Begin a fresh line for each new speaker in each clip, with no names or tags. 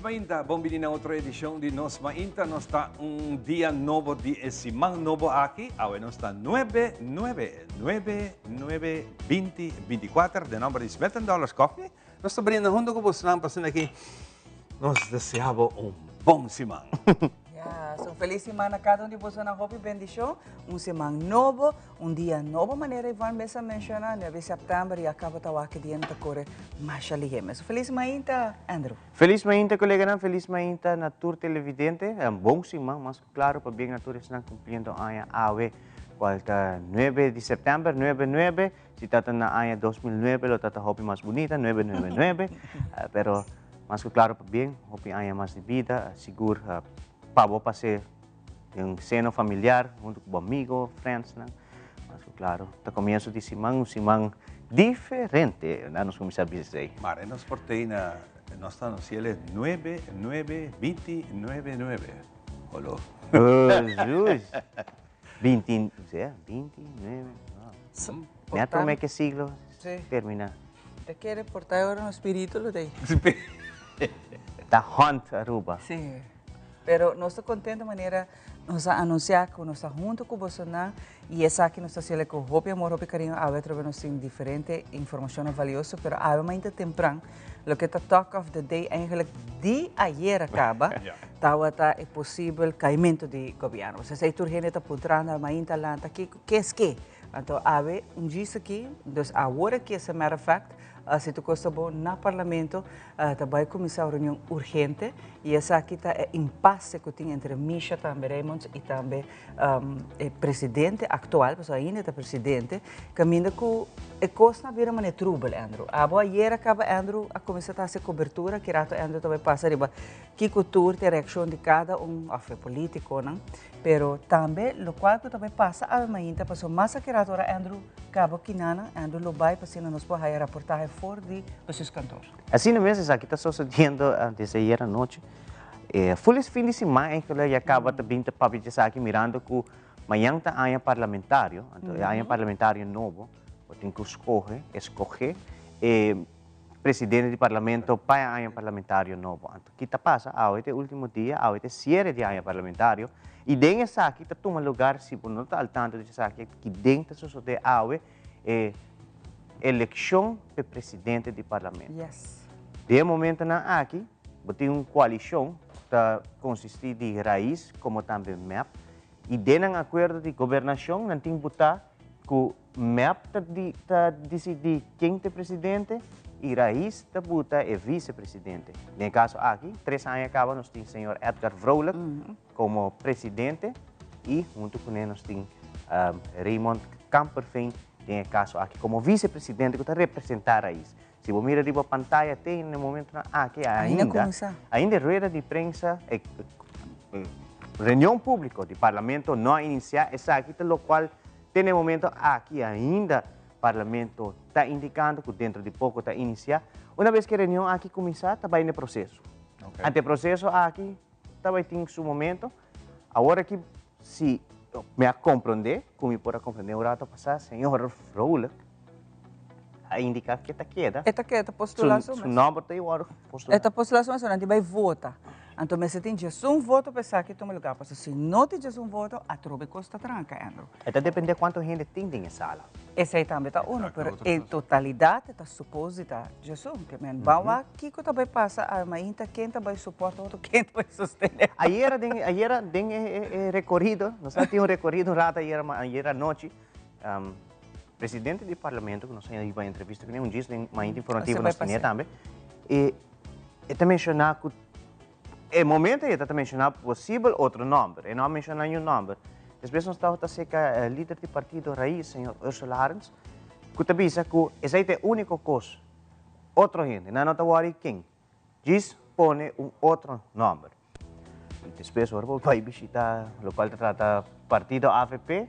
Mainta, bon bini na otro edicion di Nos Mainta. Nos ta un dia nobo di e siman nobo aki. Awe nos ta 9, 9, 9, 9, 20, 24. Den nomber di Smith Dollars Coffee. Nos ta brinda hunto cu bosnan pa asina aki nos desea bo un bon siman.
Yes, un feliz siman na cada un di bosonan. Hopi bendicion. Un siman nobo, un dia nobo manera Iván mes a menciona, 9 di september y a caba ta wak e dia no ta core masha lihe mes. Un feliz mainta, Andrew.
Feliz mainta coleganan, feliz mainta na tur televidente. Un bon siman, mas cu claro, pabien na tur esnan cumpliendo aña awe, cual ta 9 di september, nuebe nuebe. Si ta ta na aña 2009 lo ta ta hopi mas bunita, nuebe nuebe nuebe. Pero mas ku klaro pabien, hopi aña mas di bida, sigur pa bo pas'é den seno familiar huntu ku bo amigo, friendsnan. Mas ku klaro ta komienso di siman, un siman diferente, na nos kuminsá bisa esei.
Mare nos por tei na nos ta anunsi'el nuebe nuebe binti nuebe nuebe. Holo.
Jesus! Binti, sea, binti nuebe, wow. Mi a tuma ke siglo termina.
Te kere por ta ora no spirito lo tei.
Ta hunt Aruba.
Sí. Pero nos ta contento manera nos a anuncia cu nos ta hunto cu bosonan y esaki nos ta haciele cu hopi amor, hopi cariño. Awe atrobe nos tin diferente informacionnan valioso, pero awe mainta tempran loke ta talk of the day eigenlijk di ayer a caba. Tawata e posibel caimento di gobierno. Pues esey tur hende ta puntrando mainta lanta kico kes ke. Anto awe un djis aki, dus awor aki as a matter of fact, si tur cos ta bon na parlamento ta bay cuminsa un reunion urgente y esaki ta e impasse cu tin entre Misha tambe Raymonds y tambe e presidente actual, pasobra ainda e ta presidente, caminda cu e cosnan a bira manera trubel Andrew. Abo ayer a caba Andrew a cuminsa ta haci cobertura, ki rato Andrew ta bay pasa riba Kiko tur ta e reakshon di kada un òf e polítikonan, pero tambe lokual ku ta bai pasa awe mainta pasobra mas akirato ora Andrew kaba kinana, Andrew lo bai pa asina nos por haya raportahe for di bestuurskantoor.
Asina mes esaki ta sosodiendo desde ayer anochi. E ful es fin di siman eigenlijk ya kaba ta bin ta papia di esaki mirando ku mañan ta aña parlamentario, anto e aña parlamentario nobo bo tin ku skohe, eskohe, e Presidente di Parlamento pa e aña parlamentario nobo. Anto ki ta pasa? Awe ta e ultimo dia, awe ta e siere di aña parlamentario y den esaki ta tuma lugar, si bo no ta al tanto di esaki, ki den ta sosode awe e eleccion pa e presidente di Parlamento. Den e momentonan aki bo tin un coalicion cu ta consisti di Raiz como tambe mep y den nan acuerdo di gobernacion nan tin buta cu Mep ta ta disidí ken ta e presidente i Raiz ta buta e visepresidente. Den e kaso aki, tres aña kaba nos tin señor Edgar Vrolijk komo presidente i huntu kuné nos tin Raymond Kamperveen den e kaso aki komo visepresidente ku ta representá Raiz. Si bo mira riba pantaya te na e momentonan aki ainda, ainda e rueda di prensa, e reunion públiko di parlamento no a inisiá, esaki ta lokual Te na e momento aki ainda Parlamento ta indicando cu dentro di poco ta inicia. Una bes cu e reunion aki cuminsa ta bay na e proceso. Ante e proceso aki ta bay tin su momento. Awor aki si mi a comprende, cu mi por a comprende un rato pasa, señor Vrolijk a indica cu e ta keda.
E ta keda, ta postula su mes.
Su nomber ta igual postula.
E ta postula su mes, nan tin bay vota. Anto mester tin djesun voto pa esaki tuma lugar, pasobra si no tin djesun voto, atrobe kos ta tranka, Andrew.
E ta depende kuantu hende tin den e sala.
Esei tambe ta uno, pero e totalidat e ta supos di ta djesun. Ke men ban wak kiko ta bai pasa awe mainta, ken ta bai soporta otro, ken ta bai sostene otro.
Ayera den, ayera den e rekorido, nos a tin un rekorido un rato ayera, ayera anochi, presidente di parlamento ku nos a hiba entrevista kuné, un djis den mainta informativo nos tene tambe, e E ta menshoná ku e momento ei e ta menshoná posibel otro nòmber. E no a menshoná niun nòmber. Despues nos tabata seka e lider di partido Raiz, señor Ursula Arends, ku ta bisa ku esei ta e úniko kos. Otro hende, nan no ta wòri ken. Djis pone un otro nòmber. I despues ora bo bai bishita lokual ta trata partido avp,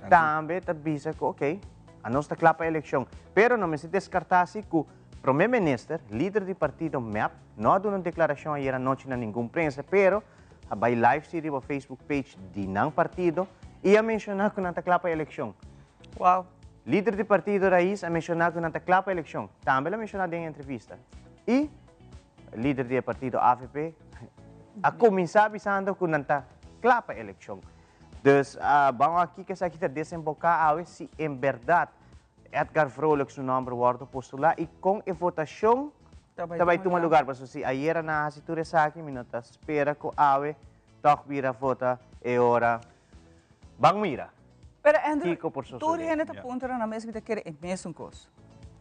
tambe ta bisa ku okey, anos ta kla pa elekshon. Pero no mester deskartá si ku Prome Minister, lider di partido mep, no a duna un deklarashon ayer anochi na ningun prensa, pero a bai live si riba Facebook page di nan partido i a menshoná ku nan ta kla pa elekshon.
Wow.
Lider di partido Raiz a menshoná ku nan ta kla pa elekshon. Tambe el a menshoná den e entrevista. I. lider di e partido avp, a kuminsá bisando ku nan ta kla pa elekshon. Dus ban wak kiko esaki ta desemboká awe si en bèrdat Edgar Vrolijk su nòmber wòrdu postulá i kon e votashon ta bai tuma lugar. Pasobra si ayera nan a hasi tur esaki mi no ta spera ku awe tòg bira vota e ora. Ban mira
Pero Andrew,
kiko por
tur
sosodé.
hende ta puntra nan mes mi ta kere e mesun kos.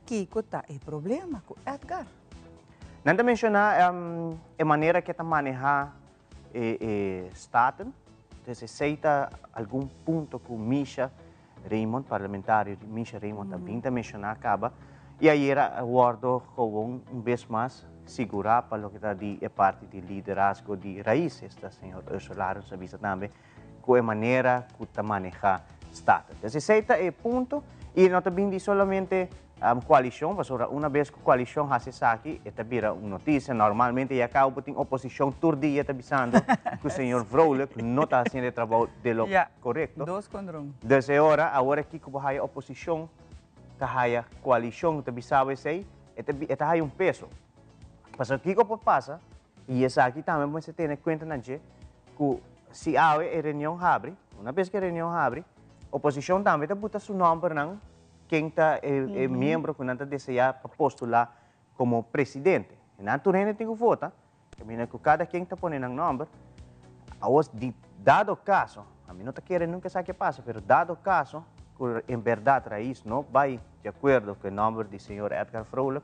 Kiko ta e problema ku Edgar?
Nan ta menshoná e manera ku e ta manehá e Staten. Entonces esei ta algun punto ku Misha Raymond, parlamentario Misha Raymond ta bin ta menshoná kaba. I ayera a wòrdu gewoon un bes mas sigurá pa loke ta di e parti di liderazgo di Raiz, esta señor Ursula Arends a bisa tambe ku e manera ku ta manehá Staten. Entonces esei ta e punto i no ta bin di solamente koalishon, pasobra una bes ku koalishon hasi esaki e ta bira un notisia. Normalmente ya kaba bo tin oposishon tur dia ta bisando ku señor Vrolijk no ta hasiendo e trabou de lo korekto.
Dos kontra un.
Dus e ora, awor aki ku bo haya oposishon ta haya koalishon ta bisa bo esei, e ta haya un peso. Pasobra kiko por pasa, i esaki tambe bo mester tene kuenta na dje, ku si awe e reunion habri, una bes ku e reunion habri, oposishon tambe ta buta su nòmbernan ken ta e miembro ku nan ta deseá pa postulá komo presidente. I nan tur hende tin ku vota, kaminda ku kada ken ta pone nan nòmber. Awor, di dado kaso, ami no ta kere nunka esaki a pasa, pero dado kaso ku en bèrdat Raiz no bai di akuerdo ku e nòmber di señor Edgar Vrolijk,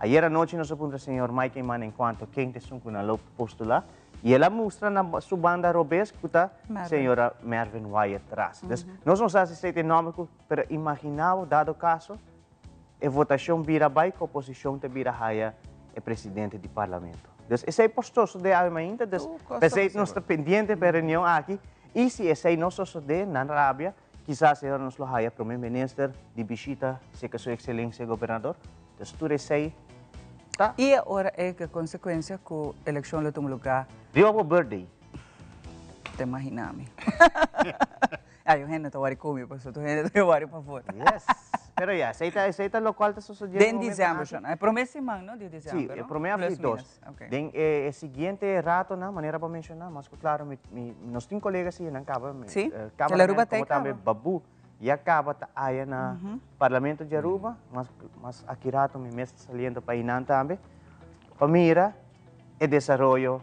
Ayer anochi nos a puntra señor Mike Eman encuanto ken ta esun cu nan lo postula y el a mustra na su banda robes cu ta señora Mervin Wyatt Ras. Dus nos no sa si esey ta e nomber cu, pero imagina bo dado caso e votacion bira bay cu oposicion ta bira haya e presidente di parlamento. Dus esey por sosode awe mainta, dus pesey nos ta pendiente pa e reunion aki y si esey no sosode nan rabia Kisas e ora nos lo haya Prome Minister di bishita cerca Su Excelencia Gobernador. Dus tur esey ta.
Y e ora ey ke consecuencia cu eleccion lo tuma lugar.
Riba bo birthday.
Ta imagina mi. Ay, un hende ta wari cu mi, pasobra tur hende ta wari pa vota.
Yes. Pero ya, esey ta, esey ta locual ta sucediendo
Den december, shon. E prome siman, no, di december,
Sí, e prome of di dos. Den e siguiente ratonan, manera bo a menciona, mas cu claro mi, mi, nos tin colega si nan caba, mi,
Sí,
cameraman como tambe Babu ya caba ta aya na Parlamento di Aruba, mas, mas aki rato mi mes ta saliendo pa einan tambe, pa mira e desaroyo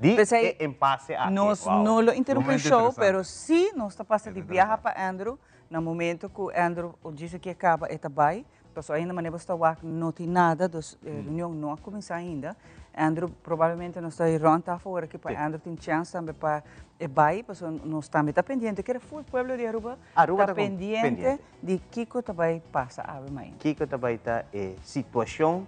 di e empase aki.
Nos no lo interumpi e show, pero si nos ta pasa di biaha pa Andrew, na momento cu Andrew djis aki a caba e ta bay, Paso ainda manera bo sta wak no tin nada, dus e reunion no a cuminsa ainda. Andrew probablemente nos ta rond tafel ora aki pa Andrew tin chance tambe pa e bay, paso nos tambe ta pendiente. Kere full pueblo di Aruba
Aruba
ta
ta con
pendiente
pendiente.
di kico ta bay pasa awe mainta.
Kico ta bay ta e situacion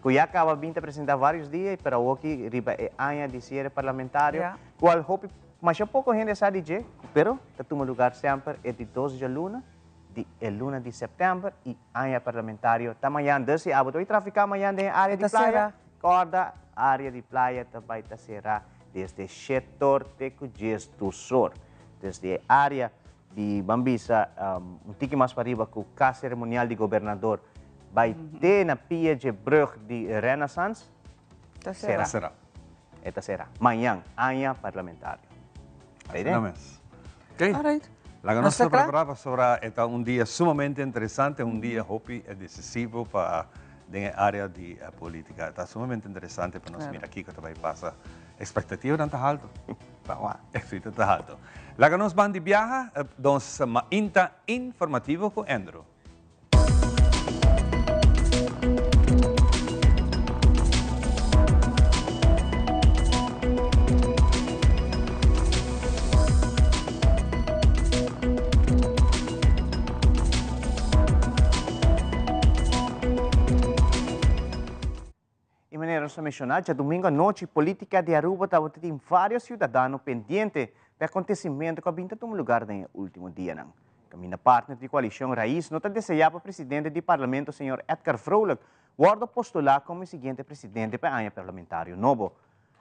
cu ya caba bin ta presenta varios dia, pero awoki riba e aña di cierre parlamentario, cual hopi masha poco hende sa di dje, pero ta tuma lugar semper e di dos djaluna. di e luna di sèptèmber i aña parlamentario ta mañan. Dus si abo ta bai trafiká mañan den e área di playa, kòrda área di playa ta bai ta será desde shetor te ku djes dusor. Dus di e área di ban bisa un tiki mas pariba ku kas seremonial di gobernador bai te na pia dje brùg di Renaissance,
Ta será.
será. E ta será mañan, aña parlamentario.
Asina mes. Ok.
Alright.
Laga nos ta prepara pasobra e ta un dia sumamente interesante, un dia hopi decisivo pa den e area di politica. Ta sumamente interesante pa nos mira kico ta bay pasa. Expectativanan ta halto. Expectativa ta halto. Laga nos ban di biaha, nos mainta informativo cu Andrew.
Y manera nos a menciona, djadomingo anochi politica di Aruba tabata tin varios ciudadano pendiente pa e acontecimento cu a bin ta tuma lugar den e ultimo dianan. Caminda partner di coalicion Raiz no ta desea pa presidente di Parlamento señor Edgar Vrolijk wordo postula como e siguiente presidente pa e aña parlamentario nobo.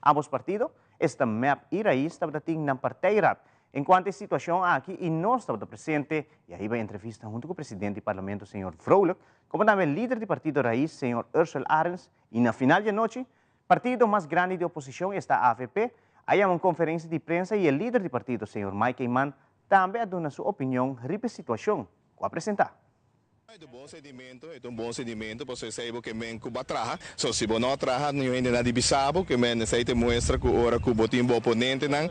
Ambos partido, esta mep y Raiz tabata tin nan partijraad. Encuanto e situacion aki y nos tabata presente y a hiba entrevista hunto cu presidente di Parlamento señor Vrolijk, como tambe lider di partido Raiz señor Ursell Arends y na final di anochi, partido mas grandi di oposicion esta avp a yama un conferencia di prensa y e lider di partido señor Mike Eman tambe a duna su opinion riba e situacion cu a presenta.
E ta un bon sentimento, e ta un bon sentimento, pasobra esei bo ke men ku bo a traha. So, si bo no a traha, niun hende na di bisa bo, ke men esei ta muestra ku ora ku bo tin bo oponentenan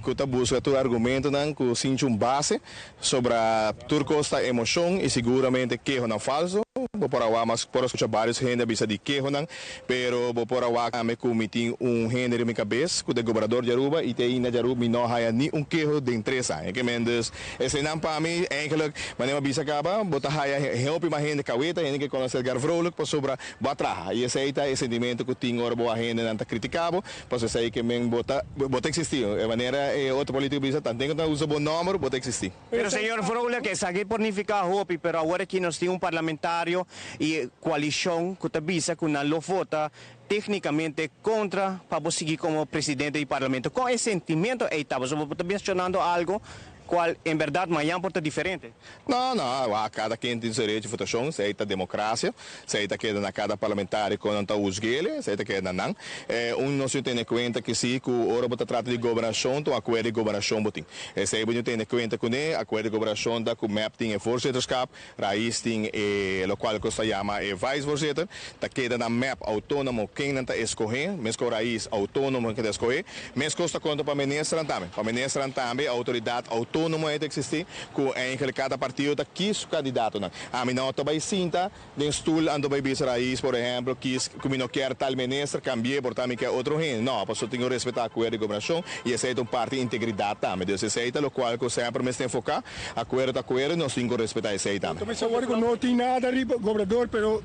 ku ta buska tur argumentonan ku sinchi un base, sobra tur kos ta emoshon i siguramente kehonan falso. Bo por a wak mas por a skucha barios hende a bisa di kehonan, pero bo por a wak tambe ku mi tin un hende riba mi kabes ku ta e gobernador di Aruba i te ainda di Aruba mi no haya ni un keho den tres aña. Ke men dus Eseinan pa mi, eigenlijk, manera mi a bisa caba, bo ta haya hopi mas hende caweta, hende ke conoce Edgar Vrolijk, pasobra bo a traha. Y esei ta e sentimento cu tin ora bo a hendenan ta critica bo, pasobra esei ke men bo ta, bo ta existi. E manera e otro politico bisa, tanten cu ta usa bo nomber, bo ta existi.
Pero señor Vrolijk, esaki por nifica hopi, pero awor aki nos tin un parlamentario y coalicion cu ta bisa cu nan lo vota Téknikamente kontra pa bo sigui komo presidente di parlamento. Kon e sentimento ei ta? Pasobra bo ta menshonando algu kual en bèrdat mañan por ta diferente.
No, no, wak, kada ken tin su derecho di votashon, esei ta demokrasia, esei ta keda na kada parlamentario kon nan ta husg'el, esei ta keda na nan. Un nos tin tene kuenta ke si ku ora bo ta trata di gobernashon ta un akuerdo di gobernashon bo tin. Esei bo tin tene kuenta kuné, akuerdo di gobernashon ta ku mep tin e voorzitterschap, Raiz tin e locual cu sa yama e vicevoorzitter, ta keda na mep autonomo ken nan ta escohe, mesco Raiz autonomo ken ta escohe, mescos ta conta pa ministernan tambe. Pa ministernan tambe e autoridad autonomo ei ta existi cu eigenlijk cada partido ta kies su candidatonan. Ami no ta bay sinta den stoel anto bay bisa Raiz por ehemplo kies cu mi no kier tal minister cambi'e por ta mi kier otro hende. No, pasobra tin cu respeta acuerdo di gobernacion y esey ta un parti integridad tambe. Dus esey ta locual cu semper mester enfoca. Akuerdo ta akuerdo y nos tin ku respetá esei tambe.
Tambe sa wòrdu ku no tin nada riba gobernador pero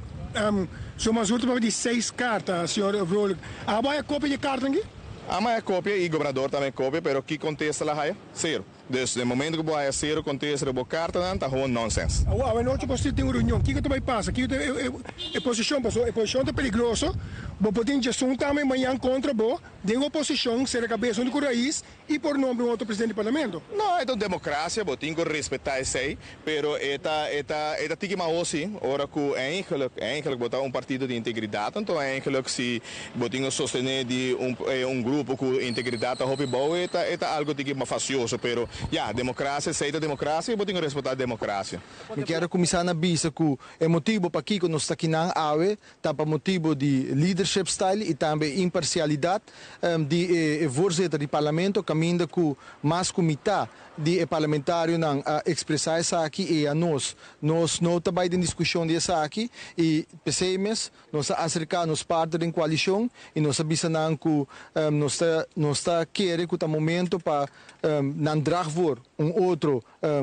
su mas último di seis karta señor Vrolijk. Abo haya kopia di e karta aki?
Amo haya kopia y gobernador tambe kopia pero ki kontesta la haya? Sero. Dus den momento ku bo haya sero kontesta riba bo kartanan ta gewoon nonsens.
Awor awe nochi bo tin un reunion kiko ta bai pasa? Kiko ta e posishon? Pasobra e posishon ta peligroso. Bo por tin djasun tambe mañan kontra bo den oposishon sera kabes huntu ku Raiz Y por nombra un otro presidente di parlamento.
No, e ta un democracia, bo tin cu respeta esey, pero e ta, e ta, e ta tiki maho si, ora cu eigenlijk, eigenlijk bo ta un partido di integridad, anto eigenlijk si bo tin cu sostene di un, un grupo cu integridad ta hopi bou, e ta, e ta algo tiki fastioso, pero ya, democracia, esey ta democracia y bo tin cu respeta democracia.
Mi kier a kuminsá na bisa ku e motibu pakiko nos ta kinan awe ta pa motibu di leadership style i tambe e imparsialidat di e voorzitter di parlamento kaminda ku mas ku mitá di e parlamentarionan a ekspresá esaki i a nos nos no ta bai den diskushon di esaki i p'esei mes nos a aserká nos partner den koalishon i nos a bisa nan ku nos ta nos ta kere ku ta momento pa nan drag voor un otro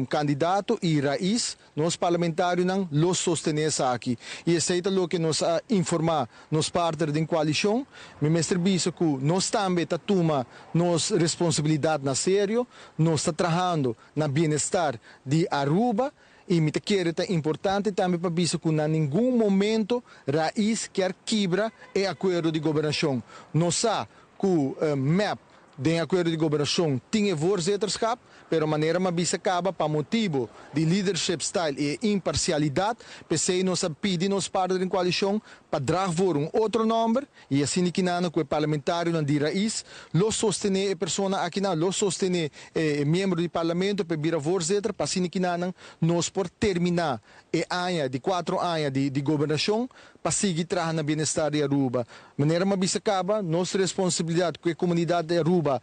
kandidato i rais. Nos parlamentarionan lo sostené esaki i esei ta loke nos a informá nos partner den koalishon. Mi mester bisa ku nos tambe ta tuma nos responsabilidat na serio. Nos ta trahando na bienestar di Aruba i mi ta kere ta importante tambe pa bisa ku na ningun momento Raiz kier kibra e akuerdo di gobernashon. Nos sa ku mep Den akuerdo di gobernashon tin e voorzitterschap, pero manera m'a bisa kaba pa motibo di leadership style i e imparsialidat, p'esei nos a pidi nos partner den koalishon pa drag voor un otro nòmber i asina kinana ku e parlamentarionan di Raiz lo sostené e persona akinan, lo sostené e miembro di parlamento pa e bira voorzitter pa asina kinanan nos por terminá e aña di kuatro aña di gobernashon pa sigui traha na bienestar di Aruba. Manera m'a bisa caba, nos responsabilidad cu e comunidad di Aruba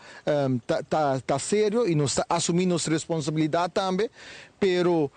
ta ta serio y nos ta asumi nos responsabilidad tambe, pero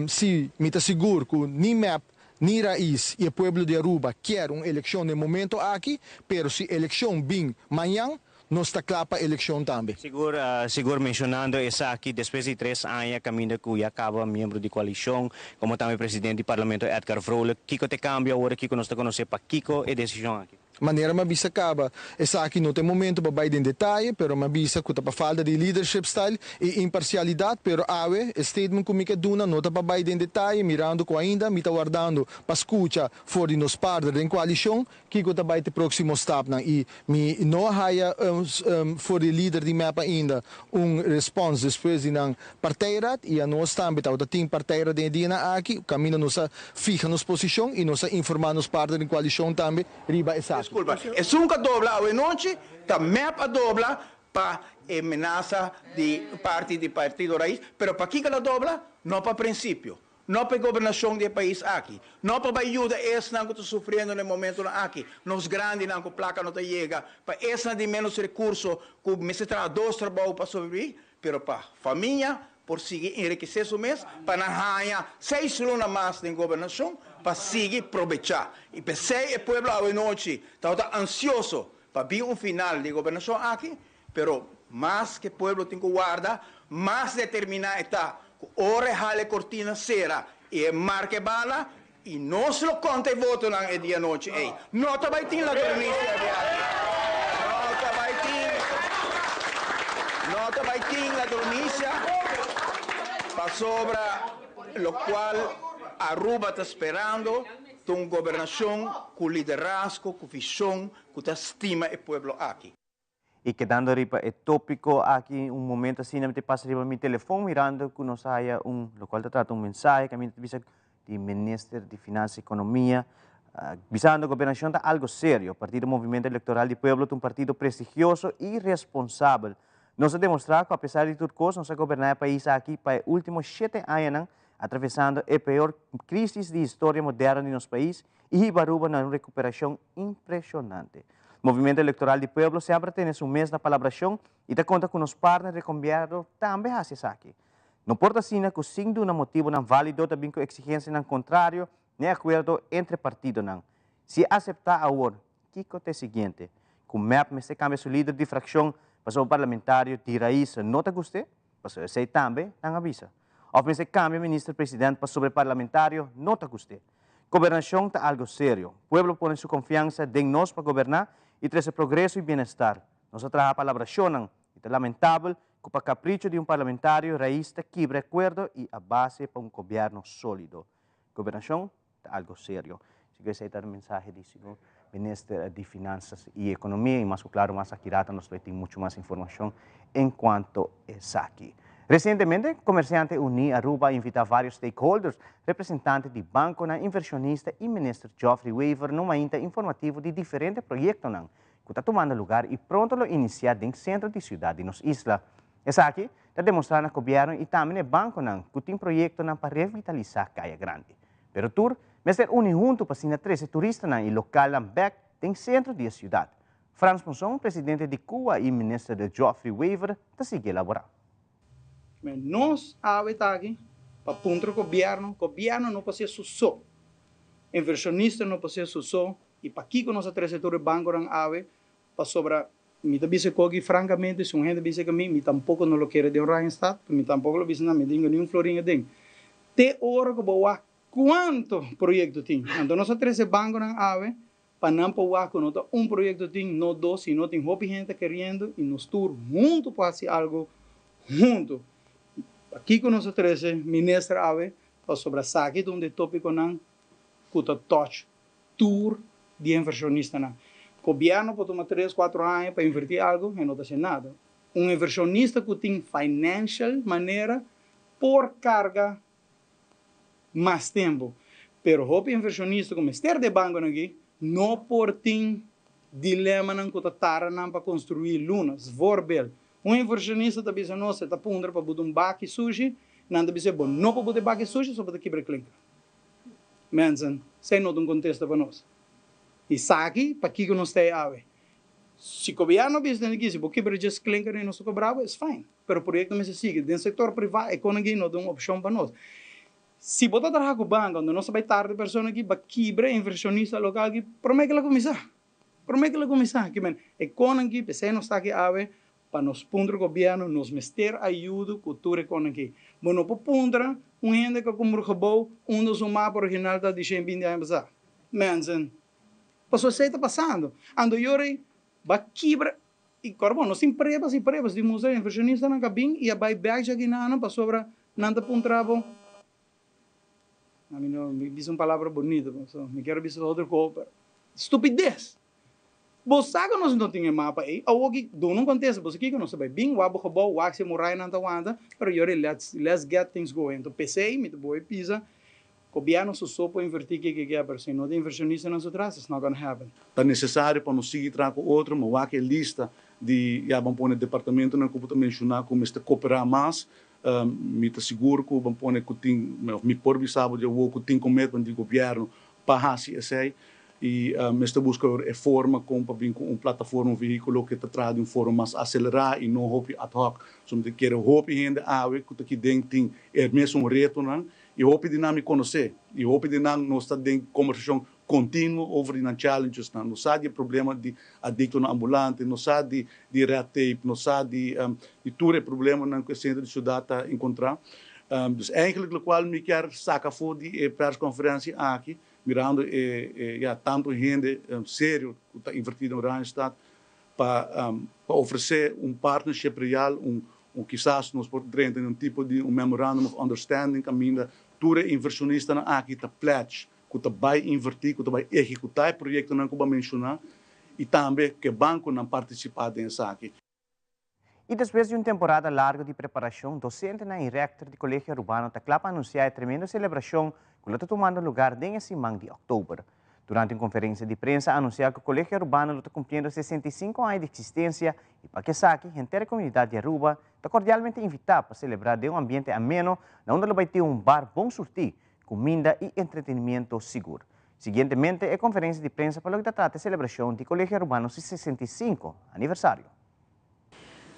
si mi ta sigur cu ni mep ni Raiz y e pueblo di Aruba kier un eleccion den momento aki, pero si eleccion bin mañan, Nos ta kla pa elekshon tambe.
Sigur, sigur menshonando esaki despues di tres aña kaminda ku ya kaba miembro di koalishon komo tambe presidente di parlamento Edgar Vrolijk, kiko ta e kambio awor kiko nos ta konosé pakiko e desishon aki?
Manera mi a bisa caba, esaki no ta e momento pa bay den detaye, pero mi a bisa cu ta pa falta di leadership style y imparcialidad, pero awe e statement cu mi ke duna no ta pa bay den detaye, mirando cu ainda mi ta wardando pa scucha for di nos partner den coalicion kico ta bay ta e proximo stapnan y mi no a haya for di e lider di mep ainda un respons despues di nan partijraad y anos tambe tabata tin partijraad den e dianan aki caminda nos a fiha nos posicion y nos a informa nos partner den coalicion tambe riba esaki.
Disculpa, esun cu a dobla awe nochi ta mep a dobla pa e menasa di parti di Partido Raiz, pero pakico el a dobla? No pa principio, no pa e gobernacion di e pais aki, no pa bay yuda esnan cu ta sufriendo na e momentonan aki, nos grandinan cu placa no ta yega, pa esnan di menos recurso cu mester traha dos trabou pa sobrevivi, pero pa famia por sigui enrikesé su mes, pa nan haña seis luna mas den gobernashon pa sigui probechá. I p'esei e pueblo awenochi tabata ansioso pa bin un final di e gobernashon aki, pero mas ku e pueblo tin ku warda, mas determiná e ta ku ora e hala e kortina sera i e marka e bala, I nos lo konta e votonan e dia anochi ei. No ta bai tin ladronisia di aki. No ta bai tin, no ta bai tin ladronisia, pasobra lokual Aruba ta sperando ta un gobernashon ku liderazgo, ku vishon, ku ta stima e pueblo aki.
Y kedando riba e topico aki un momento asina mi ta pasa riba mi telefon mirando cu nos a haya un locual ta trata un mensahe caminda ta bisa di Minister di Finansa y Economia bisando gobernacion ta algo serio, Partido Movimiento Electoral di Pueblo ta un partido prestigioso y responsabel. Nos a demostra cu apesar di tur cos nos a goberna e pais aki pa e ultimo shete añanan atravesando e peor crisis di historia moderno di nos pais y hiba Aruba na un recuperacion impresionante. Movimiento Electoral di Pueblo semper a tene su mes na palabracion y ta conta cu nos partner di gobierno tambe haci esaki. No por ta asina cu sin duna motibonan valido ta bin cu exigencianan contrario n'e acuerdo entre partidonan. Si acepta awor, kico ta e siguiente? Cu mep mester cambia su lider di fraccion pasobra parlamentario di raiz no ta gust'e? Pasobra esey tambe nan a bisa. Of mester cambia minister president pasobra e parlamentario no ta gust'e? Gobernacion ta algo serio. Pueblo pone su confiansa den nos pa goberna y trece progreso y bienestar. Nos a traha palabracionnan y ta lamentabel cu pa capricho di un parlamentario raiz ta kibra e acuerdo y a base pa un gobierno solido. Gobernacion ta algo serio. Así cu esey ta e mensahe di señor Minister di Finanzas y Economia y mas cu claro mas aki rato nos lo tin mucho mas informacion en cuanto esaki. Recientemente, Comerciante Uní Aruba a invita varios stakeholders, representante di banconan, inversionista y Minister Geoffrey Wever na un mainta informativo di diferente proyectonan cu ta tumando lugar y pronto lo inicia den centro di ciudad di nos isla. Esaki ta demostra na gobierno y tambe na e banconan cu tin proyectonan pa revitalisa Caya Grandi. Pero tur mester uni hunto pa asina trece turistanan y localnan bek den centro di e ciudad. Frans Monson, presidente di cua y minister de Geoffrey Wever ta sigui elabora.
Nos awe ta aki pa puntra gobierno, gobierno no por haci su so, inversionista no por haci su so y pakico nos a trece tur e banconan awe? Pasobra mi ta bisa koki francamente si un hende bisa cu mi, mi tampoco no lo kere den Oranjestad, mi tampoco lo bisa na mi dingo ni un florin aden. Te ora cu bo wak cuanto proyecto tin. Anto nos a trece banconan awe pa nan por wak cu no ta un proyecto tin, no dos, sino tin hopi hende ta keriendo y nos tur hunto por haci algo hunto. Pakico nos a trece minister awe? Pasobra esaki ta un di e topiconan cu ta touch tur di e inversionistanan. Gobierno por tuma tres, cuatro aña pa inverti algo, e no ta haci nada. Un inversionista cu tin financial manera por carga mas tempo. Pero hopi inversionista cu mester di e banconan aki no por tin dilemanan cu ta tarda nan pa construi lunas. Voorbeeld, un inversionista ta bisa nos e ta puntra pa buta un baki sushi, nan ta bisa bo no por buta e baki sushi so bo ta kibra e klinker. Mensen, esei no ta un contesta pa nos. Y saki pakico nos ta ei awe. Si gobierno bisa den aki, si bo kibra djes klinker y nos ta cobra bo, is fine. Pero proyecto mester sigui. Den sector priva, economy no ta un opcion pa nos. Si bo ta traha cu banco, anto nos ta bay tarde persona aki pa kibra e inversionista local aki prome cu el a cuminsa. Prome cu el a cuminsa. Kimen, economy, p'esey nos ta aki awe, Pa nos puntra gobierno nos mester ayudo cu tur e conan aki. Bo no por puntra un hende cu a cumpra un gebouw unda su mapa original ta di shen binti aña pasa. Mensen. Pasobra esei ta pasando. Anto yora ba kibra i kòrda bon, nos tin pruebas i pruebas di mustra inversionistanan ka bin i a bai bèk dje akinan pasobra nan ta puntra bo, ami no mi bisa un palabra bonito pasobra mi kier a bisa otro kos pero stupides! Bo sa ku nos no tin e mapa ei, awor ki duna un kontesta bo sa kiko nos ta bai bin wak bo gebou, wak si e murayanan ta wanta, pero yora let's let's get things going. Anto p'esei mi ta boe pisa Gobierno su so por inverti kiko ke pero si no tin inversionistanan su tras it's not gonna happen.
Ta nesesario pa nos sigui traha ku otro, ma wak e lista di ya ban pone departamentonan ku bo ta menshoná ku mester koperá mas. Mi ta sigur ku ban pone ku tin, òf mi por bisa bo di awor ku tin commitment di gobièrnu pa hasi esei i mester buska e forma kon pa bin ku un plataforma, un vehíkulo ku ta traha di un forma mas aselerá i no hopi ad hoc. So mi ta kere hopi hende awe ku ta kiden tin e mesun retonan I hopi di nan mi konosé, i hopi di nan nos ta den kombersashon kontinuo over di nan challengesnan. Nos sa di e problema di adiktonan ambulante, nos sa di di red tape, nos sa di di tur e problemanan ku e sentro di siudat ta enkontrá. Dus eigenlijk lokual mi kier saka afó di e perskonferensia aki, mirando e e ya tantu hende serio ku ta invertí den Oranjestad, pa pa ofresé un partnership real, un un kisas nos por drenta den un tipo di un memorandum of understanding kaminda tur e inversionistanan aki ta pledge ku ta bai invertí, ku ta bai ehekutá e proyektonan ku bo a menshoná i tambe ku e bankonan partisipá den esaki.
I despues di un temporada largo di preparacion, docentenan i rector di Colegio Arubano ta cla pa anuncia e tremendo celebracion cu lo ta tumando lugar den e siman di october. Durante un conferencia di prensa a anuncia cu Colegio Arubano lo ta cumpliendo 65 aña di existencia y pa esaki henter e comunidad di Aruba ta cordialmente invita pa celebra den un ambiente ameno na unda lo bay tin un bar bon surti, cuminda y entretenimiento sigur. Siguientemente e conferencia di prensa pa loke ta trata e celebracion di Colegio Arubano su 65 aniversario.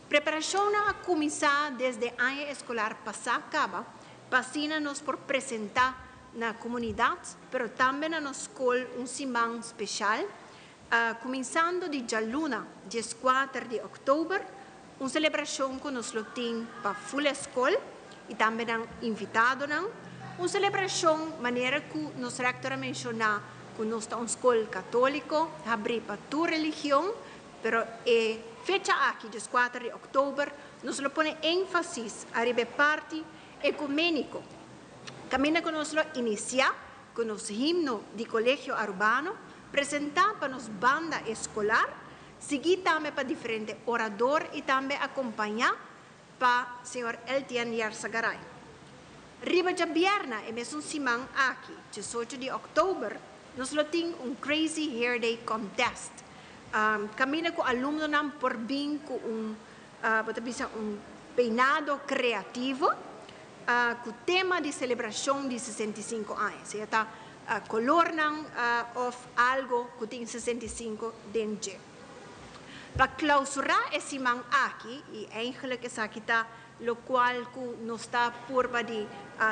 Preparashonnan a kuminsá desde aña eskolar pasá kaba pa asina nos por presentá na komunidat pero tambe na nos skol un siman speshal kuminsando di djaluna dieskuater di òktober, un selebrashon ku nos lo tin pa ful e skol i tambe nan invitadonan, un selebrashon manera ku nos rèktor a menshoná ku nos ta un skol katóliko habrí pa tur religion. Pero e fecha aki, dieskuater di òktober, nos lo pone énfasis ariba e parti ekuméniko, kaminda ku nos lo inisiá ku nos himno di Kolegio Arubano, presentá pa nos banda eskolar, siguí tambe pa diferente orador i tambe akompañá pa señor Eltien Yarzagaray. Riba djabièrna e mesun siman aki, diesocho di òktober, nos lo tin un Crazy Hair Day Contest, kaminda ku alumnonan por bin ku un, bo ta bisa un peinado kreativo ku tema di selebrashon di 65 aña, sea ta kolornan òf algo ku tin 65 den dje. Pa klausurá e siman aki, i eigenlijk esaki ta lokual ku nos ta purba di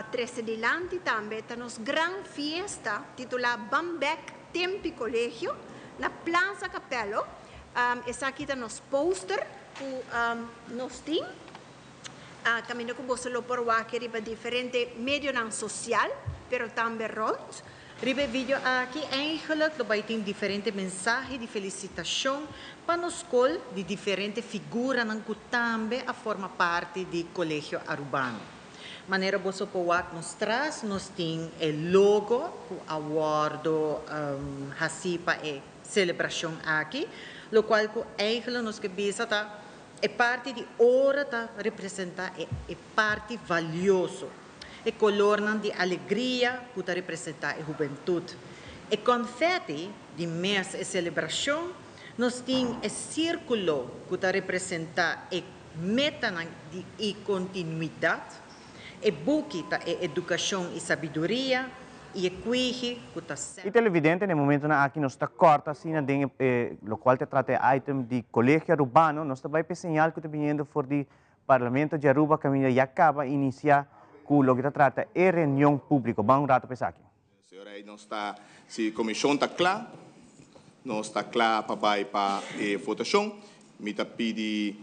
trese dilanti tambe, ta nos gran fiesta titulá Ban Bèk Tempi Kolegio na Plaza Capello. Esaki ta nos poster ku nos tin, kaminda ku boso lo por wak riba diferente medionan sosial, pero tambe rònt.
Riba e video aki eigenlijk lo bai tin diferente mensahe di felicitacion pa nos scol di diferente figuranan cu tambe a forma parti di Colegio Arubano. Manera boso por wak nos tras nos tin e logo cu a wordo haci pa e celebracion aki, locual cu eigenlijk nos ke bisa ta e parti di ora ta representa e parti valioso. E kolornan di alegria ku ta representá e hubentut. E konfèti di mes e selebrashon, nos tin e sírkulo ku ta representá e metanan di i kontinuidat, e buki ta e edukashon i sabiduria i e kuihi ku ta
E televidente, na e momentonan aki nos ta kòrta asina den e lokual ta trata e item di Kolegio Arubano. Nos ta bai pa e señal ku ta biniendo for di Parlamento di Aruba caminda ya caba inicia cu loke ta trata e reunion publico. Ban un rato pa esaki.
Señor Rey, nos ta, si comision ta cla, nos ta cla pa bay pa e votacion. Mi ta pidi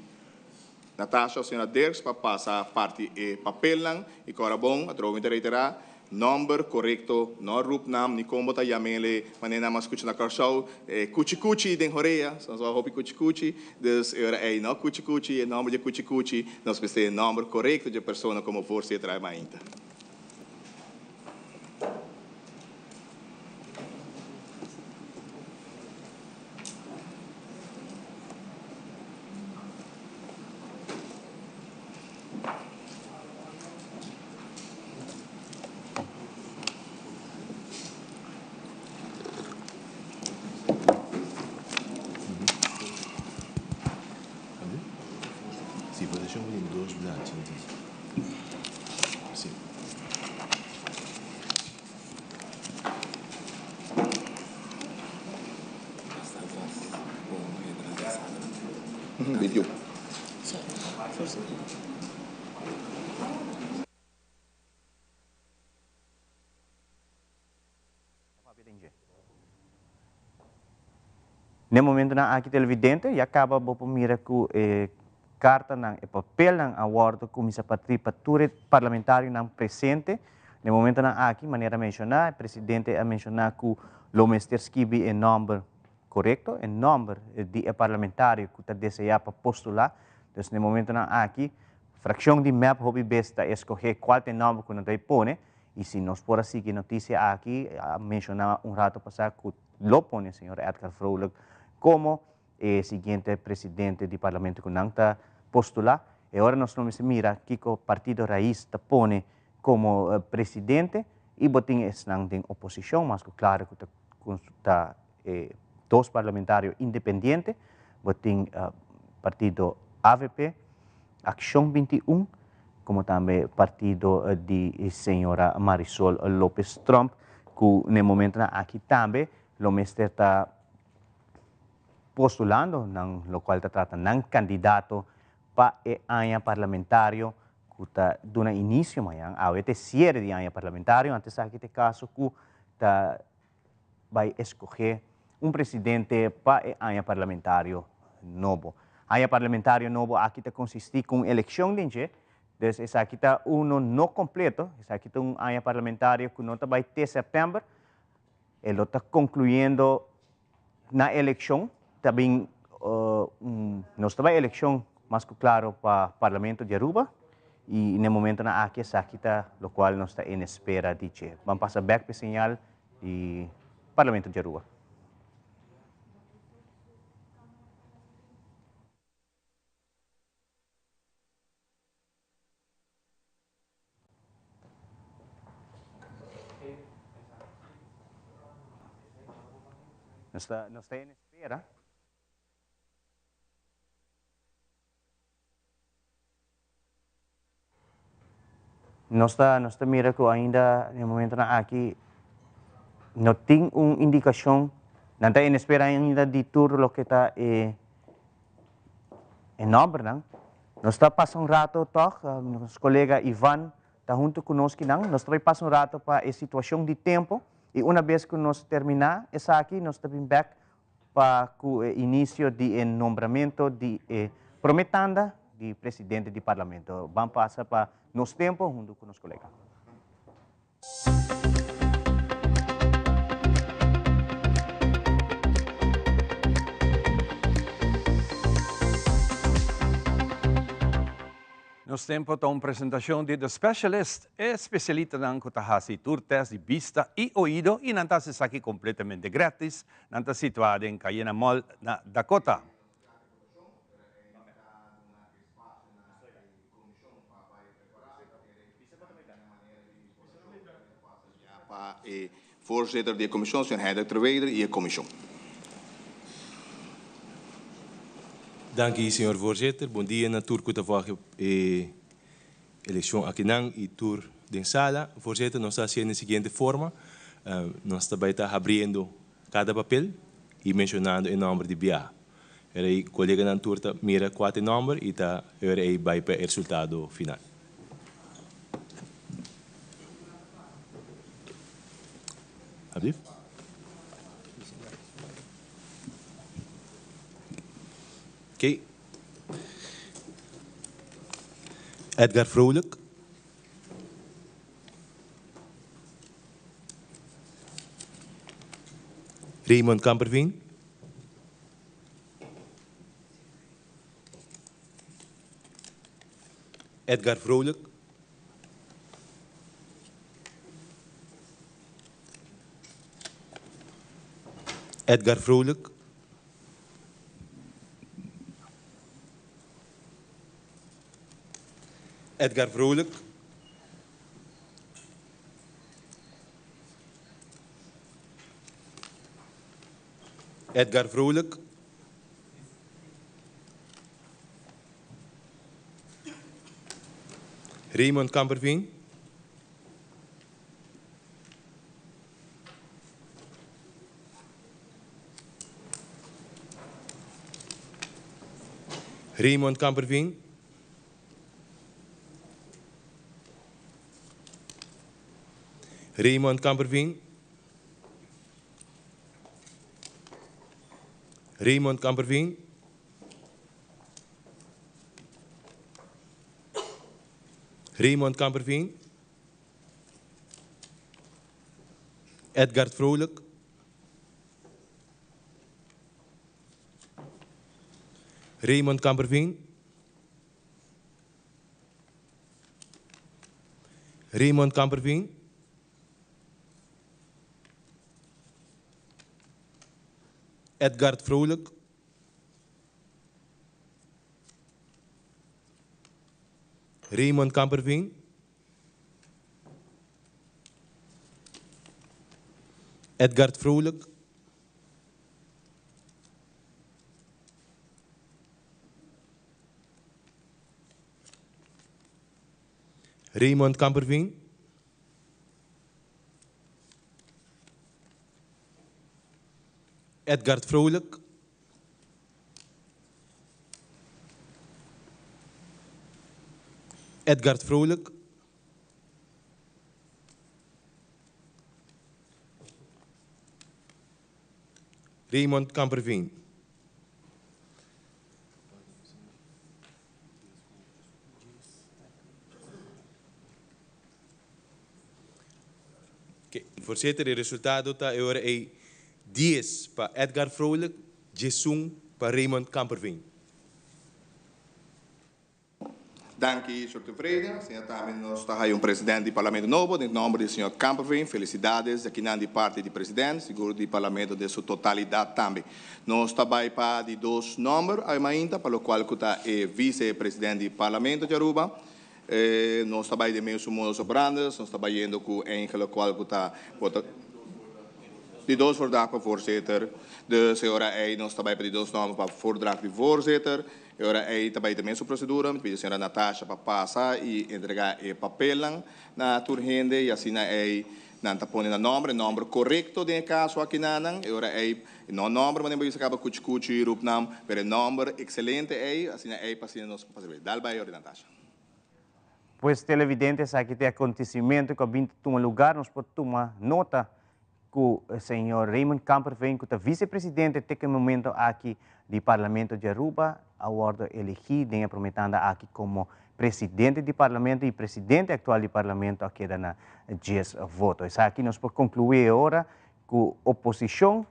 Natasha of señora Dirks pa pasa parti e papelnan y cora bon, atrobe mi ta reitera. Nòmber korekto, no roepnaam ni kon bo ta yam'ele, manera nan a skucha na Kòrsou, e kuchi kuchi den horea, so nos a hopi kuchi kuchi, dus e ora ei no kuchi kuchi, e nòmber dje kuchi kuchi, nos mester e nòmber korekto dje persona komo voorzitter ai mainta.
N'e momentonan aki televidente ya caba bo por mira cu e cartanan, e papelnan a wordo cuminsa partí pa tur e parlamentarionan presente. N'e momentonan aki, manera menciona, e presidente a menciona cu lo mester skibi e nomber corecto, e nomber di e parlamentario cu ta desea pa postula. Dus n'e momentonan aki, fraccion di mep hopi bes ta escoge cual ta e nomber cu nan ta pone y si nos por a sigui e noticia aki, a menciona un rato pasa cu lo pone señor Edgar Vrolijk como e siguiente presidente di parlamento cu nan ta postula. E ora nos lo mester mira kico Partido Raiz ta pone como presidente y bo tin esnan den oposicion, mas cu claro cu ta e dos parlamentario independiente, bo tin partido avp, Accion 21, como tambe partido di señora Marisol Lopez Tromp, cu n'e momentonan aki tambe lo mester ta postulando nan locual ta trata nan candidato pa e aña parlamentario cu ta duna inicio mañan, awe ta e cierre di aña parlamentario, antes aki ta e caso cu ta bai escoge un presidente pa e aña parlamentario nobo. Aña parlamentario nobo aki ta consisti cu un eleccion den dje, dus esaki ta uno no completo, esaki ta un aña parlamentario cu no ta bai te september, e lo ta concluyendo na eleccion, ta bin nos ta bai eleccion mas cu claro pa Parlamento di Aruba y n'e momentonan aki esaki ta locual nos ta en espera di dje. Ban pasa bek p'e señal di Parlamento di Aruba. Nos ta nos ta en espera. Nos ta nos ta mira ku ainda den momentonan aki no tin un indikashon, nan ta en espera ainda di tur loke ta e e nòmbernan. Nos ta pasa un rato tòg, nos kolega Ivan ta huntu ku nos kinan. Nos ta bai pasa un rato pa e situashon di tempu i una bes ku nos terminá esaki nos ta bin bèk pa ku e inisio di e nombramentu di e promé tanda di presidente di parlamento. Ban pasa pa nos tempu huntu ku nos kolega.
Nos Tempo ta un presentacion di The Specialist, e specialitanan cu ta haci tur test di bista y oido y nan ta haci esaki completamente gratis. Nan ta situa den Cayena Mall na Dakota.
Pa e voorzitter di e comision, señor Hendrik Terweder, y e comision.
Danki, señor voorzitter. Bon dia na tur cu ta volg e eleccion akinan y tur den sala. Voorzitter, nos ta haciendo den siguiente forma. Nos ta bay ta habriendo cada papel y mencionando e nomber di biaha. Era ei coleganan tur ta mira cua ta e nomber y ta era ei bay pa e resultado final. Alsjeblieft. Oké. Edgar Vrolijk. Raymond Kamperveen. Edgar Vrolijk. Edgar Vrolijk. Edgar Vrolijk. Edgar Vrolijk. Raymond Kamperveen. Raymond Kamperveen. Raymond Kamperveen. Raymond Kamperveen. Raymond Kamperveen. Edgard Vrolijk. Raymond Kamperveen. Raymond Kamperveen. Edgard Vrolijk. Raymond Kamperveen. Edgard Vrolijk. Raymond Kamperveen. Edgard Vrolijk. Edgard Vrolijk. Raymond Kamperveen. Voorzitter, e resultado ta e ora ei dies pa Edgar Vrolijk, diesun pa Raymond Kamperveen.
Danki, señor Tevreden. Asina tambe nos ta haya un president di Parlamento nobo. Den nomber di señor Kamperveen, felicidades di akinan di parti di president, sigur di Parlamento den su totalidad tambe. Nos ta bay pa di dos nomber awe mainta, pa locual cu ta e vice president di Parlamento di Aruba. Nos ta bay den mesun modus operandes, nos ta bayendo cu enkele cual cu ta vota di dos voordracht pa voorzitter. Dus e ora ey nos ta bay pa di dos nomber pa voordracht di voorzitter. E ora ey ta bay den mesun procedura, mi ta pidi señora Natasha pa pasa y entrega e papelnan na tur hende y asina ey nan ta pone nan nomber, e nomber corecto den e caso aki nanan. E ora ey no nomber manera bo bisa caba cuchi cuchi, roepnaam, pero e nomber excelente ey, asina ey pa asina nos por pasa bay. Dal bay ora Natasha.
Pues televidente esaki ta e acontecimento cu a bin ta tuma lugar, nos por tuma nota cu señor Raymond Kamperveen cu ta vicepresidente te cu e momento aki di Parlamento di Aruba a wordo elegi den e prome tanda aki como presidente di Parlamento y presidente actual di Parlamento a keda na dies voto. Esaki nos por conclui e ora cu oposicion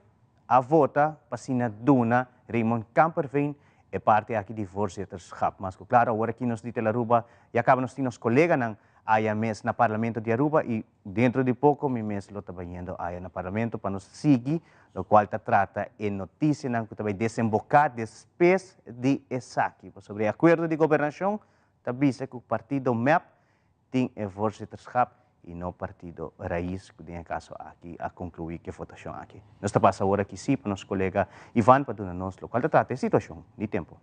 a vota pa asina duna Raymond Kamperveen e parti aki di voorzitterschap. Mas cu claro awor aki nos di Telaruba ya caba nos tin nos coleganan aya mes na Parlamento di Aruba y dentro di poco mi mes lo ta bayendo aya na Parlamento pa nos sigui locual ta trata e noticianan cu ta bay desemboca despues di esaki. Pasobra e acuerdo di gobernacion ta bisa cu partido mep tin e voorzitterschap y no partido Raiz cu den e caso aki a conclui cu e votacion aki. Nos ta pasa awor aki si pa nos colega Ivan pa duna nos locual ta trata e situacion di tempo.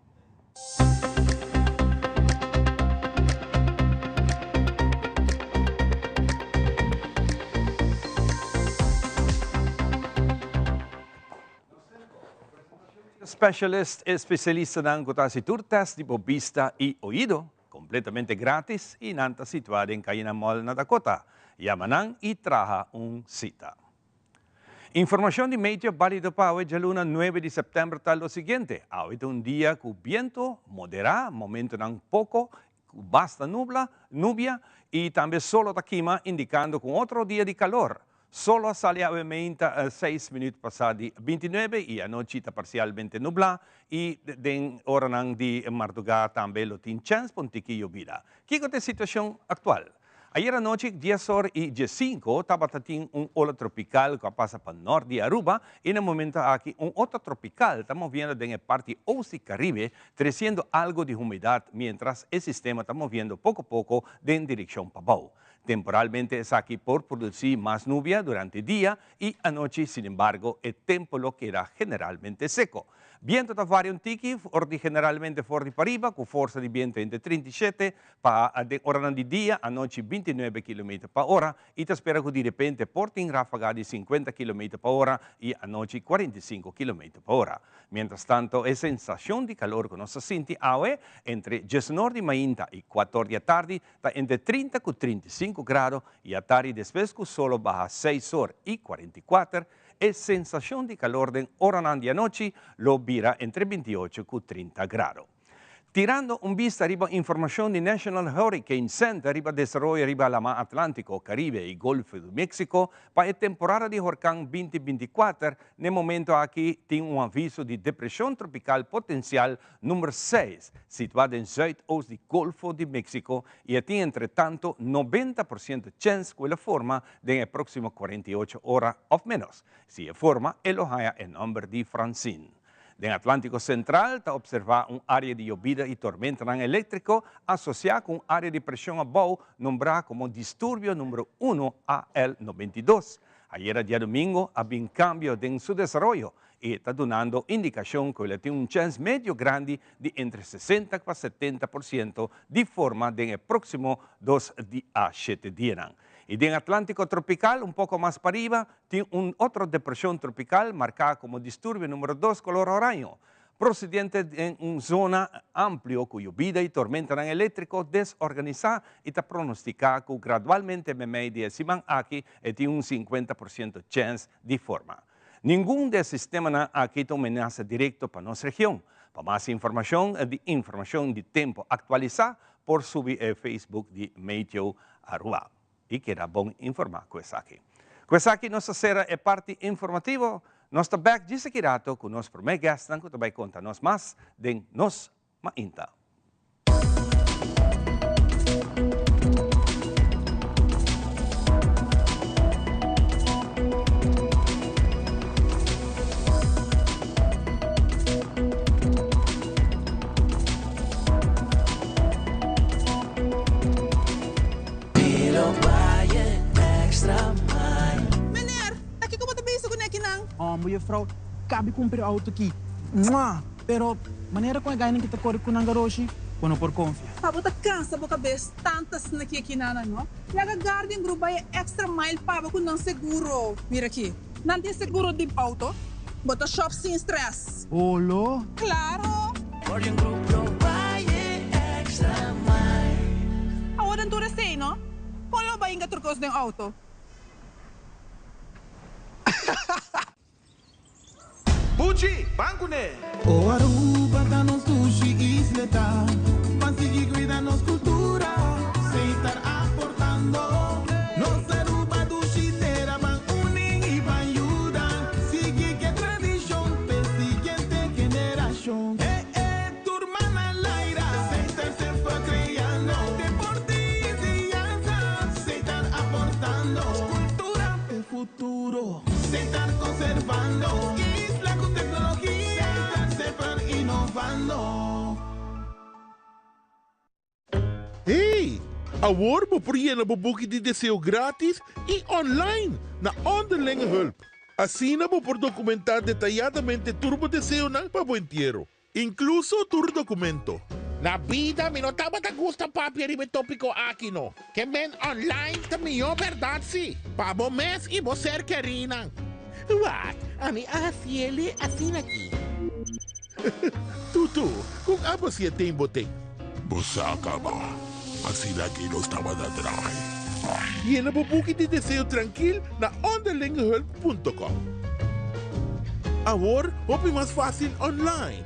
Specialist, e specialistanan cu ta haci tur test di bo bista y oido. Completamente gratis y nan ta situa den Cayena Mall na Dakota. Yama nan y traha un cita. Informacion di meteo balido pa awe djaluna nuebe di september ta lo siguiente, Awe ta un dia cu biento modera, momentonan poco cu basta nubla, nubia, y tambe solo ta kima indicando cu un otro dia di calor. Solo a sali awe meinta seis minuut pasa di bintinuebe y anochi ta parcialmente nubla y den oranan di marduga tambe lo tin chens pa un tiki yobida. Kico ta e situacion actual? Ayer anochi dies or y diescinco tabata tin un ola tropical cu a pasa pa nort di Aruba y na momento aki un otro tropical ta moviendo den e parti oost di Caribe treciendo algo di humedad mientras e sistema ta moviendo poco poco den direccion pabou. Temporalmente esaki por produci mas nubia durante dia y anochi, sinembargo e tempo lo keda generalmente seco. Biento ta varia un tiki for di generalmente for di pariba cu forsa di biento entre 37 pa den oranan di dia, anochi 29 kilometer pa ora y ta spera cu di repente por tin rafaga di 50 kilometer pa ora y anochi 45 kilometer pa ora. Mientras tanto e sensacion di calor cu nos ta sinti awe entre diesnor di mainta y cuator di atardi Ta entre 30 ku 35 grado i atardi despues ku solo baha seis or i 44, e sensashon di kalor den oranan di anochi lo bira entre 28 ku 30 grado. Tirando un bista riba informashon di National Hurricane Center riba desaroyo riba Laman Atlántiko, Karibe i Golfo di Meksiko pa e temporada di horkan 2024, n'e momento aki tin un aviso di depreshon tropikal potensial Number seis, situá den zuidoost di Golfo di Mexico i e tin entretanto 90% chèns ku el a forma den e próksimo 48 ora òf ménos. Si e forma, e lo haña e nòmber di Francine. Den Atlántiko Sentral ta opservá un área di yobida i tormentanan eléktriko asosiá ku un área di preshon abou nombrá komo Disturbio Numero Uno AL 92. Ayera diadomingo a bin kambio den su desaroyo E ta dunando indikashon ku el a tin un chèns medio grandi di entre 60 pa 70% di forma den e próksimo dos a shete dianan. I den Atlántiko tropikal, un poko mas pariba, tin un otro depreshon tropikal marká komo disturbio número dos kolor oraño, prosedente den un zona amplio ku yobida i tormentanan eléktriko desorganisá i ta pronostiká ku gradualmente meimei di e siman aki e tin un 50% chèns di forma. Ningun di e sistemanan aki ta un menasa direkto pa nos region. Pa mas informashon di informashon di tempu aktualisá por subi e Facebook di Meteo Aruba i keda bon informá ku esaki. Ku esaki nos ta sera e parti informativo. Nos ta bèk djis aki rato ku nos promé gèstnan ku ta bai konta nos mas den Nos Mainta.
Meneer, ta kiko bo ta bisa ku nekinan?
Homber, juffrouw, kabi kumpra e auto aki. Mwah! Pero, manera con e gainan ki ta core cu nan garoshi, bo no por confia.
Pa bo ta cansa bo cabes tanto asina ki aki nana no. Laga Guardian Group bay e extra mile pa bo cu nan seguro. Mira aki, nan tin seguro di auto, bo ta shop sin stress.
Olo?
Claro!
Guardian Group lo bay e extra mile.
Awor den tur esey no, con lo bay inga tur cos den auto?
Buchi, ban kuné!
O Aruba ta nos dushi isleta, Ban sigui cuida nos cultura, Seitar aportando. Nos Aruba dushi tera, Ban uni y ban yuda, Sigui ke tradicion p'e siguiente generacion. E e tur man al aire, Seitar semper creando, Deporte y enseñanza, Seitar aportando. Cultura p'e futuro. Seitar conservando isla cu tecnologia. Seitar semper innovando.
Hey! Awor bo por yena bo buki di deseo gratis y online na Onderlinge Hulp. Asina bo por documenta detayadamente tur bo deseonan pa bo entiero. Inkluso tur dokumento.
Na bida mi no tabata gusta papia riba e topiko aki no. Ke men online ta mihó bèrdat si, pa bo mes i bo ser kerínan. Wak, ami a hasiele asina aki.
Tutu, kon abo si e ten bo ten?
Bo sa kaba, asina aki nos tabata draai.
Yena bo buki di deseo trankil na onderlingehulp punto com. Awor hopi mas fácil online.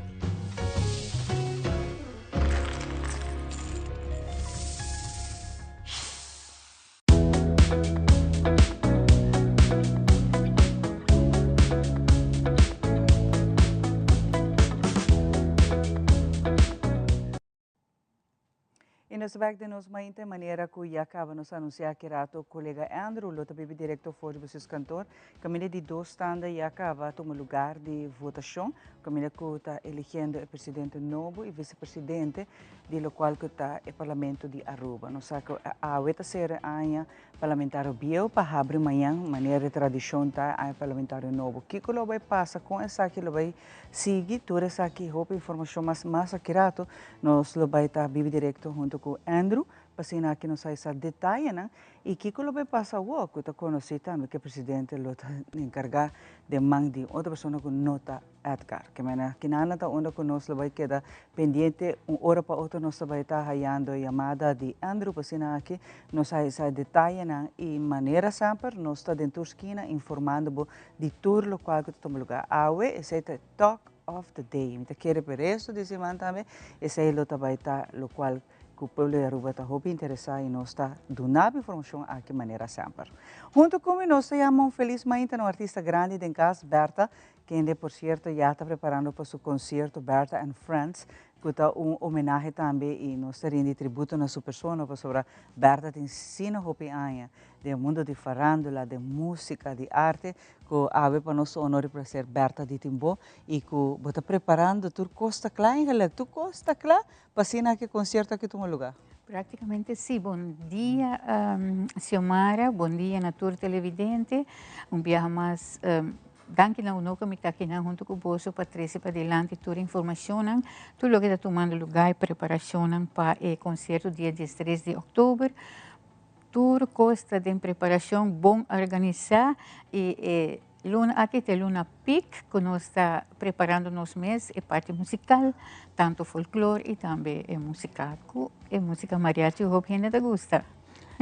nos bek den nos mainta e manera cu ya caba nos anuncia aki rato colega Andrew lo ta bibi directo for di bestuurskantoor caminda di dos tanda ya caba tuma lugar di votacion caminda cu ta eligiendo e presidente nobo y vicepresidente di locual cu ta e parlamento di Aruba. Nos sa cu awe ta ser e aña Parlamentario bieu pa habri mañan, manera di tradicion ta aña parlamentario nobo. Kico lo bay pasa con esaki lo bay sigui? Tur esaki hopi informacion mas mas aki rato nos lo bay ta bibi directo hunto cu Andrew pa asina aki nos hay sa detayenan y kico lo bay pasa awor cu ta conoci tambe cu e presidente lo ta encarga den man di otro persona cu no ta Edgar, Ke mena kinana ta unda ku nos lo bai keda pendiente un ora pa otro nos ta bai ta hayando e yamada di Andrew pa asina aki nos haya sa e detayenan i manera semper nos ta den tur skina informando bo di tur lokual ku ta tuma lugar awe esei ta e talk of the day mi ta kere pa e resto di siman tambe esei lo ta bai ta lokual Ku pueblo di Aruba ta hopi interesá i nos ta duna bo informashon aki manera semper. Huntu ku mi nos ta yama un felis mainta na un artista grandi den kas, Bertha, kende por sierto ya ta preparando pa su konsierto Bertha and Friends, ku ta un homenahe tambe i nos ta rindi tributo na su persona pasobra Bertha tin sino hopi aña den mundo di farándula, den músika, di arte, ku awe pa nos ta un honor i plaser Bertha di tin bo i ku bo ta preparando tur kos ta kla eigenlijk, tur kos ta kla Pa asina ki concierto aki tuma lugar?
Practicamente si. Bon dia Xiomara, bon dia na tur televidente. Un biaha mas danki na uno cu mi ta akinan hunto cu boso pa trece padilanti tur informacionnan, tur loke ta tumando lugar y preparacionnan pa e concierto dia diestres di october. Tur cos ta den preparacion bon organisa y e luna aki ta e luna piek cu nos ta preparando nos mes e parti musical, tanto folklor y tambe e musica cu e musica mariachi hopi hende ta gusta.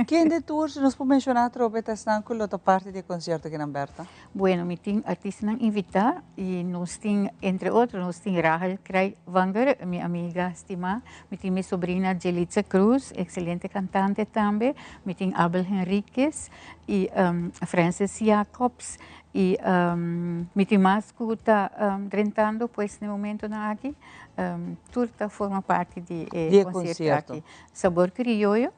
Kende tur si nos por menciona atrobe ta esnan cu lo ta parti di e concierto akinan Bertha?
Bueno, mi tin artistanan invita y nos tin, entre otro, nos tin Rahel Kruywanger, mi amiga stima, mi tin mi sobrina Jelitza Cruz, excelente cantante tambe, mi tin Abel Henriquez y Francis Jacobs y mi tin mas cu ta drentando pues na e momentonan aki, tur ta forma parti di e concierto aki. Sabor Criollo.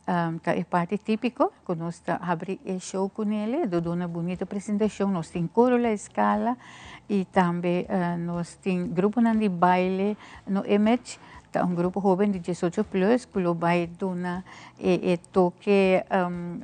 Ta e parti típiko ku nos ta habri e show kunele, do duna bunita presentashon. Nos tin koro La Escala i tambe nos tin gruponan di baile No Image, ta un grupo hoben di diesocho plus ku lo bai duna e toke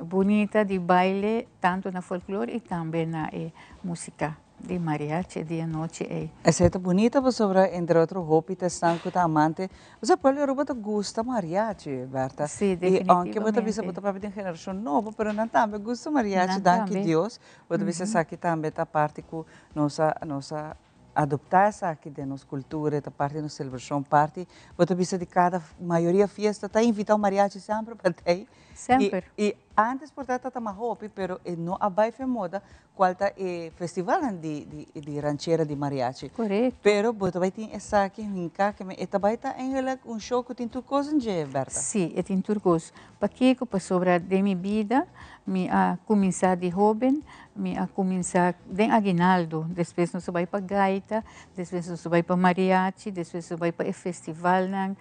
bunita di baile tantu na folklor i tambe na e musika. Di mariachi di anochi ei.
Esei ta bunita pasobra entre otro hopi ta esnan ku ta amante. Osea pueblo di Aruba ta gusta mariachi, Bertha.
Si,
I aunke bo ta bisa bo
definitivamente.
ta papia di un generashon nobo, pero nan tambe gusta mariachi,
Nan
danki
tambe.
Dios. Bo ta bisa esaki tambe ta parti ku nos a nos a adoptá esaki den nos kultura, e ta parti di nos selebrashon, parti bo ta bisa di kada mayoria fiesta ta invitá un mariachi semper pa tei.
Semper.
I antes por ta ta mas hopi, pero e no a bai fe moda cual ta e festivalnan di di di ranchera di mariachi.
Correcto.
Pero bo ta bai tin esaki hinca ke e ta bai ta eigenlijk un show cu tin tur cos en dje, Bertha.
Sí, e tin tur cos. Pakico? Pasobra den mi bida mi a cuminsa di hoben, mi a cuminsa den aguinaldo, despues nos a bai pa gaita, despues nos a bai pa mariachi, despues nos a bai pa e festivalnan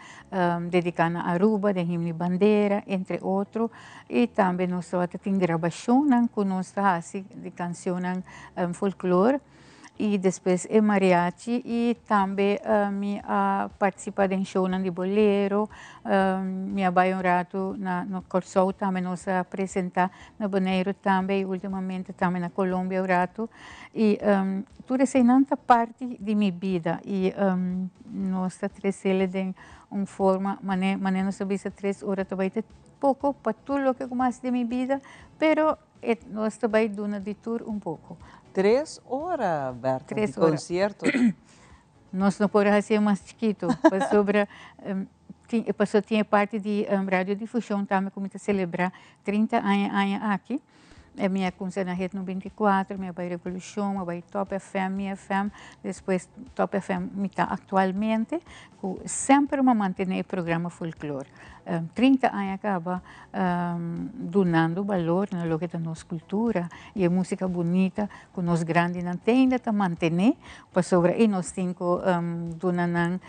dedica na Aruba, den Himno y Bandera, entre otro. Y tambe nos tabata tin grabacionnan cu nos ta haci di cancionnan folklor y despues e mariachi y tambe mi a participa den shownan di bolero, mi a bay un rato na Corsou tambe nos a presenta, na Boneiru tambe y ultimamente tambe na Colombia un rato y tur eseynan ta parti di mi bida y nos ta trecele den un forma mane mane nos ta bisa tres ora ta bay ta Poco pa tur loke cu mas den mi bida, pero e nos ta bay duna di tur un poco.
Tres ora, Bertha, di
Tres ora.
concierto.
Nos no por a hacié mas chikito, pasobra tin, pasobra tin e parti di radiodifusion tambe cu mi ta celebra 30 aña aña aki. Mi a cuminsa na Hit 94, mi a bay Revolucion, mi a bay Top FM, Mi FM, despues Top FM mi ta actualmente, cu semper mi a mantene e programa folklor. 30 aña caba dunando balor na loke ta nos cultura y e musica bunita cu nos grandinan te ainda ta mantene, pasobra y nos tin cu duna nan,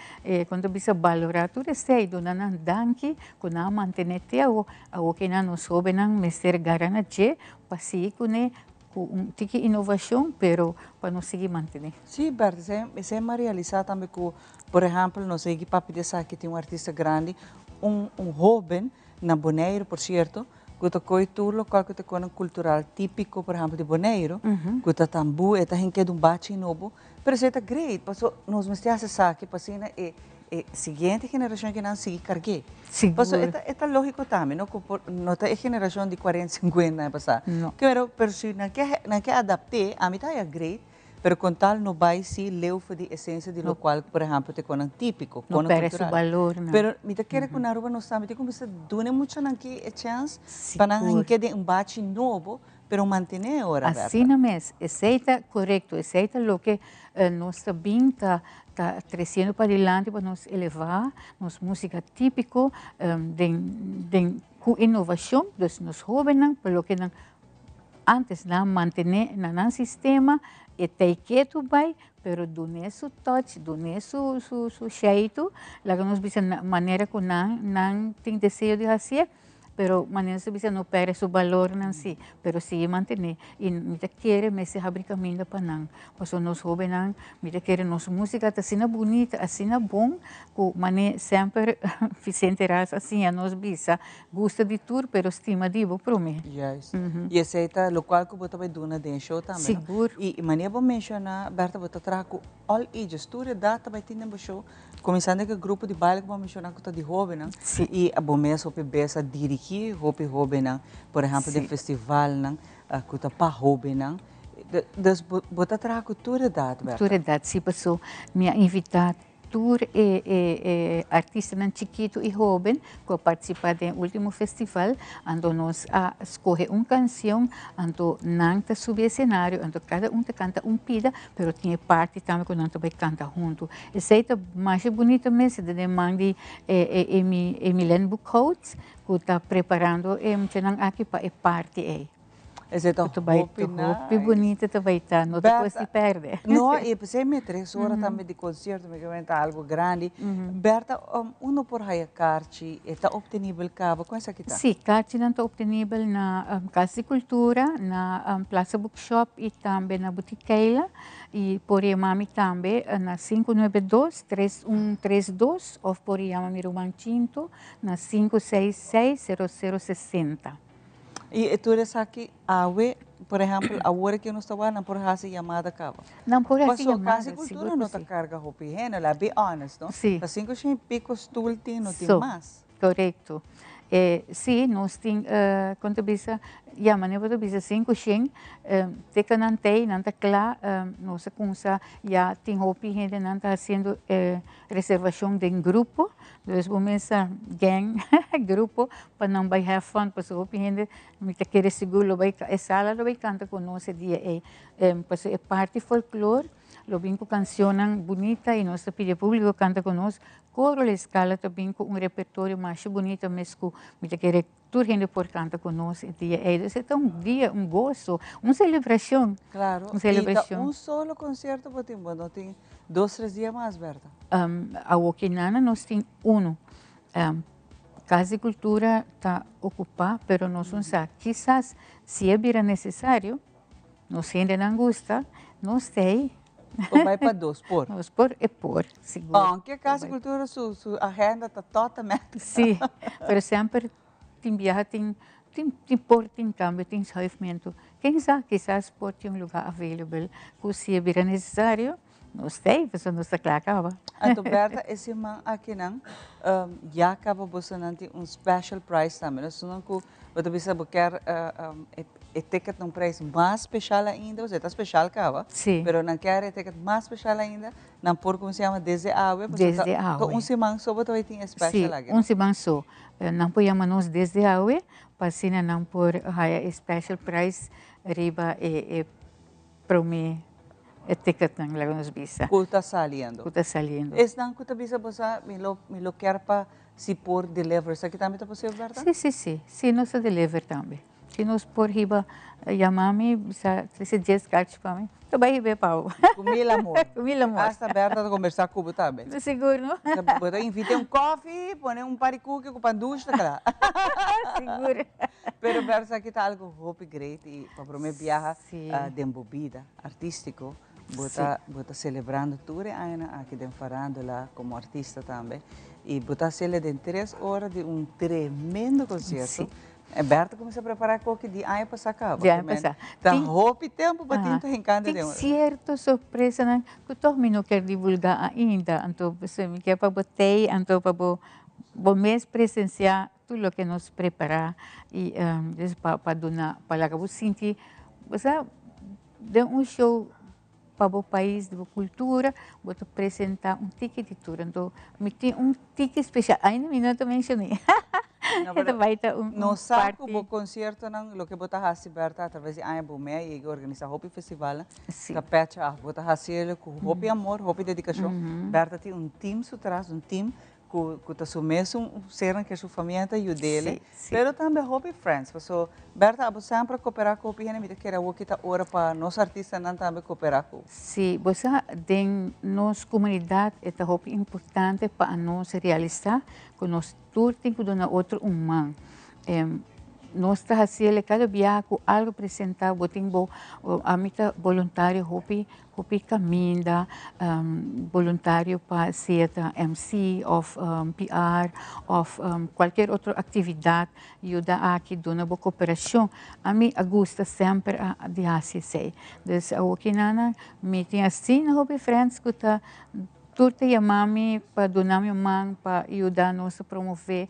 con ta bisa, balora tur esey, duna nan danki cu nan a mantene te awo. Awo ke nan nos hobennan mester gara na dje pa sigui kuné ku un tiki inovashon pero pa nos sigui mantené.
Sí, Bertha, esei esei mi a realisá tambe ku, por ehèmpel, nos a yegi papia di esaki, tin un artista grandi, un un hóben na Boneiru, por sierto, ku ta kohe tur lokual ku ta konan kultural típiko, por ehèmpel, di Boneiru, ku ta tambú, e ta hink'é den un bachi nobo, pero esei ta great, pasobra nos mester hasi esaki pa asina e E siguiente generacion ke nan sigui cargué.
Sigur.
Paso e ta e ta logico tambe no cu por no ta e generacion di cuarenta cincuenta aña pasa.
No.
Pero pero si nan ke nan ke adapté ami ta haya great pero con tal no bay si leu for di esencia di locual por ehempel ta e conan tipico,
No
conan
perde su
cultural.
balor nan.
Pero mi ta kere cu na Aruba nos tambe tin cuminsa duna e muchanan ki e chance pa nan
Sigur.
hinke den un bachi nobo pero mantené ora Bertha.
Asina mes, esey ta corecto, esey ta loke nos ta bin ta ta treciendo padilanti pa nos eleva nos musica tipico den den cu innovacion, dus nos hobennan pa loke nan antes nan mantene na nan sistema e tey ketu bay, pero dun'e su touch, dun'e su su su sheitu, laga nos bisa na manera cu nan nan tin deseo di haci'e. Pero manera su bisa no perde su balornan si, pero sigui mantene. Y mi ta kere mester habri caminda pa nan. Pasobra nos hobennan, mi ta kere nos musica ta asina bunita, asina bon, cu mane semper Vicente Ras a siña nos bisa, gusta di tur pero stima di bo prome.
Juist. Y esey ta locual cu bo ta bay duna den e show tambe, no?
Sigur.
Y manera bo menciona, Bertha, bo ta traha cu all ages, tur edad ta bay tin den bo show. Kuminsando ku e grupo di baile ku bo a menshoná ku ta di hóbennan i bo mes hopi bes a dirigí hopi hóbennan, por ehèmpel den festivalnan ku ta pa hóbennan. Dus bo ta traha ku tur edat, Bertha?
Tur edat, sí, paso mi a invitá tur e e artistanan chikitu i hóben ku a partisipá den e último festival, anto nos a skohe un kansion, anto nan ta subi esenario, anto kada un ta kanta un pida, Pero tin e parti tambe ku nan ta bai kanta huntu. Esei ta masha bunito mes, e ta den man di e Emilen Boekhout ku ta preparando e muchanan aki pa e parti ei.
Esei ta hopi nice.
Hopi bunito ta bai ta, no ta kos di pèrdè.
No, i p'esei mi tres ora tambe di konsierto mi ke ta algu grandi. Bertha, unda por haya karchi? E ta optenibel kaba? Kon esaki ta?
Sí, karchinan ta optenibel na Kas di Kultura, na Plaza Bookshop i tambe na Boutique Keila. I por yama mi tambe na 592 3132 òf por yama mi ruman Chinto na 566 0060.
I tur esaki awe, por ehèmpel, awor ke nos ta wak, nan por hasi yamada kaba?
Nan por hasi
Pasobra
yamada,
Kas di
sigur
Kultura
ku
no ta
si.
karga hopi hende, la be honest, no?
Sí.
Ta sinku shen i piko stul tin, no tin
So,
mas.
korekto. E, sí, nos tin, kon ta bisa, ya, manera bo ta bisa 500, te ke nan t'ei, nan ta kla, nos a kumsa ya tin hopi hendenan ta hasiendo e reservashon den grupo, dus bo mester gang, grupo, pa nan bai have fun, pasobra hopi hende mi ta kere sigur lo bai, e sala lo bai kanta ku nos e dia ei, pasobra e parti folklor lo bin ku kanshonnan bunita i nos ta pidi e públiko kanta ku nos, Coro La Escala ta bin ku un repertorio masha bunita mes ku mi ta kere tur hende por kanta ku nos e dia ei. Dus e ta un dia, un goso, un selebrashon.
Claro,
Un
i ta
selebrashon.
un solo concierto bo tin? Bo no tin dos, tres dia mas, Bertha?
Awokinana nos tin uno. Cas di Cultura ta ocupa, pero nos un sa kisas si e bira necesario, Nos hendenan gusta, nos t'ei.
Por bai pa dos por.
Nos por e por, sigur.
Aunke Casa di Cultura su su agenda ta totalmente.
Sí, pero semper tin biaha tin tin tin por tin cambio, tin schuifmento. Ken sa, kisas por tin un lugar available cu si e bira necesario. Nos t'ei, pasobra nos ta kla kaba.
Anto Bertha, e siman akinan ya kaba bosonan tin un special price tambe. No esunnan ku bo ta bisa bo kier e ticket na un prijs mas special ainda, pasobra e ta special kaba, pero nan kier e ticket mas special ainda, nan por kuminsá yama desde awe, pasobra ta un siman so bo ta bai tin e special aki.
Si, un siman so. Nan por yama nos desde awe pa asina nan por haya e special price riba e prome e ticketnan laga nos bisa.
Ku ta saliendo.
Ku ta saliendo.
Esnan ku ta bisa bo sa mi lo mi lo kier pa si por deliver esaki tambe ta posibel Bertha?
Si si si si nos ta deliver tambe si nos por hiba yama mi bisa trese dies kachi pa mi ta bai hib'e pa bo.
Ku mil amor.
Ku mil amor.
Hasta Bertha ta kombersá ku bo tambe.
Sigur no.
Bo ta invit'e un kofi pone un par di kuki ku pan dushi ta kla.
Sigur.
Pero Bertha esaki ta algu hopi great i pa prome biaha den bo bida artístiko bo ta bo ta selebrando tur e añanan aki den farándula komo artista tambe i bo ta hasiel den tres ora di un tremendo konsierto. E Bertha kuminsá prepará koki di aña pasá kaba.
Di aña pasá.
Ta hopi tempu bo tin ta hinkando
den. Tin sierto sorpresanan ku tòg mi no kier divulgá ainda anto mi kier pa bo tei anto pa bo bo mes presensiá Tur loke nos prepará i dus pa pa duna pa laga bo sinti bo sa den un show pa bo pais di bo kultura bo ta presentá un tiki di tur anto mi tin un tiki spesial ainda mi no ta menshoné e ta bai ta un
Nos sa
parti
ku bo konsiertonan loke bo ta hasi Bertha atraves di aña bo mei a yega organisá hopi festivalnan ta pecha af bo ta hasi el ku hopi amor hopi dedikashon Bertha tin un team su tras un team Cu cu ta su mesun sernan ke su famia ta yudele, pero tambe hopi friends, paso Bertha abo semper a coopera cu hopi hende, mi ta kere awor ki ta ora pa nos artistanan tambe coopera cu.
Si, bo sa den nos comunidad e ta hopi importante pa anos realisa cu nos tur tin cu duna otro un man. Nos ta haciele cada biaha cu algo presenta, bo tin bo, ami ta boluntario hopi Hopi caminda boluntario pa sea ta MC of PR of cualkier otro actividad yuda aki duna bo cooperacion. Ami a gusta semper a di haci esey. Dus awoki nana mi tin asina hopi friends cu ta tur ta yama mi pa duna mi un man pa yuda nos a promove.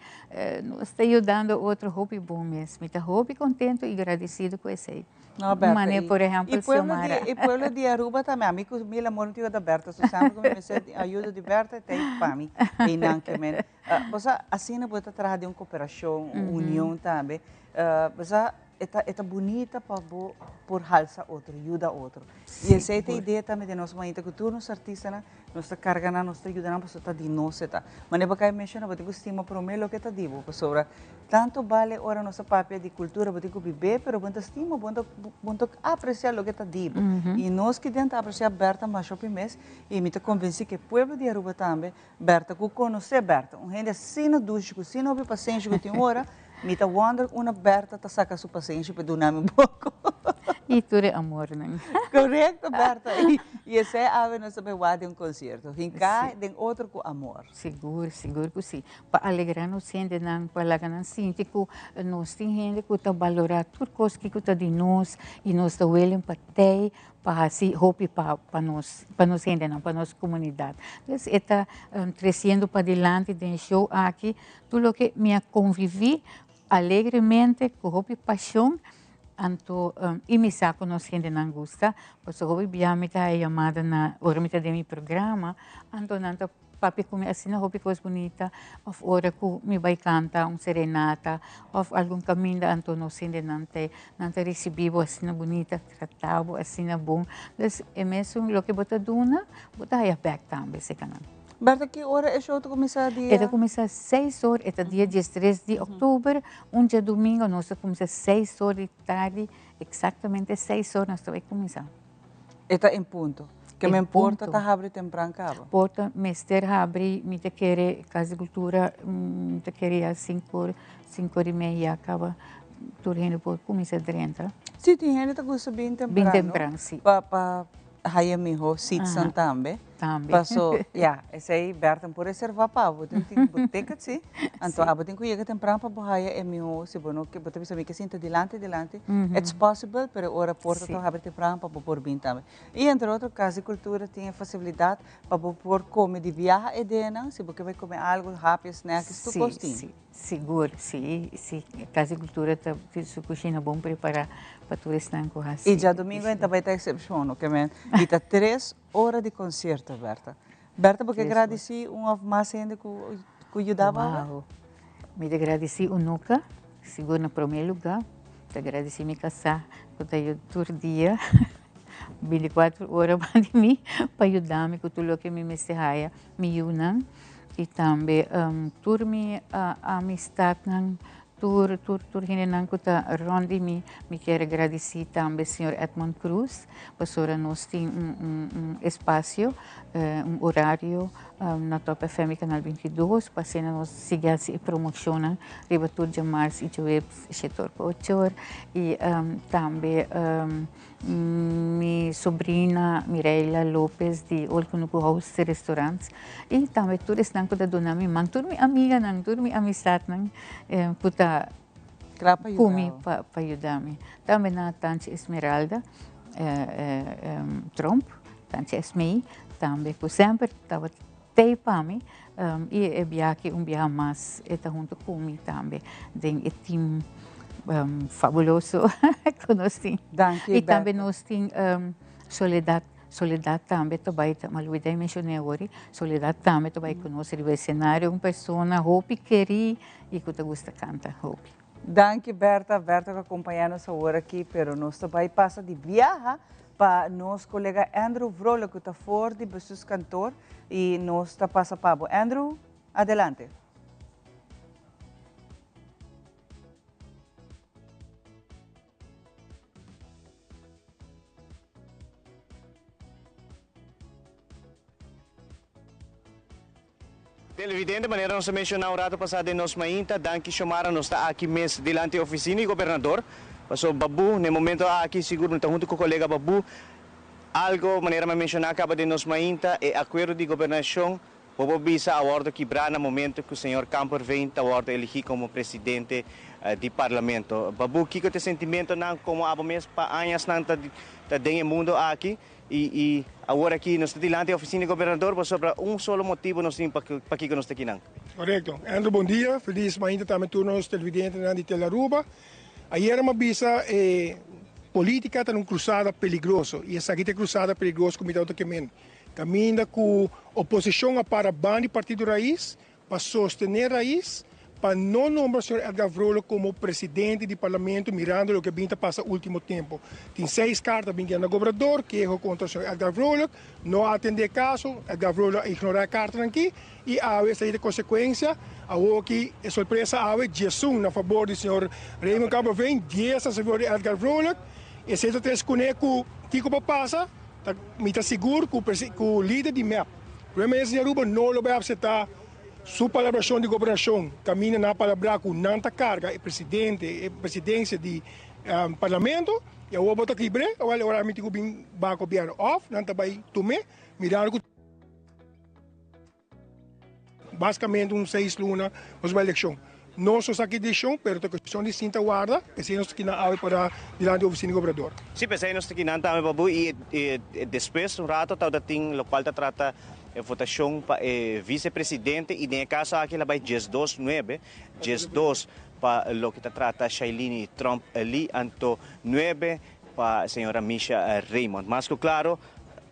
Nos ta yudando otro hopi bon mes. Mi ta hopi contento y gradecido cu esey.
No, Berta,
Mane,
y,
por ehempel,
y pueblo
Xiomara.
di, y pueblo di Aruba tambe. Ami cu mil amor mi ta Berta, so semper cu mi mester di ayudo di Berta, ta ahí pa mi. Einan ke men. Bo sa, asina bo ta traha den un cooperacion, un union tambe. Bo sa, e ta, e ta bunita pa bo por halsa otro, yuda otro. Y esey ta e idea tambe di nos mainta cu tur nos artistanan, Nos ta carga nan, nos ta yuda nan pasobra ta di nos e ta. Manera bo kai menciona bo tin cu stima prome loke ta di bo pasobra tanto bale ora nos ta papia di cultura bo tin cu bibe pero bo ta stima, bo ta bo ta aprecia loke ta di bo. Y nos ki den ta aprecia Bertha masha hopi mes y mi ta convenci cu e pueblo di Aruba tambe Bertha cu conoce Bertha, un hende asina dushi cu asina hopi pasenshi cu tin ora Mi ta wonder una Bertha ta saca su pasenshi pa duna mi un poco.
Y tur e amornan.
Correcto Bertha. Y esey awe nos ta bay wak den un concierto. Hinca den otro cu amor.
Sigur, sigur cu si. Pa alegra nos hendenan, pa laga nan sinti cu nos tin hende cu ta balora tur cos kico ta di nos y nos ta willing pa tey pa haci hopi pa pa nos pa nos hendenan, pa nos comunidad. Entonces e ta treciendo padilanti den e show aki Tur loke mi a convivi alegremente cu hopi pasion anto y mi sa cu nos hendenan gusta pasobra hopi bia mi ta haya yamada na ora mi ta den mi programa anto nan ta papia cu mi asina hopi cos bunita of ora cu mi bay canta un serenata of algun caminda anto nos hendenan ta nan ta ricibi bo asina bunita trata bo asina bon dus e mesun loke bo ta duna bo ta haya bek tambe seca nan.
Bertha, ki ora e show ta kuminsá dia?
E ta kuminsá seis or, e ta dia diestres di òktober, un djadumingu, nos ta kuminsá seis or di tardi, eksaktamente seis or nos ta bai kuminsá.
E ta en punto? Ke men porta ta habri tempran kaba?
Porta mester habri, mi ta kere Kas di Kultura, mi ta kere ya sinku or, sinku or i meia kaba tur hende por kuminsá drenta.
Sí, tin hende ta gusta bin tempran, no?
Bin tempran, sí.
Pa, pa haya mihó seatsnan tambe.
tambe.
Paso, ya, esei Bertha por reserva pa bo, bo tin bo ticket si, anto abo tin ku yega tempran pa bo haya e miho, si bo no ke, bo ta bisa mi ke sinta dilanti dilanti, it's possible, pero e ora porta ta habri tempran pa bo por bin tambe. I entre otro Cas di Cultura tin e facilidad pa bo por come di biaha e denan, si bo ke bai come algo, hapi, snacks, tur cos tin.
Si, si. Sigur, si, si. Cas di Cultura ta tin su cushina bon prepara pa tur esnan cu haci.
I djadomingo en ta bai ta excepcion, no ke men? I ta tres ora di concierto, Bertha. Bertha, bo ke gradici un of mas hende cu cu yuda bo awe?
Wow! Mi ta gradici Unuka, sigur na prome luga. Ta gradici mi casa cu ta yuda tur dia, binticuatro ora ban di mi pa yuda mi cu tur loke mi mester haya. Mi yunan y tambe tur mi amistadnan, tur tur tur hendenan cu ta rond di mi, mi kier agradeci tambe señor Edmond Croes pasobra nos tin un un un espacio, un horario na Top FM Canal 22 pa asina nos sigui haci e promocionnan riba tur djamars y djaweps shetor pa ochor y tambe Mi sobrina Mireila Lopez di Old Cunucu House Restaurant y tambe tur esnan cu ta duna mi man, tur mi amiganan, tur mi amistadnan cu ta cu mi pa yuda mi. Tambe na Tanchi Esmeralda Tromp, Tanchi Esmee, tambe cu semper tabata tey pa mi y e biaha aki un biaha mas e ta hunto cu mi tambe den e team fabuloso cu nos tin.
Danki
Y tambe nos tin Soledad, Soledad tambe ta bay, ma olbida di menciona awor, Soledad tambe ta bay cu nos riba escenario, un persona hopi keri y cu ta gusta canta hopi.
Danki Bertha, Bertha cu a acompaña nos awor aki, pero nos ta bay pasa di biaha Pa nos colega Andrew Vrolijk cu ta for di bestuurskantoor y nos ta pasa pa bo. Andrew, adelante.
Televidente, manera nos a menciona un rato pasa den nos mainta, danki Xiomara, nos ta aki mes dilanti e oficina di gobernador, paso Babu na e momento aki sigur mi ta hunto cu colega Babu, algo manera mi a menciona caba den nos mainta, e acuerdo di gobernacion bo por bisa a wordo kibra na momento cu señor Kamperveen ta wordo eligi como presidente di parlamento. Babu, kico ta e sentimentonan como abo mes pa añasnan ta den e mundo aki? I i awor aki nos ta dilanti e oficina di gobernador pasobra un solo motibo nos tin pakiko nos ta akinan.
Korekto. Andrew bon dia, felis mainta tambe tur nos televidentenan di Telearuba. Ayera mi a bisa e politica ta un cruzada peligroso y esaki ta e cruzada peligroso cu mi ta ke men. Caminda cu oposicion a para ban di Partido Raiz pa sostene Raiz pa no nombra señor Edgar Vrolijk como presidente di Parlamento mirando loke a bin ta pasa ultimo tempo. Tin seis carta bin keda na Gobernador keho contra señor Edgar Vrolijk, no a atende e caso, Edgar Vrolijk a ignora e cartanan aki y awe esaki ta e consecuencia. Awoki e sorpresa awe diesun na fabor di señor Raymond Kamperveen, dies na favor di Edgar Vrolijk. Esey ta tres cune cu kico por pasa, ta mi ta sigur cu cu lider di mep, Primer Minister di Aruba no lo bay acepta su palabracion di gobernacion caminda nan a palabra cu nan ta carga e presidente, e presidencia di Parlamento y awor bo ta kibre, awel ora mi tin cu bin baha gobierno of nan ta bay tume mirando cu basicamente un seis luna nos bay eleccion. Nos no sa ki decision pero ta cuestion di sinta warda, pesey nos ta kinan awe para dilanti oficina di gobernador.
Si, pesey nos ta kinan tambe Babu y despues un rato tabata tin locual ta trata e votacion pa e vice presidente y den e caso aki el a bay diesdos nuebe, 12 pa loke ta trata Shailini Tromp Lee anto nuebe pa señora Misha Raymond. Mas cu claro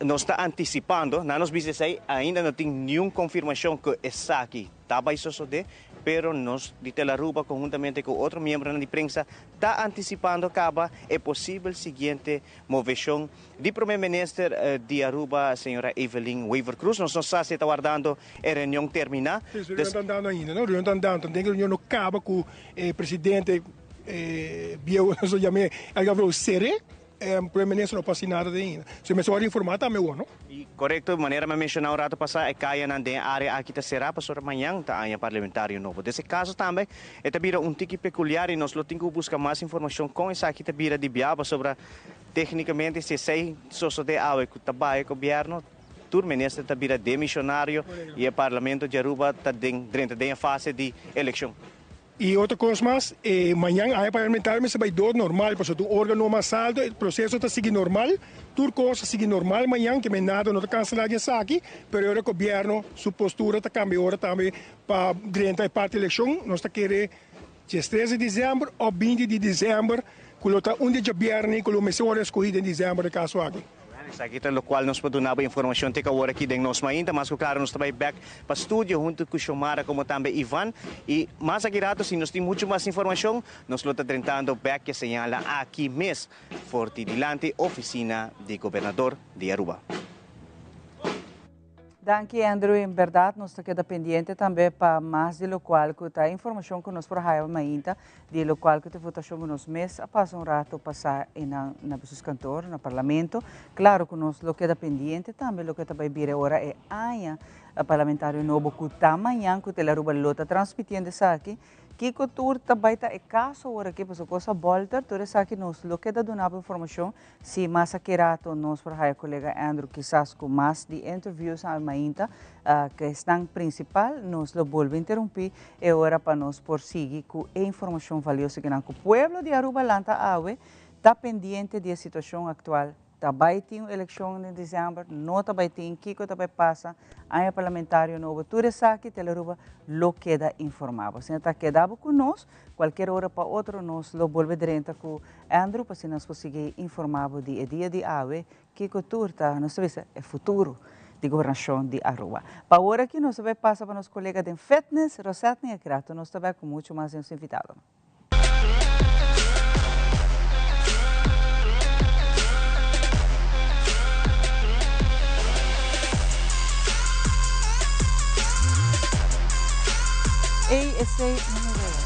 nos ta anticipando, na nos bisa esey ainda no tin niun confirmacion cu esaki ta bay sosode, pero nos di Telaruba conhuntamente cu otro miembronan di prensa ta anticipando caba e posibel siguiente movecion di Prome Minister di Aruba, señora Evelyn Wever-Croes. Nos no sa si e ta wardando e reunion termina.
Sí, su reunion ta andando ainda, no? Reunion ta andando. Tanten ku reunion no kaba ku e presidente bieu, nos ta yam'é, Edgar Vrolijk, ser'é, Prome Minister no por hasi nada te ainda. So e mester wòrdu informá tambe awor, no?
I korekto, manera mi a menshoná un rato pasá, e kayanan den e área aki ta será pasobra mañan ta aña parlamentario nobo. Den ese kaso tambe e ta bira un tiki pekuliar i nos lo tin ku buska mas informashon kon esaki ta bira di biaha pasobra Téknikamente si esei sosodé awe ku ta bai e gobièrnu, tur minister ta bira demisionario y e parlamento di Aruba ta den drenta den e fase di eleccion.
Y otro cos mas, e mañan aña parlamentario mester bay door normal, pasobra ta un organo mas alto, e proceso ta sigui normal, tur cos ta sigui normal mañan, ke men nada no ta cancela di esaki, pero e ora gobierno su postura ta cambia ora tambe pa drenta e parti eleccion, nos ta kere diestres di december of binti di december, cu lo ta un di djabièrnè cu lo mester worde escogi den december e caso aki.
Esaki ta locual nos por duna bo informacion te cu awor aki den nos mainta. Mas cu claro nos ta bay bek pa studio hunto cu Xiomara como tambe Ivan. Y mas aki rato si nos tin mucho mas informacion nos lo ta drentando bek e señala aki mes for di dilanti oficina di Gobernador di Aruba.
Danki Andrew, en berdad nos ta keda pendiente tambe pa mas di locual cu ta informacion cu nos por haya mainta di locual cu ta votacion cu nos mes a pasa un rato pasa enan na bestuurskantoor, na parlamento. Claro cu nos lo keda pendiente tambe loke ta bay bira ora e aña parlamentario nobo cu ta mañan cu Telearuba lo ta transmitiendo esaki. Kico tur ta bay ta e caso ora aki pasobra cos a bolter tur esaki nos lo keda duna bo informacion Si mas aki rato nos por haya colega Andrew kisas cu mas di interviews awe mainta cu esnan principal, nos lo bolbe interumpi e ora pa nos por sigui cu e informacion valioso kinan cu pueblo di Aruba lanta awe ta pendiente di e situacion actual. Ta bay tin un eleccion den december? No ta bay tin? Kico ta bay pasa? Aña parlamentario nobo? Tur esaki Telearuba lo keda informa bo. Asina ta keda bo cu nos. Cualkier ora pa otro nos lo bolbe drenta cu Andrew pa asina nos por sigui informa bo di e dia di awe kico tur ta, nos ta bisa, e futuro di gobernacion di Aruba. Pa awor aki nos ta bay pasa pa nos colega den fitness, Rosetny Akrato. Nos ta bay cu mucho mas di nos invitadonan. Ey esey no me veo.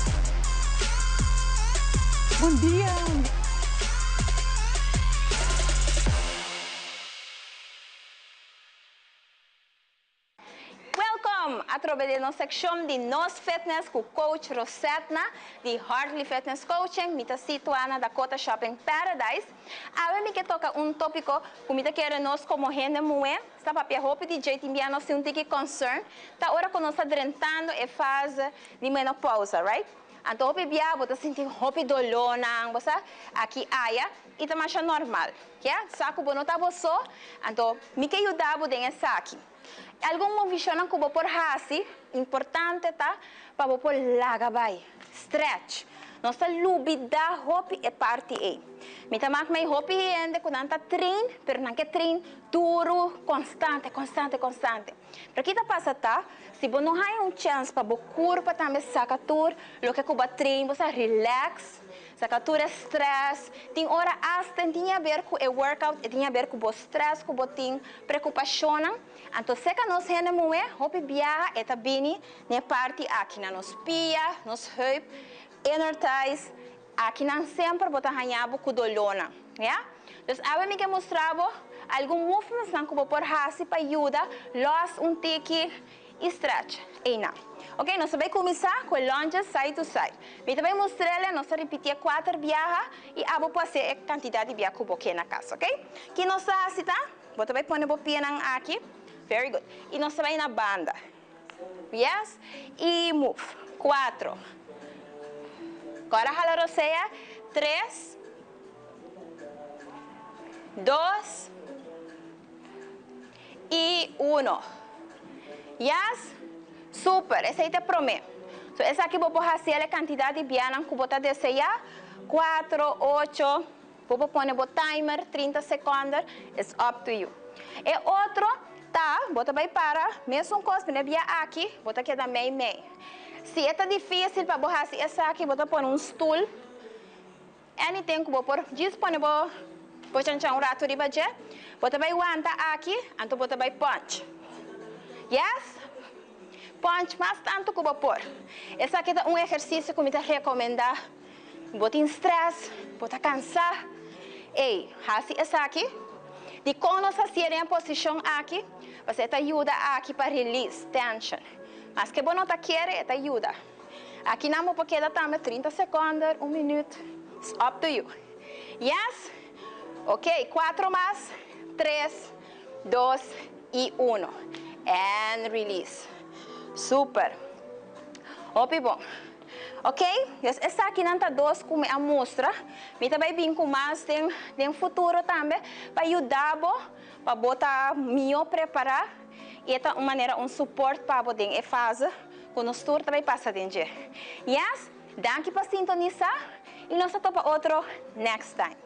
Bon dia.
Welcome! Atrobe den nos seccion di Nos Fitness cu Coach Rosetna di Hartley Fitness Coaching. Mi ta situa na Dakota Shopping Paradise. Awe mi ke toca un topico cu mi ta kere nos como hende muhe Sta papia hopi di dje tin bia nos tin un tiki concern ta ora cu nos ta drentando e fase di menopausa, right? Anto hopi bia bo ta sinti hopi dolornan, bo sa, aki aya, y ta masha normal, ya? Sa cu bo no ta bo so, anto mi ke yuda bo den esaki. Algun movicionnan cu bo por haci, importante ta pa bo por laga bay, stretch. Nos ta lubida hopi e parti ey. Mi ta mak mei hopi hende cu nan ta train, pero nan ke train duru, constante, constante, constante. Pero ki ta pasa ta, si bo no haya un chance pa bo curpa tambe saca tur loke cu bo a train, bo sa relax, saca tur e stress, tin ora hasta tin haber cu e workout, e tin haber cu bo stress cu bo tin, preocupacionnan. Anto seca nos hende muhe, hopi biaha e ta bini n'e parti aki na nos pia, nos heup, inner thighs, aki nan semper bo ta haña bo ku dolónan, ya. Dus awe mi ke mustra bo algun movementsnan ku bo por hasi pa yuda lòs un tiki i stretch einan. Ok, nos ta bai kuminsá ku e lunges side to side. Mi ta bai mustr'el, nos ta ripitié kuater biaha i abo por hasié e kantidat di biaha ku bo ke na kas, ok. Ki nos ta hasi ta, bo ta bai pone bo pianan aki, very good, i nos ta bai na banda. Yes y move. Cuatro. Cora hala rosea. Tres. Dos. Y uno. Yes. Super. Esey ta prome. So esaki bo por haci el e cantidad di bianan cu bo ta desea. Cuatro, ocho. Bo por pone bo timer 30 seconde, it's up to you. E otro ta, bo ta bay para mesun cos mira bia aki, bo ta keda mei mei. Si e ta dificil pa bo haci esaki, bo ta pone un stoel, anything cu bo por djis pone bo bo chanchan un rato riba dje, bo ta bay wanta aki, anto bo ta bay punch. Yes? Punch mas tanto cu bo por. Esaki ta un ehercicio cu mi ta recomenda. Bo tin stress, bo ta cansá. Ey, haci esaki. Dicon nos hacié den e posicion aki? Pasobra e ta yuda aki pa release tension. Maske bo no ta kere, e ta yuda. Aki nan bo por keda tambe 30 seconde, un minuut, it's up to you. Yes? Ok, cuatro mas, tres, dos. y uno. And release. Super. Hopi bon. Ok, dus esakinan ta dos ku mi a mustra. Mi ta bai bin ku mas den den futuro tambe pa yuda bo pa bo ta mihó prepará i e ta un manera un support pa bo den e fase ku nos tur ta bai pasa den dje. Yes, danki pa sintonisá i nos ta topa otro next time.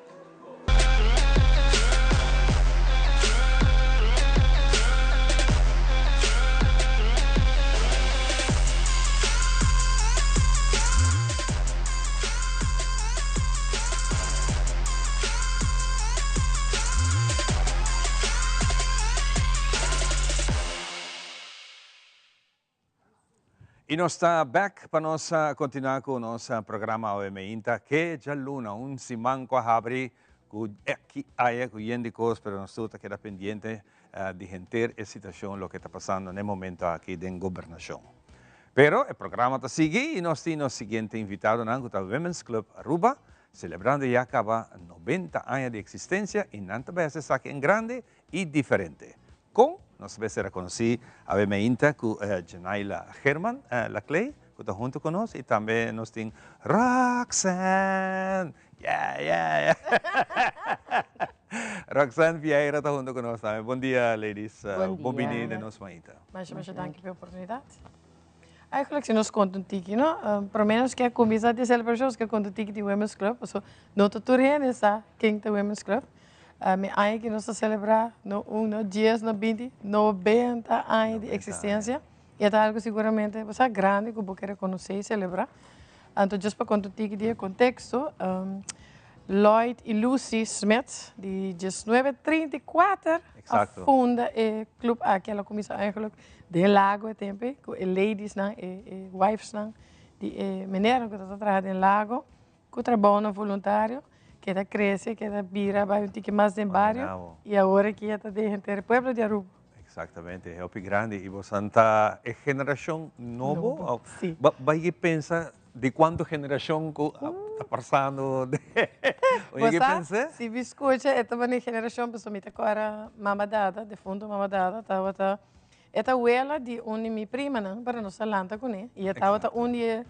Y nos ta back pa nos continua cu nos programa awe meinta ke djaluna un siman cu a habri cu aki aya cu yen di cos pero nos tur ta keda pendiente di henter e situacion loke ta pasando na e momento aki den gobernacion. Pero e programa ta sigui y nos tin nos siguiente invitadonan cu ta Women's Club Aruba celebrando ya caba 90 aña di existencia y nan ta bay haci esaki en grande y diferente. Kon nos mester a konosí awe meinta ku Janaila German Laclay ku ta huntu ku nos i tambe nos tin Roxanne! Yeah, yeah, yeah! Roxanne Vieira ta huntu ku nos tambe. Bon dia ladies. Bon bini den nos mainta.
Masha masha danki pa e oportunidat. Eigenlijk si nos konta un tiki no, prome nos ke kuminsá di selebrashon nos ke konta un tiki di Women's Club pasobra no ta tur hende sa ken ta Women's Club. Mi aña ki nos ta selebrá no un, no dies, no binti, 90 aña di eksistensia i e ta algu siguramente bo sa grandi ku bo ke rekonosé i selebrá. Anto djis pa konta un tiki di e konteksto, Lloyd i Lucy Smith di 1934 a funda e club aki, el a kuminsá eigenlijk den Lago e tempu ei ku e ladiesnan, e wifesnan di e menernan ku tabata traha den Lago. Ku trabounan voluntario ke ta krese, ke ta bira bai un tiki mas den bario i awor aki e ta den henter e pueblo di Aruba.
Exactamente, e hopi grandi i bosan ta e generashon nobo?
Si.
Bai ki pensa di kuantu generashon ku ta pasando? Bo
sa, si mi skucha e ta bani generashon pasobra mi ta kòrda mama dada, defunto mama dada tabata e ta wela di un di mi primanan pero nos a lanta kuné i e tabata un di e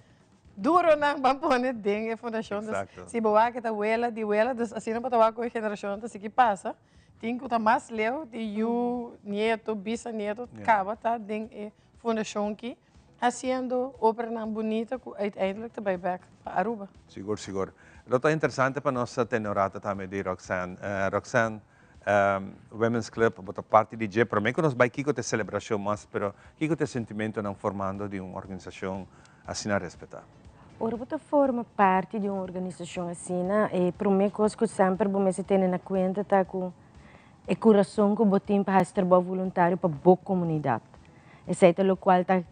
Duronan ban pone den e fundashon. Dus si bo wak e ta wela di wela, dus asina bo ta wak ku e generashonnan ta sigui pasa. Tin ku ta mas leu di yu, nieto, bisanieto kaba ta den e fundashon ki hasiendo obranan bunita ku uiteindelijk ta bai bek pa Aruba.
Sigur, sigur. Lo ta interesante pa nos tene un rato tambe di Roxanne. Roxanne, Women's Club, bo ta parti di dje. Prome ku nos bai kiko ta e selebrashon mas, pero kiko ta e sentimentonan formando di un organisashon asina respetá?
Ora bo ta forma parti di un organisashon asina, e prome kos ku semper bo mester tene na kuenta ta ku e kurason ku bo tin pa hasi trabou voluntario pa bo komunidat. Esei ta lokual ta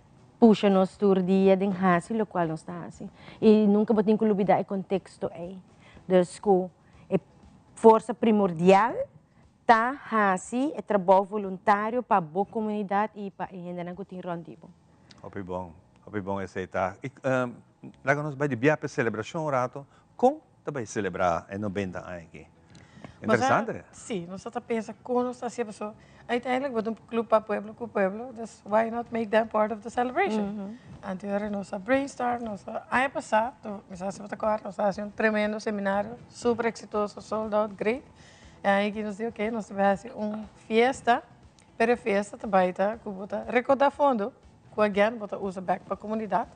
pusha nos tur dia den hasi lokual nos ta hasi. I nunka bo tin ku lubidá e konteksto ei. Dus ku E forsa primordial ta hasi e trabou voluntario pa bo komunidat i pa e hendenan ku tin rònt di bo.
Hopi bon, hopi bon esei ta. I laga nos bai di bia pa e selebrashon un rato. Kon ta bai selebrá e nobenta aña aki? Interesante.
Sí, nos ta pensa kon nos ta hasié pasobra uiteindelijk bo ta un club pa pueblo ku pueblo, dus why not make them part of the celebration? Anto ora nos a brainstorm, nos a aña pasá, mi sa si bo ta kòrda, nos a hasi un tremendo seminario, super eksitoso, sold out, great. E aña aki nos di oke, nos ta bai hasi un fiesta, pero e fiesta ta bai ta ku bo ta rekòrdá fondo ku again bo ta usa bèk pa komunidat.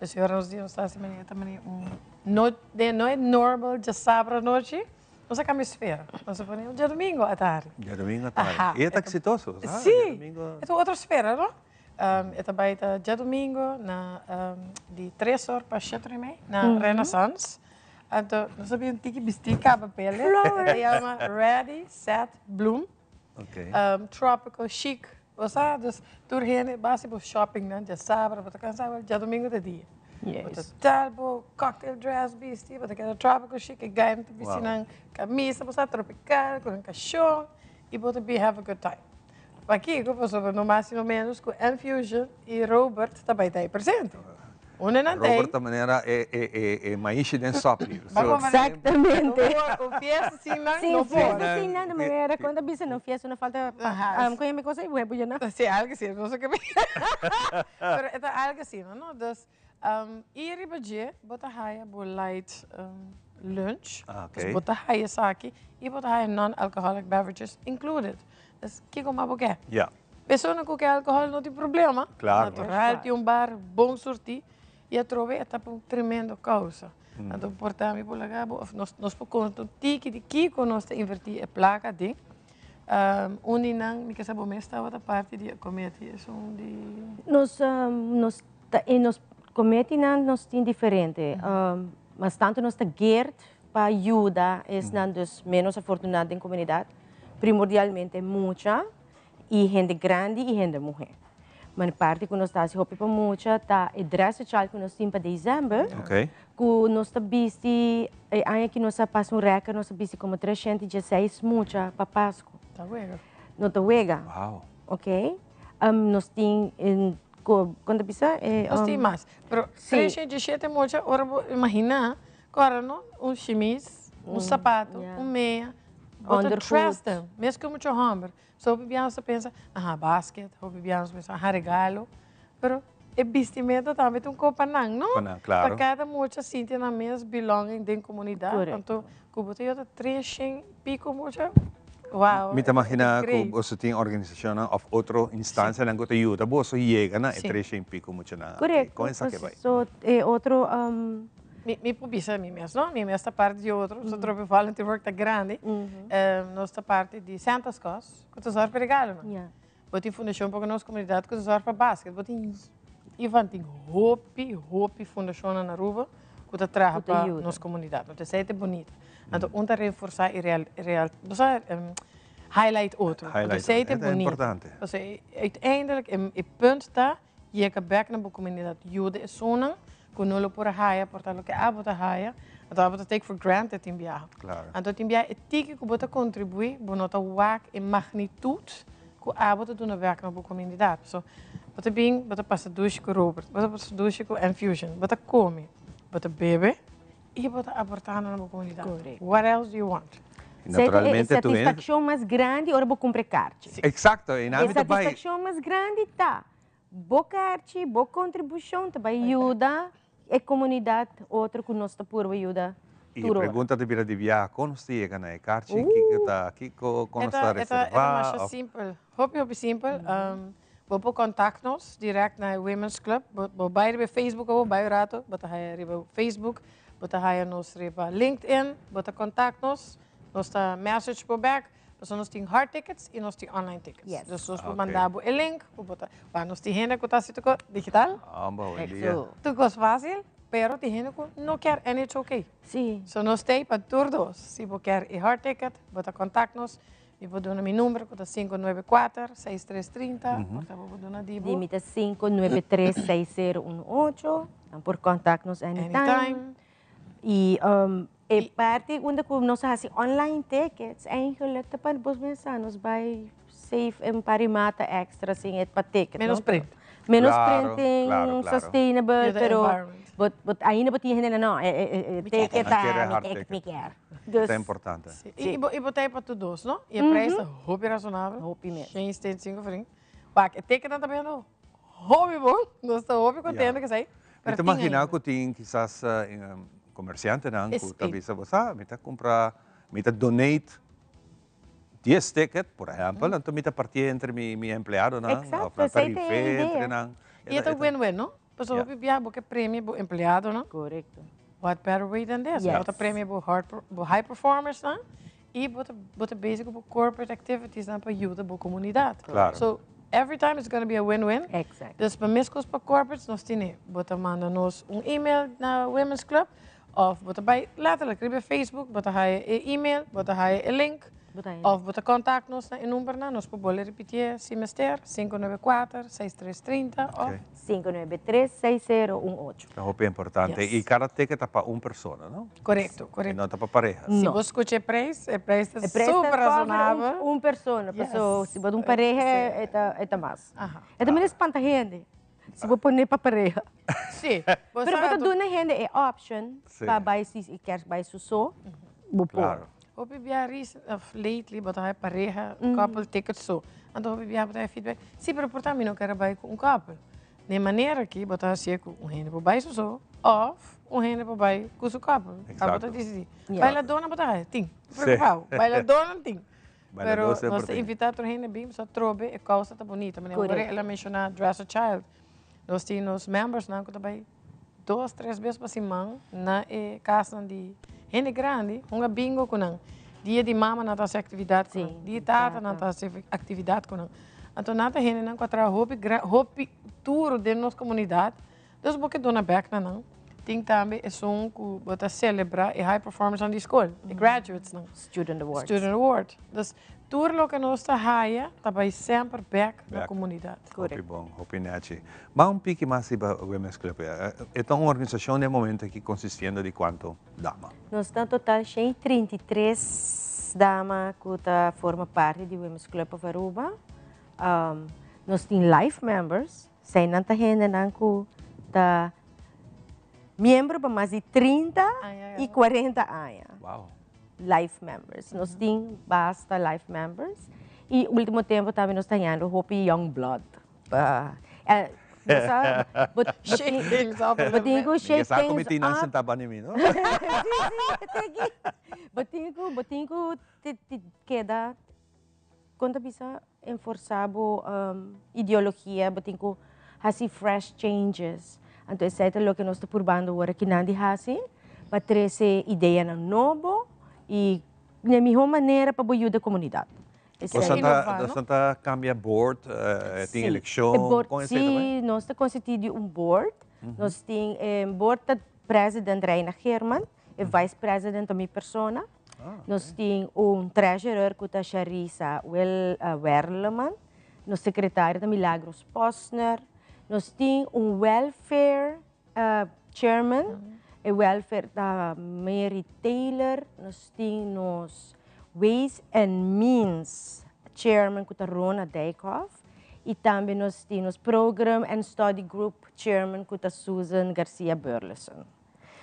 Dus ora nos di nos ta hasi manera ta manera un no no e normal djasabra anochi, Nos a cambia sfera. Nos a pone un djadomingo atardi.
Djadomingo atardi. Aha. I e ta exitoso, sa?
Sí. Djadomingo. E ta un otro sfera, no? E ta bai ta djadomingo na di tres or pa shete or i mei na Renaissance. Anto nos a bin un tiki bistí caba pele.
Flor.
E ta yama Ready, Set, Bloom.
Okay.
Tropical chic. Bo sa, dus tur hende basi bo shopping nan djasabra, bo ta cansa, wel djadomingo ta dia. Bo ta tel bo cocktail dress bisti, bo ta keda tropical chic, e gainan ta bisti nan camisa, bo sa, tropical, cu nan cashon, y bo ta bin have a good time. Pakico? Pasobra no mas y no menos cu Enfusion y Robert ta bay ta ahí presente. Unda nan ta ei?
Robert ta manera e e e e maishi den sopi.
Exactamente.
Un fiesta sin nan
Sin
no por.
fiesta sin nan, de manera con ta bisa no fiesta no falta con mi cosa y huevo llena.
Si, algo así, no sé qué. Pero e ta algo así, no? Dus, y riba dje bo ta haya bo light lunch. Dus bo ta haya esaki y bo ta haya non-alcoholic beverages included. Dus kiko mas bo ke? Persona ku ke alkohòl no tin problema. Natural tin un bar bon surtí i atrobe e ta pa un tremendo kousa. Anto por ta mi por laga bo òf nos nos por konta un tiki di kiko nos ta invertí e plaka den. Un di nan mi ke sa bo mes tabata parti di e komiti esun di.
Nos nos ta e nos komitinan nos tin diferente. Mas tantu nos ta geert pa yuda esnan dus menos afortuná den komunidat, primordialmente mucha. i hende grandi i hende muhé. Ma parti ku nos ta hasi hopi pa mucha ta e dress special ku nos tin pa december, ku nos ta bisti, e aña aki nos a pasa un record, nos a bisti komo 316 mucha pa Pasku.
Ta wega.
No ta wega.
Wow.
Ok. Nos tin, kon ta bisa?
Nos tin mas, pero 317 mucha, ora bo imagina, ku ora no, un shimis, un sapato, un mea, bo ta dress them, mes ku mucha homber. So hopi biaha nos ta pensa, aha, basket, hopi biaha nos ta pensa, aha, regalo. Pero e bistimento tambe ta un kopa nan, no?
Pa nan, klaro.
Pa kada mucha sinti nan mes belonging den komunidat.
Korekto.
Anto, ku bo ta yota 300 piko mucha, wow,
Mi ta magina ku
great.
boso tin organisashonnan òf otro instansianan ku ta yuda boso yega na e
Sí.
300 piko muchanan aki.
Korekto.
Kon esaki bai?
So, e otro
Mi por bisa mi mes, no? Mi mes ta parti di otro, so tropi volunteer work ta grandi. Nos ta parti di Santa's Cause, ku ta zorg pa regalonan. Bo tin Fundashon pa Nos Komunidat ku ta zorg pa basket. Bo tin, Ivan, tin hopi, hopi fundashonnan na Aruba ku ta traha pa nos komunidat. Anto esei ta bunita. Anto un ta reforsá i real, real, bo sa, highlight otro. Anto esei ta bunita. Pasobra uiteindelijk e punt ta Yega bek na bo komunidat, yuda esunnan ku no lo por a haya por ta loke abo ta haya, anto abo ta take for granted tin biaha. Anto tin biaha e tiki ku bo ta kontribuí, bo no ta wak e magnitut ku abo ta duna bek na bo komunidat. So, bo ta bin, bo ta pasa dushi ku Robert, bo ta pasa dushi ku Enfusion, bo ta kome, bo ta bebe i bo ta aportando na bo komunidat. What else do you want?
Y naturalmente tu
E satisfakshon mas grandi ora bo kumpra e karchi.
Eksakto, i nan mi ta bai.
E satisfakshon mas grandi ta Bo karchi, bo kontribushon ta bai yuda e komunidat otro ku nos ta purba yuda
I e
tur ora.
pregunta ta bira di biaha, kon nos ta yega na e karchi? Kiko ta, kiko, kon nos ta
E ta
reservá?
masha simpel, hopi hopi simpel. Bo por kontakt nos dirèkt na e Women's Club. Bo bai riba e Facebook awor, bai un rato, bo ta haya riba Facebook, bo ta haya nos riba LinkedIn, bo ta kontakt nos, nos ta message bo bèk. Pasobra nos tin hard tickets y nos tin online tickets.
Yes.
Dus nos por
Ok.
manda bo e link, bo por ta, wa nos tin hende cu ta haci tur digital.
Amba, hoy dia.
Exo.
Tur cos facil, pero tin hende cu no kier and it's okay.
Sí.
So nos t'ey pa tur dos. Si bo kier e hard ticket, bo ta contact nos. Mi por duna mi number cu ta 594 6330, por ta bo por duna di bo.
Di mi ta 593 6018. Nan por contact nos anytime.
Anytime.
Y e parti unda cu nos a haci online tickets eigenlijk ta pa bos mesa nos bay save un par di mata extra sin e pa ticket.
Menos
no?
print.
Menos
Claro,
printing,
claro, claro.
sustainable,
Yuda
pero
environment.
but ainda bo tin hende no, e
Mi kier
ticket
Mi kier
ta,
e
mi
hard
ticket mi
ticket.
kier. Dus,
Ta importante.
Sí. Y bo ta pa tur dos, no? Y e prijs ta hopi razonabel.
Hopi mes.
175 florin. Wak, e ticket nan ta bendo hopi bon. Nos ta hopi contento cu esey.
Mi ta imagina cu tin kisas comerciantenan cu ta bisa bo sa, mi ta cumpra, mi ta donate 10 ticket, por ehempel, anto mi ta parti entre mi empleadonan, of nan ta rife entre nan.
Y e ta win-win, no? Pasobra hopi biaha bo ke premia bo empleadonan.
Correcto.
What better way than this? Bo ta premia bo hard, bo high performersnan y bo ta, bo ta bezig cu bo corporate activitiesnan pa yuda bo comunidad.
Claro.
So, every time it's gonna be a win-win.
Exactly.
Dus pa mescos pa corporates nos tene, bo ta manda nos un email na Women's Club of bo ta bay letterlijk riba Facebook, bo ta haya e email, bo ta haya e link.
Bo ta haya.
Of bo ta contact nos na e numbernan, nos por bolbe repitié si mester, 594 6330 of.
593 6018.
Ta hopi importante.
Yes.
Y cada ticket ta pa un persona, no?
Correcto, correcto.
Y no ta pa pareha.
Si
No.
bo scucha e prijs, e prijs ta
E prijs ta
super
cover
razonabel.
un persona,
Yes.
paso si bo ta un pareha e ta mas.
Aha.
E ta mira spanta hende. Si bo pone pa pareha.
Si.
Pero bo ta duna hende e option pa bai si e kier bai su so, bo por.
Claro.
Hopi bia recent of lately bo ta haya pareha couple tickets so. Anto hopi bia bo ta haya feedback, si pero por ta mi no kier a bai ku un couple. Den manera aki bo ta hacié ku un hende por bai su so of un hende por bai ku su couple. Abo ta
Exacto.
disidí. Bailadornan bo ta haya? Tin. No preocupa bo. Bailadornan tin. Pero nos ta invita tur hende bin pasobra trobe e causa ta bunita. Manera ora el a menciona Dress a Child, nos tin nos membersnan cu ta bay dos, tres bes pa siman na e casnan di hende grandi hunga bingo cu nan. Dia di mama nan ta haci actividad cu nan, dia di tata nan ta haci actividad cu nan. Anto nan ta hendenan cu a traha hopi hopi duro den nos comunidad, dus bo ke duna bek na nan. Tin tambe esun cu bo ta celebra e high performersnan di school, e graduatesnan.
Student awards.
Student award. Dus tur loke nos ta haya ta bay semper bek na comunidad.
Hopi bon, hopi nechi. Ma un piki mas riba Women's Club. E ta un organisacion den momento aki consistiendo di cuanto dama?
Nos ta total 133 dama cu ta forma parti di Women's Club of Aruba. Nos tin life members. Eseinan ta hendenan ku ta miembro pa mas di 30 i 40 aña.
Wow.
Life members. Nos tin basta life members. I ultimo tempo tambe nos ta hañando hopi young blood. Pa, bo sa, bo,
Shake things up a
bo tin ku shake
Sa
things
komi tin nan
up.
sentá banda mi, no?
Sí, sí, te aki. Bo tin ku, bo tin ku te, te keda Kon ta bisa enforsá bo ideologia, bo tin ku hasi fresh changes. Anto esei ta loke nos ta purbando awor aki nan di hasi, pa trese ideanan nobo i na e mihó manera pa bo yuda komunidat.
Esei. Boso ta kambia board, tin elekshon, kon esei ta bai?
Sí, nos ta konsistí di un board. Nos tin e board ta president Reina Geerman, e vice president ta mi persona. Nos tin un treasurer ku ta Sharisa Werleman, nos sekretario ta Milagros Posner, nos tin un welfare chairman, e welfare ta Mary Taylor, nos tin nos ways and means chairman ku ta Rona Dijkhoff i tambe nos tin nos program and study group chairman ku ta Susan Garcia Burleson.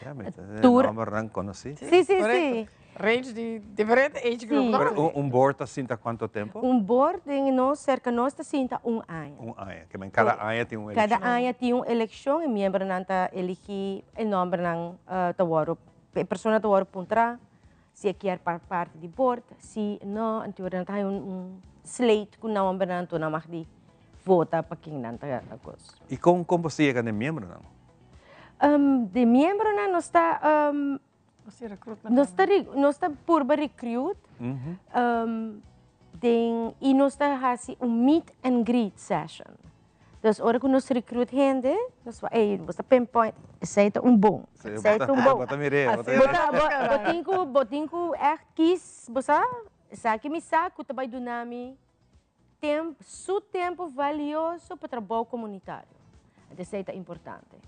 Ja, mi ta
Tur-
nombernan conocí.
Sí, sí,
Correcto.
sí.
Range di diferente age group,
Sí.
no?
Pero un, un board ta sinta cuanto tempo?
Un board den nos, cerca nos ta sinta un aña.
Un aña. Ke men cada aña tin un
Cada
eleccion.
aña tin un eleccion e miembronan ta eligi, e nombernan ta wòrdu, e persona ta wòrdu puntra si e kier pa parti di board, si no, anto nan ta haña un, un slate ku nombernan anto nan mag di vota pa ken nan ta kos.
I kon kon bo sa yega na e miembronan?
Um, de miembronan nos ta um,
Nos tin recruitment.
nos ta nos ta purba recruit um, den i nos ta hasi un meet and greet session. Dus ora ku nos recruit hende, nos fa, ey, bo ta pinpoint, esei ta un bon,
Sí,
esei ta un bon.
Bo ta mir'é, bo ta
Bo ta, bo, bo tin ku, bo tin ku ègt kies, bo sa, esaki mi sa ku ta bai duna mi Temp, su tempu valioso pa trabou komunitario. Anto esei ta importante.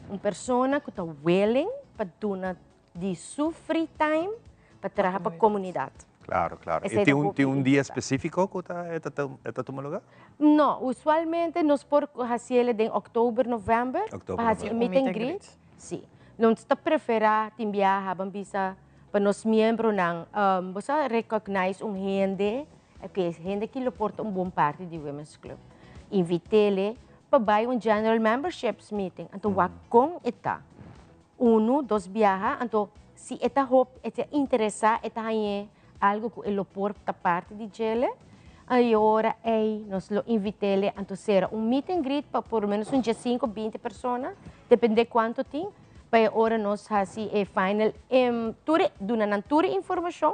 Un persona ku ta willing pa duna di su free time pa traha pa komunidat.
Claro, claro.
Esei
I
ta
tin un,
hopi
tin un dia
importante.
spesífiko ku ta e ta e ta tuma lugá?
No, usualmente nos por hasiel den oktober, novèmber,
Oktober,
pa hasi
novèmber.
un meet and greet. Sí. Nos ta preferá tin biaha, ban bisa, pa nos miembronan, bo sa recognize un hende Oké, hende ki lo por ta un bon parti di Women's Club. Invit'ele pa bai un general memberships meeting. Anto wak kon e ta. Unu, dos biaha, anto si e ta hop, e ta interesá, e ta hañ'é algu ku e lo por ta parti di djele, e ora ei nos lo invit'ele, anto sera un meet and greet pa por lo menos un diesinko, binti persona, depende kuantu tin, pa e ora nos hasi e final, tur e, duna nan tur e informashon.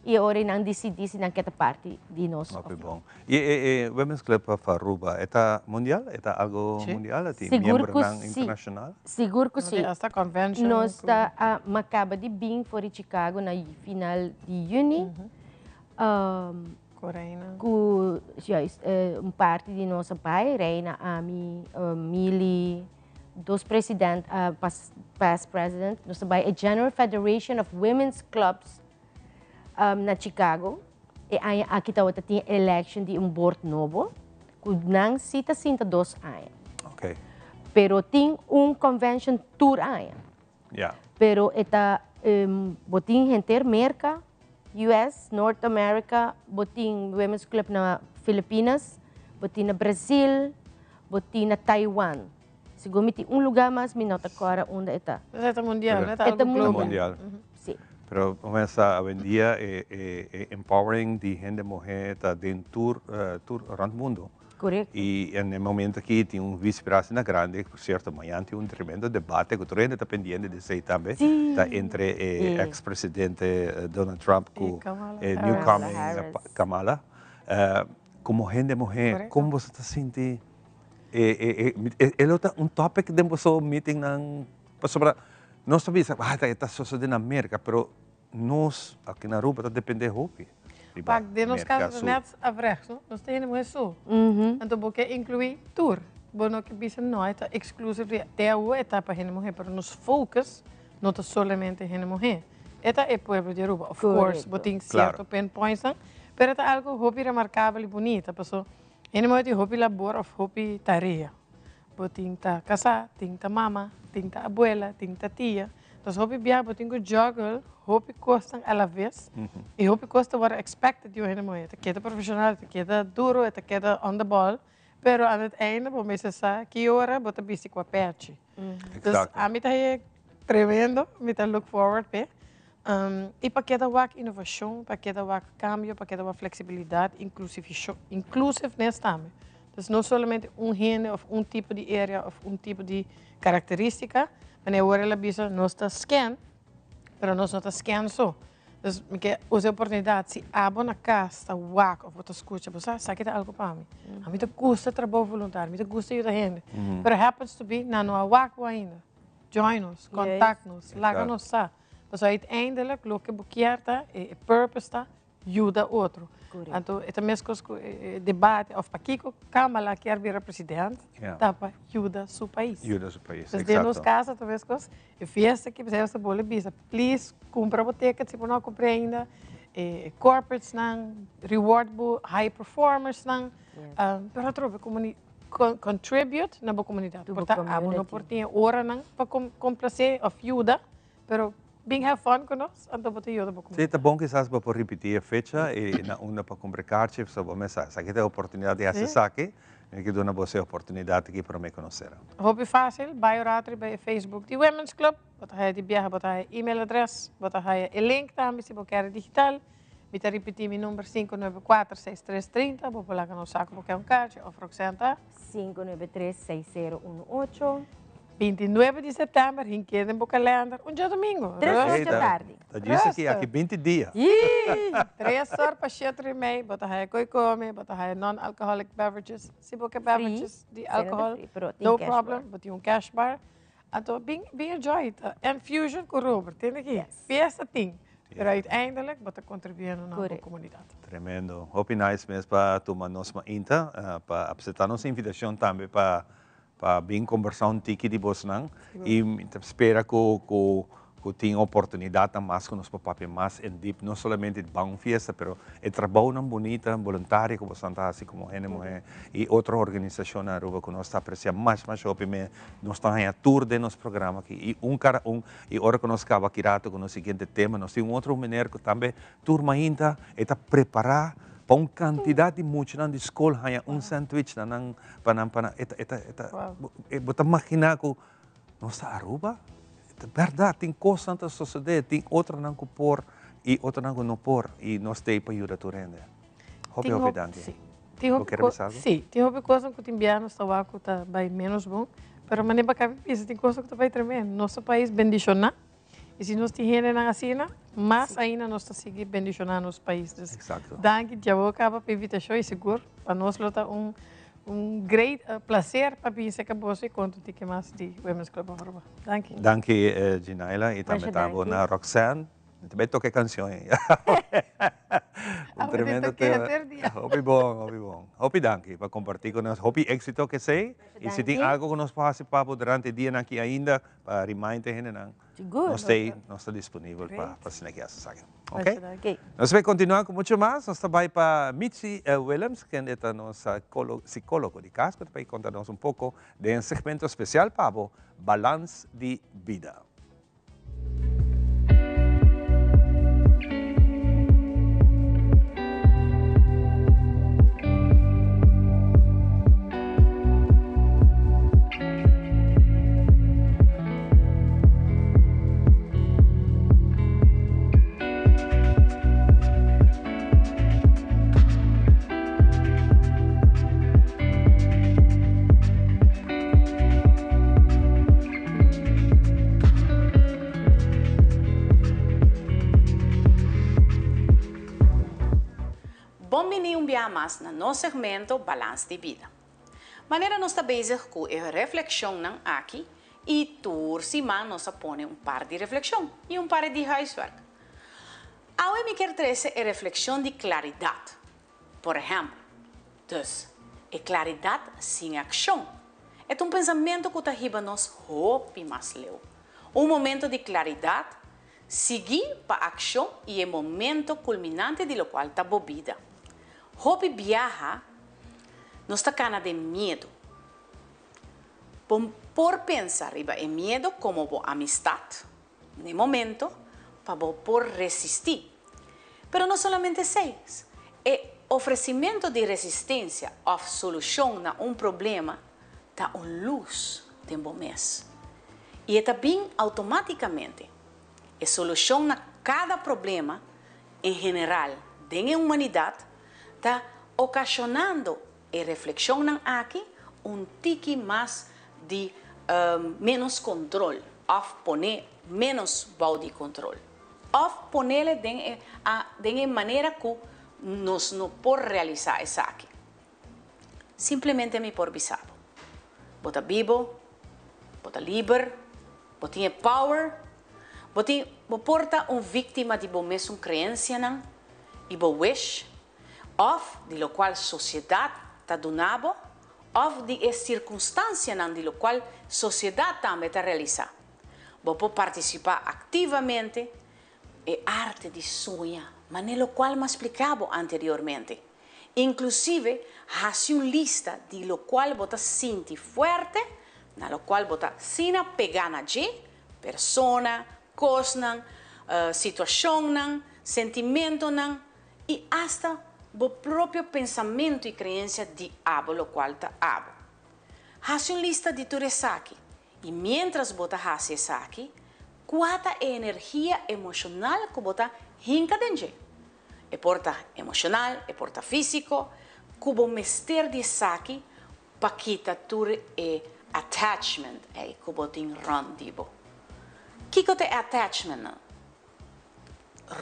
I e ora ei nan disidí si nan ke ta parti di nos òf
Hopi
no.
bon. I e e Women's Club of Aruba e ta mundial? E ta algo
Sí.
mundial? E tin
Sigur ku
miembronan
sí.
internashonal?
Sigur ku
Nos
sí.
tin hasta convention
Nos
ku.
ta a m'a kaba di bin for di Chicago na final di yüni.
Ku Reina.
Ku juist un parti di nos a bai, Reina, ami, Mili, dos president, past president. Nos a bai e General Federation of Women's Clubs na Chicago. E aña aki tabata tin election di un board nobo, cu nan si ta sinta dos aña.
Ok.
Pero tin un convention tur aña. Pero e ta bo tin henter Merca, US, North America, bo tin Women's Club na Filipinas, bo tin na Brazil, bo tin na Taiwan. Segun mi tin un lugar mas mi no ta cora unda e ta.
Pues e ta mundial, no? E ta
E ta
algo global.
Mundial.
Si.
Pero mesa awendia e e empowering di hende muhe ta den tur tur rond mundo.
Correcto.
Y en e momento aki tin un víspera asina grande, por cierto mañan tin un tremendo debate cu tur hende ta pendiente di esey tambe, ta entre e ex presidente Donald Trump cu e newcoming Kamala. Como hende muhe, como boso ta sinti e e lo ta un topic den boso meetingnan? Pasobra nos ta bisa, ah e ta sosode na Merca, pero Nos aki na Aruba ta depende hopi riba
Pak, den nos
Merca
caso ta
su.
net afrechts, no? Nos ta hende muhe so. Anto bo ke inclui tur. Bo no ke bisa no, e ta exclusively te awo e ta pa hende muhe, pero nos focus no ta solamente hende muhe. E ta e pueblo di Aruba. Of course, bo tin cierto pinpointsnan, pero e ta algo hopi remarcabel y bunita, paso hende muhe tin hopi labor of hopi tarea. Bo tin ta kasá, tin ta mama, tin ta abuela, tin ta tia. Entonces hopi biaha bo tin ku juggle hopi kosnan a la ves i hopi kos ta wòrdu expected di un hende muhé. E ta keda profeshonal, e ta keda duro, e ta keda on the ball, pero aan het einde bo mester sa ki ora bo ta bisti kua pèchi. Dus ami ta haña tremendo, mi ta look forward p'e. I pa keda wak inovashon, pa keda wak kambio, pa keda wak fleksibilidat, inclusiveness tambe. Dus no solamente un hende of un tipo di area of un tipo di karakteristika, manera awor el a bisa nos ta scan, pero nos no ta scan so. Dus mi ke usa e oportunidat, si abo na kas ta wak of bo ta skucha, bo sa esaki ta algu pa mi. Ami ta gusta trabou voluntario, mi ta gusta yuda hende, pero happens to be nan no a wak bo ainda. Join nos, contact nos, laga nos sa. Pasobra uiteindelijk loke bo kier ta, e purpose ta yuda otro. Anto e ta meskos ku e debate of pakiko Kamala kier bira president, ta pa yuda su pais.
Yuda su pais,
Dus den nos kaso ta meskos, e fiesta aki p'esei nos ta bole bisa, please kumpra bo ticket si bo no a kumpra ainda, e corporatesnan, reward bo high performersnan, pero atrobe komuni. Contribute na bo comunidad. Por ta abo no por tin e oranan pa complace of yuda, pero bin have fun cu nos, anto bo ta yuda bo comunidad.
Sí, ta bon kisas bo por ripiti e fecha y na unda pa cumpra kaartje, pasobra bo mes sa, esaki ta e oportunidad di haci esaki, mi ke duna bo e oportunidad aki prome cu nos sera.
Hopi facil, bay un rato riba e Facebook di Women's Club, bo ta haya di biaha, bo ta haya email address, bo ta haya e link tambe si bo kier digital. Mi ta ripití mi number 594 6330, bo por laga nos sa ku bo ke un karchi òf Roxanne ta.
593 6018.
29 di sèptèmber, hink'é den bo kalènder, un djadumingu.
Tres or dja tardi.
Ta djis aki, aki 20 dia.
Tres or pa sheter i mei, bo ta haya koi kome, bo ta haya non-alcoholic beverages. Si bo ke beverages di alcohol, no problem, bo tin un cash bar. Anto bin bin enjoy it. En fusion ku Robert, tende aki? Fiesta tin. Pero uiteindelijk bo ta contribuyendo na bo comunidad.
Tremendo. Hopi nice mes pa tuma nos mainta, pa acepta nos invitacion tambe pa pa bin combersa un tiki di bosnan. Y mi ta spera cu cu cu tin oportunidadnan mas cu nos por papia mas en deep, no solamente ban un fiesta, pero e trabounan bunita, boluntario cu bosnan ta haci como hende muhe y otro organisacionnan na Aruba cu nos ta aprecia mas mas hopi me nos ta haña tur den nos programa aki y un cada un. Y ora cu nos caba aki rato cu nos siguiente tema, nos tin un otro meneer cu tambe tur mainta e ta prepara pa un cantidad di muchanan di scol haña un sandwich na nan, pa nan, pa nan, e ta, e ta, e ta, bo ta magina cu nos ta Aruba? Ta berdad, tin cosnan ta sosode, tin otronan cu por y otronan cu no por y nos ta ey pa yuda tur hende. Hopi, hopi danki. Bo kier bisa algo?
Sí, tin hopi cosnan cu tin bia nos ta wak cu ta bay menos bon, pero manera pa cabe bisa tin cosnan cu ta bay tremendo. Nos ta pais bendiciona y si nos tin hendenan asina, mas ainda nos ta sigui bendiciona nos pais. Dus danki djabo caba pa invitacion y sigur pa nos lo ta un un great placer pa bin cerca boso y conta un tiki mas di Women's Club of Aruba. Danki.
Danki Ginaila y tambe ta bo na Roxanne. Mi ta bay toca e cancion ey. Un tremendo tema. Hopi bon, hopi bon. Hopi danki pa comparti cu nos. Hopi exito cu esey. Y si tin algo cu nos por haci pa bo durante e dianan aki ainda, pa remind e hendenan, nos ta ey, nos ta disponibel pa asina ki haci esaki. Ok. Nos ta bay continua cu mucho mas. Nos ta bay pa Mitzi Willems, kende ta nos psicologo di cas, cu ta bay conta nos un poco den segmento especial pa bo, Balans di Bida.
Bon bini un biaha mas na nos segmento Balans di Bida. Manera nos ta bezig ku e reflekshonnan aki i tur siman nos a pone un par di reflekshon i un par di huiswerk. Awe mi kier trese e reflekshon di klaridat. Por ehèmpel, dus, e klaridat sin akshon. E ta un pensamentu ku ta hiba nos hopi mas leu. Un momento di klaridat sigui pa akshon i e momento kulminante di lokual ta bo bida. Hopi biaha nos ta kana den miedu. Bo por pensa riba e miedu komo bo amistat n'e momento pa bo por resistí. Pero no solamente esei, e ofresimentu di resistensia òf solushon na un problema ta un lus den bo mes. I e ta bin outomátikamente. E solushon na kada problema en general den e humanidat ta okashonando e reflekshonnan aki un tiki mas di ménos kontrol òf pone ménos bou di kontrol òf ponele den e den e manera ku nos no por realisá esaki. Simplemente mi por bisa bo, bo ta bibo, bo ta liber, bo tin e power, bo tin bo por ta un víktima di bo mesun kreensianan i bo wish òf di lokual sosiedat ta duna bo òf di e sirkunstansianan di lokual sosiedat tambe ta realisá. Bo por partisipá aktivamente e arte di soña, manera lokual mi a spliká bo anteriormente. Inklusive hasi un lista di lokual bo ta sinti fuerte, na lokual bo ta asina pegá na dje, persona, kosnan, situashonnan, sentimentonan i asta bo propio pensamentu i kreensia di abo lokual ta abo. Hasi un lista di tur esaki i miéntras bo ta hasi esaki, kua ta e energia emoshonal ku bo ta hinka den dje? E por ta emoshonal, e por ta físiko, ku bo mester di esaki pa kita tur e attachment ei ku bo tin rònt di bo. Kiko ta e attachmentnan?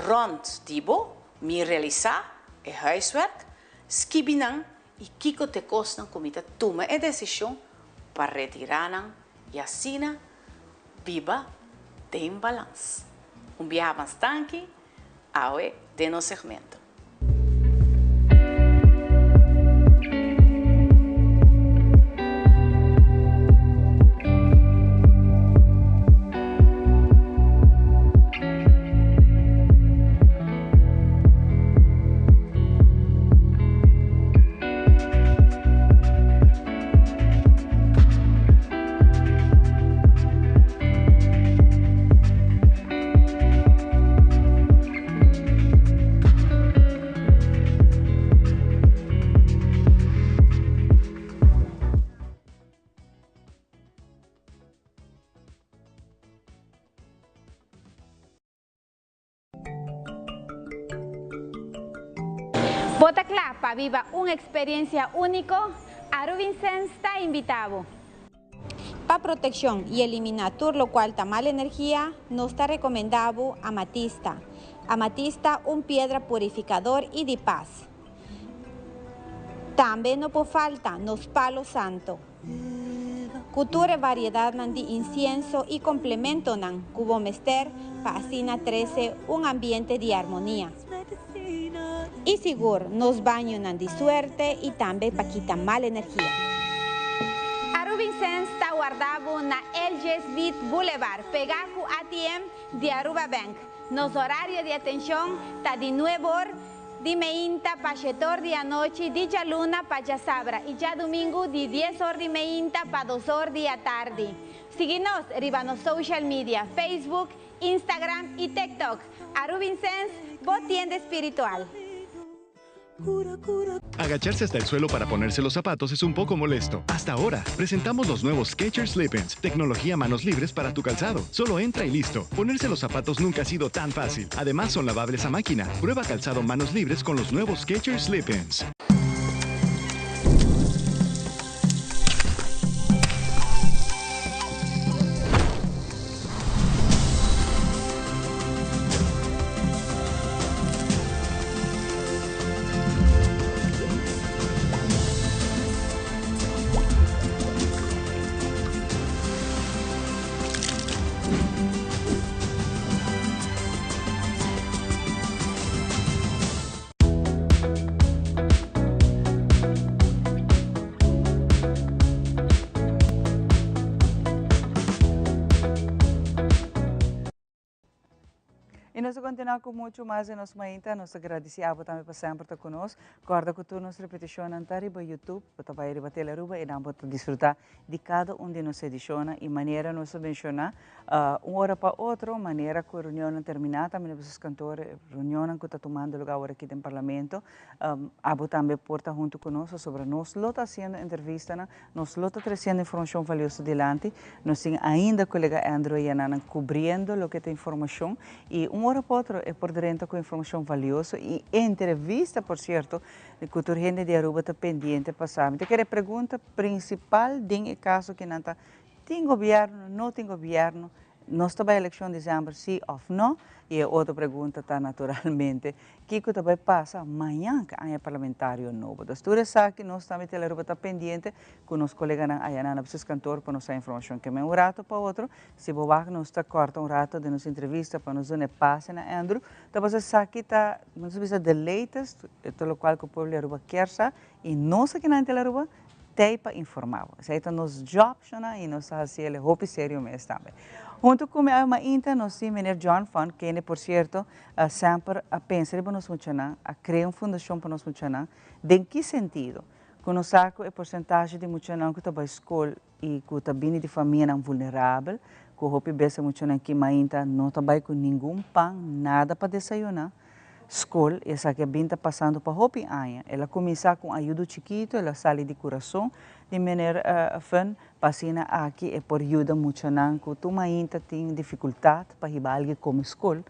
Rònt di bo, mi realisá e huiswerk, skibi nan i kiko ta e kosnan ku mi ta tuma e desishon pa retirá nan i asina biba den balans. Un biaha mas danki Awe den nos segmento.
Bo ta kla pa biba un eksperensia úniko? Aruvincens ta invitá bo! Pa protekshon i eliminá tur lokual ta mal energia, nos ta rekomendá bo amatista. Amatista un piedra purifikador i di pas. Tambe no por falta nos palo santo. Ku tur e variedatnan di insienso i komplementonan ku bo mester pa asina trese un ambiente di armonia. I sigur nos bañonan di suerte i tambe pa kita mal energia. Arubincens ta warda bo na LJ Smith Boulevard, pegá ku ATM di Aruba Bank. Nos horario di atencion ta di nueb'or di meinta pa shet'or di anochi di djaluna pa djasabra y djadumingu di dies'or di meinta pa dos'or di atardi. Sigui nos riba nos social media, Facebook, Instagram y TikTok. Arubinsens, bo tienda espiritual.
Agacharse hasta el suelo para ponerse los zapatos es un poco molesto. Hasta ahora, presentamos los nuevos Skechers Slip-ins, tecnología manos libres para tu calzado. Solo entra y listo. Ponerse los zapatos nunca ha sido tan fácil. Además, son lavables a máquina. Prueba calzado manos libres con los nuevos Skechers Slip-ins.
Y nos ta continua cu mucho mas di nos mainta. Nos ta gradici abo tambe pa semper ta cu nos. Corda cu tur nos repeticionnan ta riba YouTube. Bo ta bay riba Telearuba y nan bo ta disfruta di cada un di nos edicionnan. Y manera nos a menciona, un ora pa otro, manera cu e reunionnan termina, tambe na boso kantoor, e reunionnan cu ta tumando lugar awor aki den Parlamento, abo tambe por ta hunto cu nos, pasobra nos lo ta haciendo entrevistanan, nos lo ta treciendo informacion valioso dilanti. Nos tin ainda colega Andrew y Yananan cubriendo loke ta informacion y un ora pa otro e por drenta cu informacion valioso y entrevista, por cierto, cu tur hende di Aruba ta pendiente pa sa. Mi ta kere pregunta principal den e caso ki nan ta, tin gobierno, no tin gobierno, nos ta bay eleccion december si of no? Y e otro pregunta ta naturalmente, kico ta bay pasa mañan cu aña parlamentario nobo? Dus tur esaki nos tambe Telearuba ta pendiente cu nos coleganan aya na Bestuurskantoor pa nos sa informacion. Keme un rato pa otro, si bo wak nos ta corta un rato den nos entrevista pa nos duna e pase na Andrew, Ta pasobra esaki ta, nos a bisa the latest, e ta locual cu pueblo di Aruba kier sa, y nos aki na Aruba t'ey pa informa bo. Esey ta nos job, shona, y nos ta haci el hopi serio mes tambe. Hunto cu mi awe mainta nos tin meneer John Fun, kende por cierto semper a pensa riba nos muchanan, a crea un fundacion pa nos muchanan. Den ki sentido? Cu nos sa cu e porcentahe di muchanan cu ta bay scol y cu ta bini di famianan vulnerabel, cu hopi bes e muchanan ki mainta no ta bay cu ningun pan, nada pa desayuna, scol, y esaki a bin ta pasando pa hopi aña. El a cuminsa cu un ayudo chikito, el a sali di curason di meneer Fun, pa asina aki e por yuda muchanan cu tur mainta tin dificultad pa hiba algui come scol,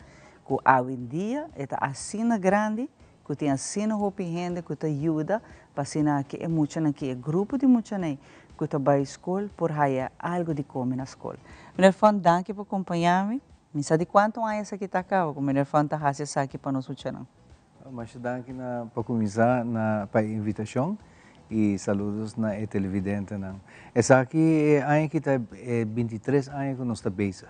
cu awendia e ta asina grandi cu tin asina hopi hende cu ta yuda pa asina aki e muchanan ki e grupo di muchaney cu ta bay scol por haya algo di come na scol. Meneer Fon danki pa compaña mi. Mi sa di cuanto aña esaki ta caba cu meneer Fon ta haci esaki pa nos muchanan.
Masha danki na pa cuminsa na pa e invitacion y saludos na e televidentenan. Esaki e aña aki ta e bintitres aña cu nos ta bezig.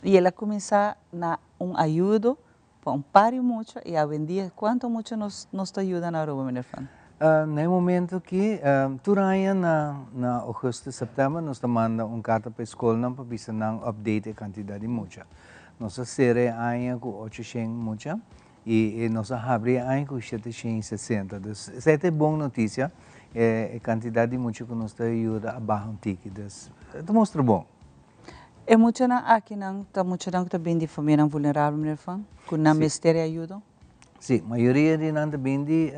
Y el a cuminsa na un ayudo Pa un par di mucha y awendia cuanto mucha nos nos ta yuda na Aruba meneer Van?
Na e momento aki tur aña na na augustus september nos ta manda un carta pa e scolnan pa bisa nan update e cantidad di mucha. Nos a cera e aña cu ocho shen mucha y nos a habri e aña cu shete shen y sesenta. Dus esey ta e bon noticia e cantidad di mucha cu nos ta yuda a baha un tiki. Dus e ta mustra bon.
E muchanan akinan ta muchanan ku ta bin di famianan vulnerabel, meneer Van, ku nan mester e ayudo?
Sí, mayoria di nan ta bin di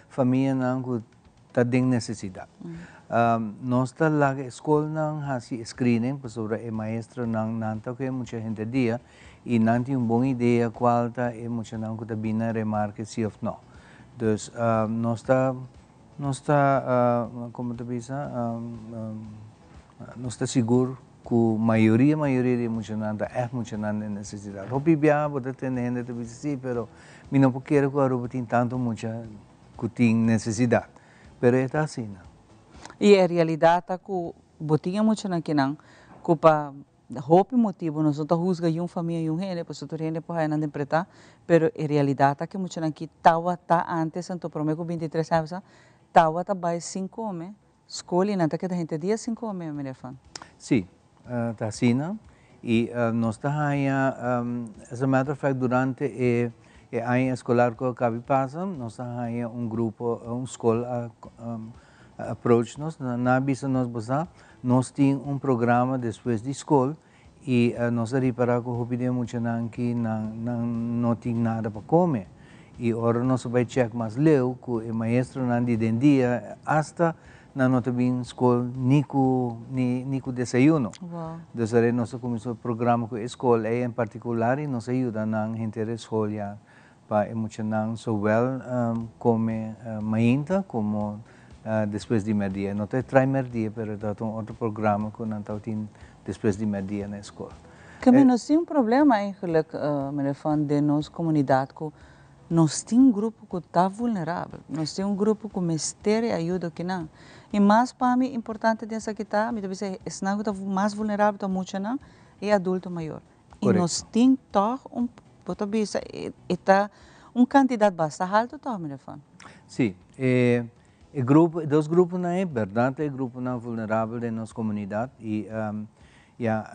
famianan ku ta den nesesidat. Nos ta laga e skolnan hasi e screening pasobra e maestronan nan ta ku e mucha henter dia i nan tin un bon idea kual ta e muchanan ku ta bin na remarke si òf no. Dus nos ta nos ta komo ta bisa Nos ta sigur ku mayoria mayoria di e muchanan ta ègt muchanan den nesesidat. Hopi biaha bo ta tende hende ta bisa si, pero mi no por kere ku Aruba tin tantu mucha ku tin nesesidat. Pero e ta asina.
I e realidat ta ku bo tin e muchanan kinan ku pa hopi motibu nos no ta husga yun famia yun hende pasobra tur hende por haya nan den pretá, pero e realidat ta ku e muchanan ki tawata antes anto promé ku bintitres aña tawata bai sin kome Skol i nan ta keda henter dia sin kome, meneer Van?
Sí, ta asina. I nos ta haña, as a matter of fact, durante e e aña eskolar ku a kabi pasa, nos a haña un grupo, un skol a approach nos, nan a bisa nos, bo sa, nos tin un programa despues di skol i nos a ripará ku hopi di e muchanan aki nan nan no tin nada pa kome. I ora nos a bai chèk mas leu ku e maestronan di den dia, asta Nan no ta bin skol ni ku ni ni ku desayuno. Dus are nos a kuminsá programa ku e skol ei en partikular i nos a yuda nan henter e skol ya pa e muchanan zowel kome mainta komo despues di mèrdia. No ta e trai mèrdia pero ta un otro programa ku nan tabatin despues di mèrdia na e skol.
Keme nos tin un problema eigenlijk meneer Van den nos komunidat ku Nos tin un grupo ku ta vulnerabel, nos tin un grupo ku mester e ayuda kinan. I mas pa mi importante den esaki ta, mi ta bisa esnan ku ta mas vulnerabel ta muchanan i adulto mayor. I nos tin tòg un, bo ta bisa e ta un kantidat basta haltu tòg, meneer Van.
Sí, e e grupo, e dos gruponan ei bèrdat ta e gruponan vulnerabel den nos komunidat i ya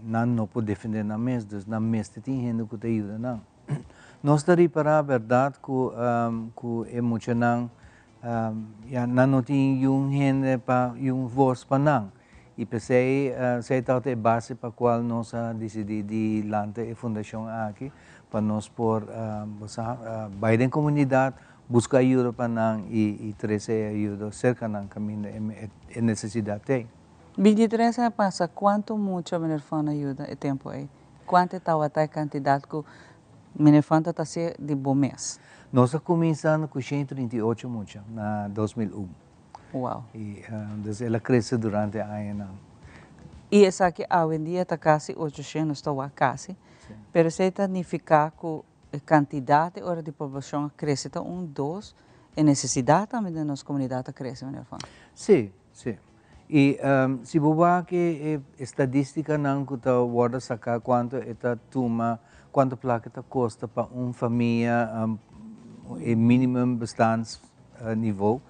nan no por defendé nan mes, dus nan mester tin hende ku ta yuda nan. Nos ta ripará bèrdat ku ku e muchanan ya nan no tin yun hende pa yun vos pa nan i p'esei esei tabata e base pa kual nos a disidí di lanta e fundashon aki pa nos por bo sa bai den komunidat buska ayuda pa nan i trese e ayuda serka nan kaminda e nesesidat t'ei.
23 aña pasa kuantu mucha meneer Fon a yuda e tempu ei? Kuantu tabata e kantidat ku meneer Fon ta hasi di bo mes?
Nos a kuminsá ku 138 mucha na 2001.
Wow.
I dus el a krese durante e añanan.
I esaki awendia ta kasi 800, nos ta wak kasi. Pero esei ta nifiká ku e kantidat di ora di poblashon a krese ta un, dos, e nesesidat tambe den nos komunidat a krese, meneer Fon.
Sí, sí. I si bo wak e estadístikanan ku ta wòrdu saká kuantu e ta tuma, kuantu plaka ta kosta pa un famia e minimum bestaansniveau,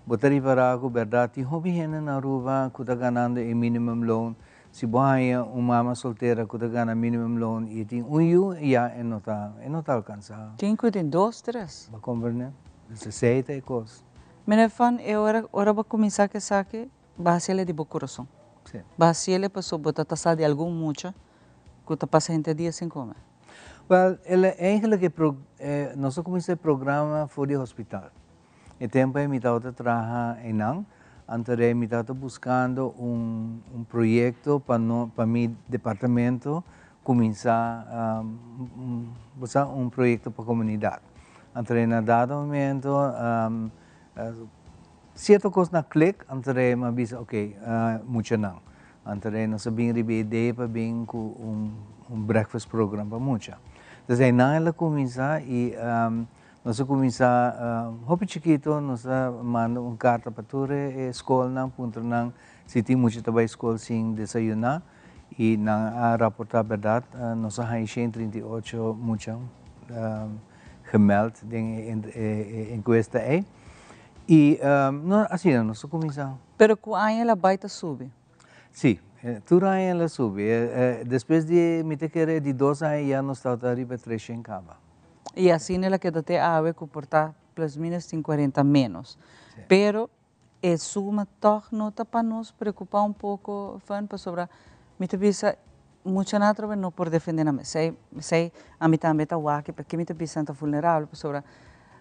bo ta ripará ku bèrdat tin hopi hende na Aruba ku ta ganando e minimum loon. Si bo haña un mama soltera ku ta gana minimum loon i e tin un yu, ya e no ta e no ta alkansá.
Tin ku tin dos, tres.
Bo komprendé? Dus esei ta e kos.
Meneer Van, e ora, ora bo kuminsá ku esaki, bo hasiel di bo kurason.
Sí.
Bo hasiel pasobra bo ta ta sa di algun mucha ku ta pasa henter dia sin kome.
Wèl, el a eigenlijk e pro, e, nos a kuminsá e programa for di hospital. E tempu ei mi tabata traha einan, anto rei mi tabata buskando un, un proyekto pa no, pa mi departamento kuminsá, un, bo sa, un proyekto pa komunidat. Anto na dado momento cierto cos na click, anto rei mi a bisa ok, muchanan. Anto rei nos a bin riba e idea pa bin cu un breakfast program pa mucha. Entonces einan el a cuminsa y nos a cuminsa hopi chikito, nos a manda un carta pa tur e scolnan, puntra nan si tin mucha ta bay scol sin desayuna y nan a raporta berdad, nos a haya 138 mucha. Gemeld den e encuesta ey. Y no, asina nos a cuminsa.
Pero cu aña el a bay ta subi?
Si, tur aña el a subi. Despues di, mi ta kere, di dos aña ya nos tabata riba 300 caba.
Y asina el a keda te awe cu por ta plus minus tin 40 menos. Pero E suma tòg no ta pa nos preokupá un poko, Fern, pasobra mi ta bisa muchanan atrobe no por defendé nan mes. Esei, esei ami tambe ta wak p'e mi ta bisa nan ta vulnerabel, pasobra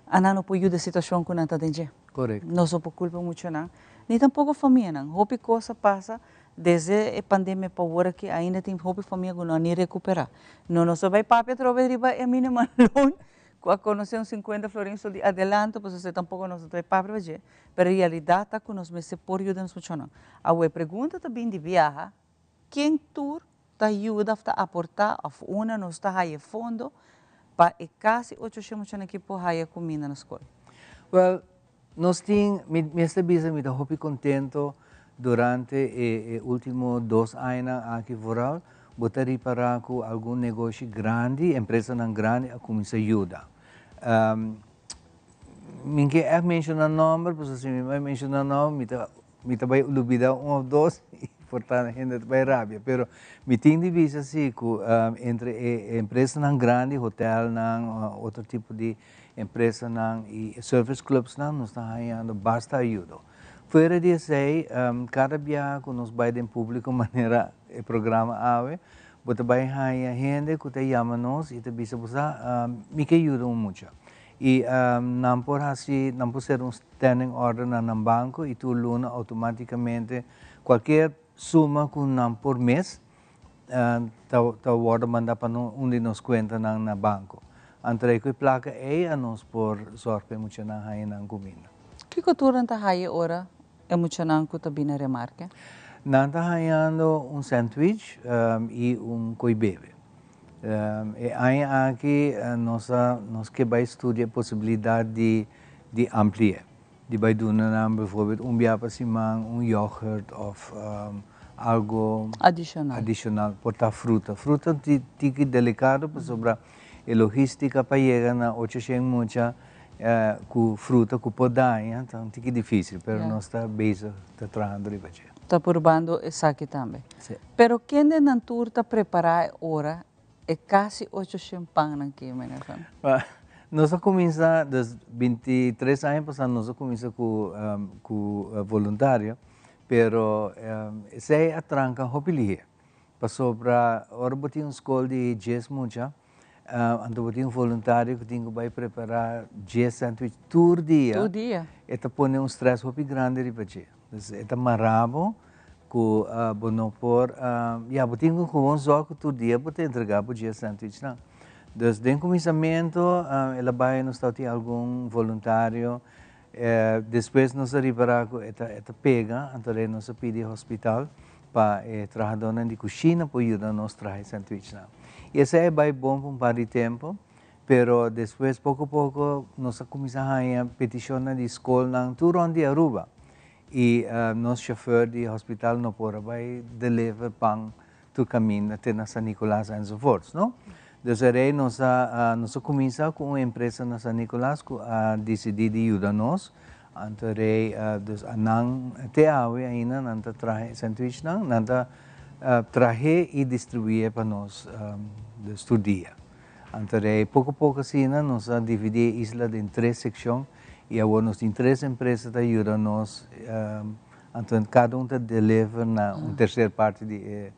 anan no por yuda e situashon ku nan ta den dje.
Korekto.
Nos no por kulpa muchanan, ni tampoko famianan. Hopi kos a pasa desde e pandemia pa awor aki, ainda tin hopi famia ku no a ni rekuperá. No nos a bai papia atrobe riba e minimum loon, Cu a conoce un 50 florin sol di adelanto, pasobra esey tampoco nos no ta bay papia pa dje, pero e realidad ta cu nos mester por yuda nos muchanan. Awe e pregunta ta bin di biaha, ken tur ta yuda of ta aporta of unda nos ta haya e fondo pa e casi 800 muchanan aki por haya cuminda na scol?
Well, nos tin, mi mester bisa mi ta hopi contento durante e e ultimo dos añanan aki vooral, bo ta ripara cu algun negoshi grandi, empresanan grandi a cuminsa yuda. Mi ke echt menciona nomber, pasobra si mi bai menciona nomber mi ta mi ta bai lubida un of dos. Por ta hende ta bai rabia, pero mi tin di bisa si ku entre e empresanan grandi, hotelnan, otro tipo di empresanan i service clubsnan nos ta hañando basta ayudo. Fuera di esei, kada biaha ku nos bai den públiko manera e programa awe, bo ta bai haña hende ku ta yama nos i ta bisa bo sa mi ke yuda un mucha. I nan por hasi, nan por sera un standing order na nan banko i tur luna outomátikamente kualkier suma ku nan por mes ta ta wòrdu mandá pa un di nos kuentanan na banko. Anto ku e plaka ei a nos por sòrg pa e muchanan haña nan kuminda.
Kiko tur nan ta haña ora e muchanan ku ta bini remarke?
Nan ta hañando un sandwich i un koi bebe. E aña aki nos a nos ke bai studia e posibilidat di di ampli'é, di bai duna nan bijvoorbeeld un bia pa siman un yoghurt òf algo
Adishonal.
adishonal, por ta fruta. Fruta tiki delikado pasobra e logistica pa yega na ocho shen mucha ku fruta ku por daña ta un tiki difisil, pero nos ta bezig ta trahando riba dje.
Ta purbando esaki tambe.
Si.
Pero kende nan tur ta prepará e ora e kasi 800 pannan aki, meneer Van?
Nos a kuminsá, dus 23 aña pasá nos a kuminsá ku ku voluntario, pero esei a tranka hopi lihé. Pasobra ora bo tin un skol di 10 mucha, anto bo tin un voluntario ku tin ku bai prepará 10 sandwich tur dia.
Tur dia.
E ta pone un strès hopi grandi riba dje. Dus e ta mará bo ku bo no por, ya bo tin ku gewoon zòrg ku tur dia bo ta entregá bo 10 sandwichnan. Dus den kuminsamentu el a bai nos tabatin algun voluntario, despues nos a ripará ku e ta e ta pega, anto rei nos a pidi hospital pa e trahadónan di kushina por yuda nos traha e sandwichnan. I esei a bai bon pa un par di tempu, pero despues poko poko nos a kuminsá haña petishonnan di skolnan tur rònt di Aruba i nos shofèr di hospital no por a bai deliver pan tur kaminda te na San Nicolas enzovoorts, no? Dus e rei nos a nos a kuminsá ku un empresa na San Nicolas ku a disidí di yuda nos, anto e rei dus a nan te awe ainda nan ta traha e sandwichnan, nan ta trah'é i distribuié pa nos dus tur dia. Anto rei poko poko asina nos a dividí e isla den tres sekshon i awor nos tin tres empresa ta yuda nos, anto kada un ta deliver na un terser parti di e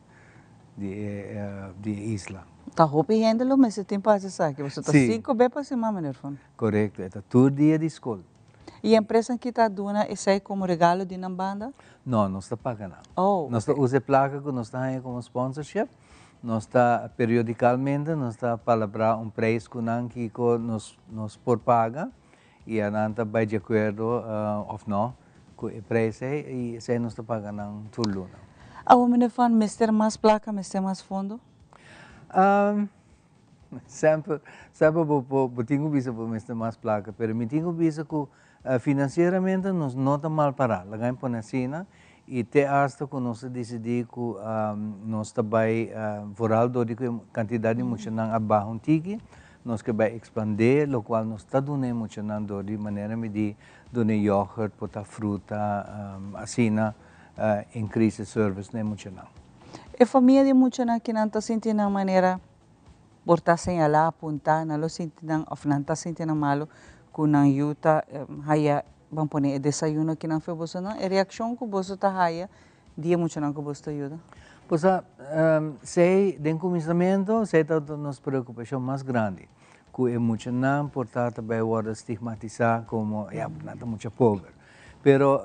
di e di e isla.
Ta hopi hende lo mester tin pa hasi esaki, pasobra ta sinku be pa siman meneer Van.
Korekto, e ta tur dia di skol.
I e empresa ki ta duna esei komo regalo di nan banda?
No, nos ta paga nan.
Oh,
Nos ta usa e plaka ku nos ta haña komo sponsorship. Nos ta periodicalmente nos ta palabrá un prijs ku nan kiko nos nos por paga i a nan ta bai di akuerdo òf no ku e prijs ei i esei nos ta paga nan tur luna.
Awor meneer Van, mester mas plaka, mester mas fondo?
Semper semper bo bo bo tin ku bisa bo mester mas plaka pero mi tin ku bisa ku Financieramente nos no ta mal pará, laga mi pone asina, i te asta ku nos a disidí ku nos ta bai, vooral dor di ku e kantidat di muchanan a baha un tiki, nos ke bai ekspandé lokual nos ta duna e muchanan dor di manera mi di duna e yoghurt, por ta fruta, asina increase e service na e muchanan.
E famia di muchanan kinan ta sinti nan manera Por ta señalá, apuntá, nan lo sinti nan òf nan ta sinti nan malu ku nan yu ta haya, ban pone e desayuno ki nan fe boso nan, e reakshon ku boso ta haya di e muchanan ku boso ta yuda?
Pues a sei den kuminsamentu sei ta nos preokupashon mas grandi, ku e muchanan por ta ta bai wòrdu stigmatisá komo ya nan ta mucha pober. Pero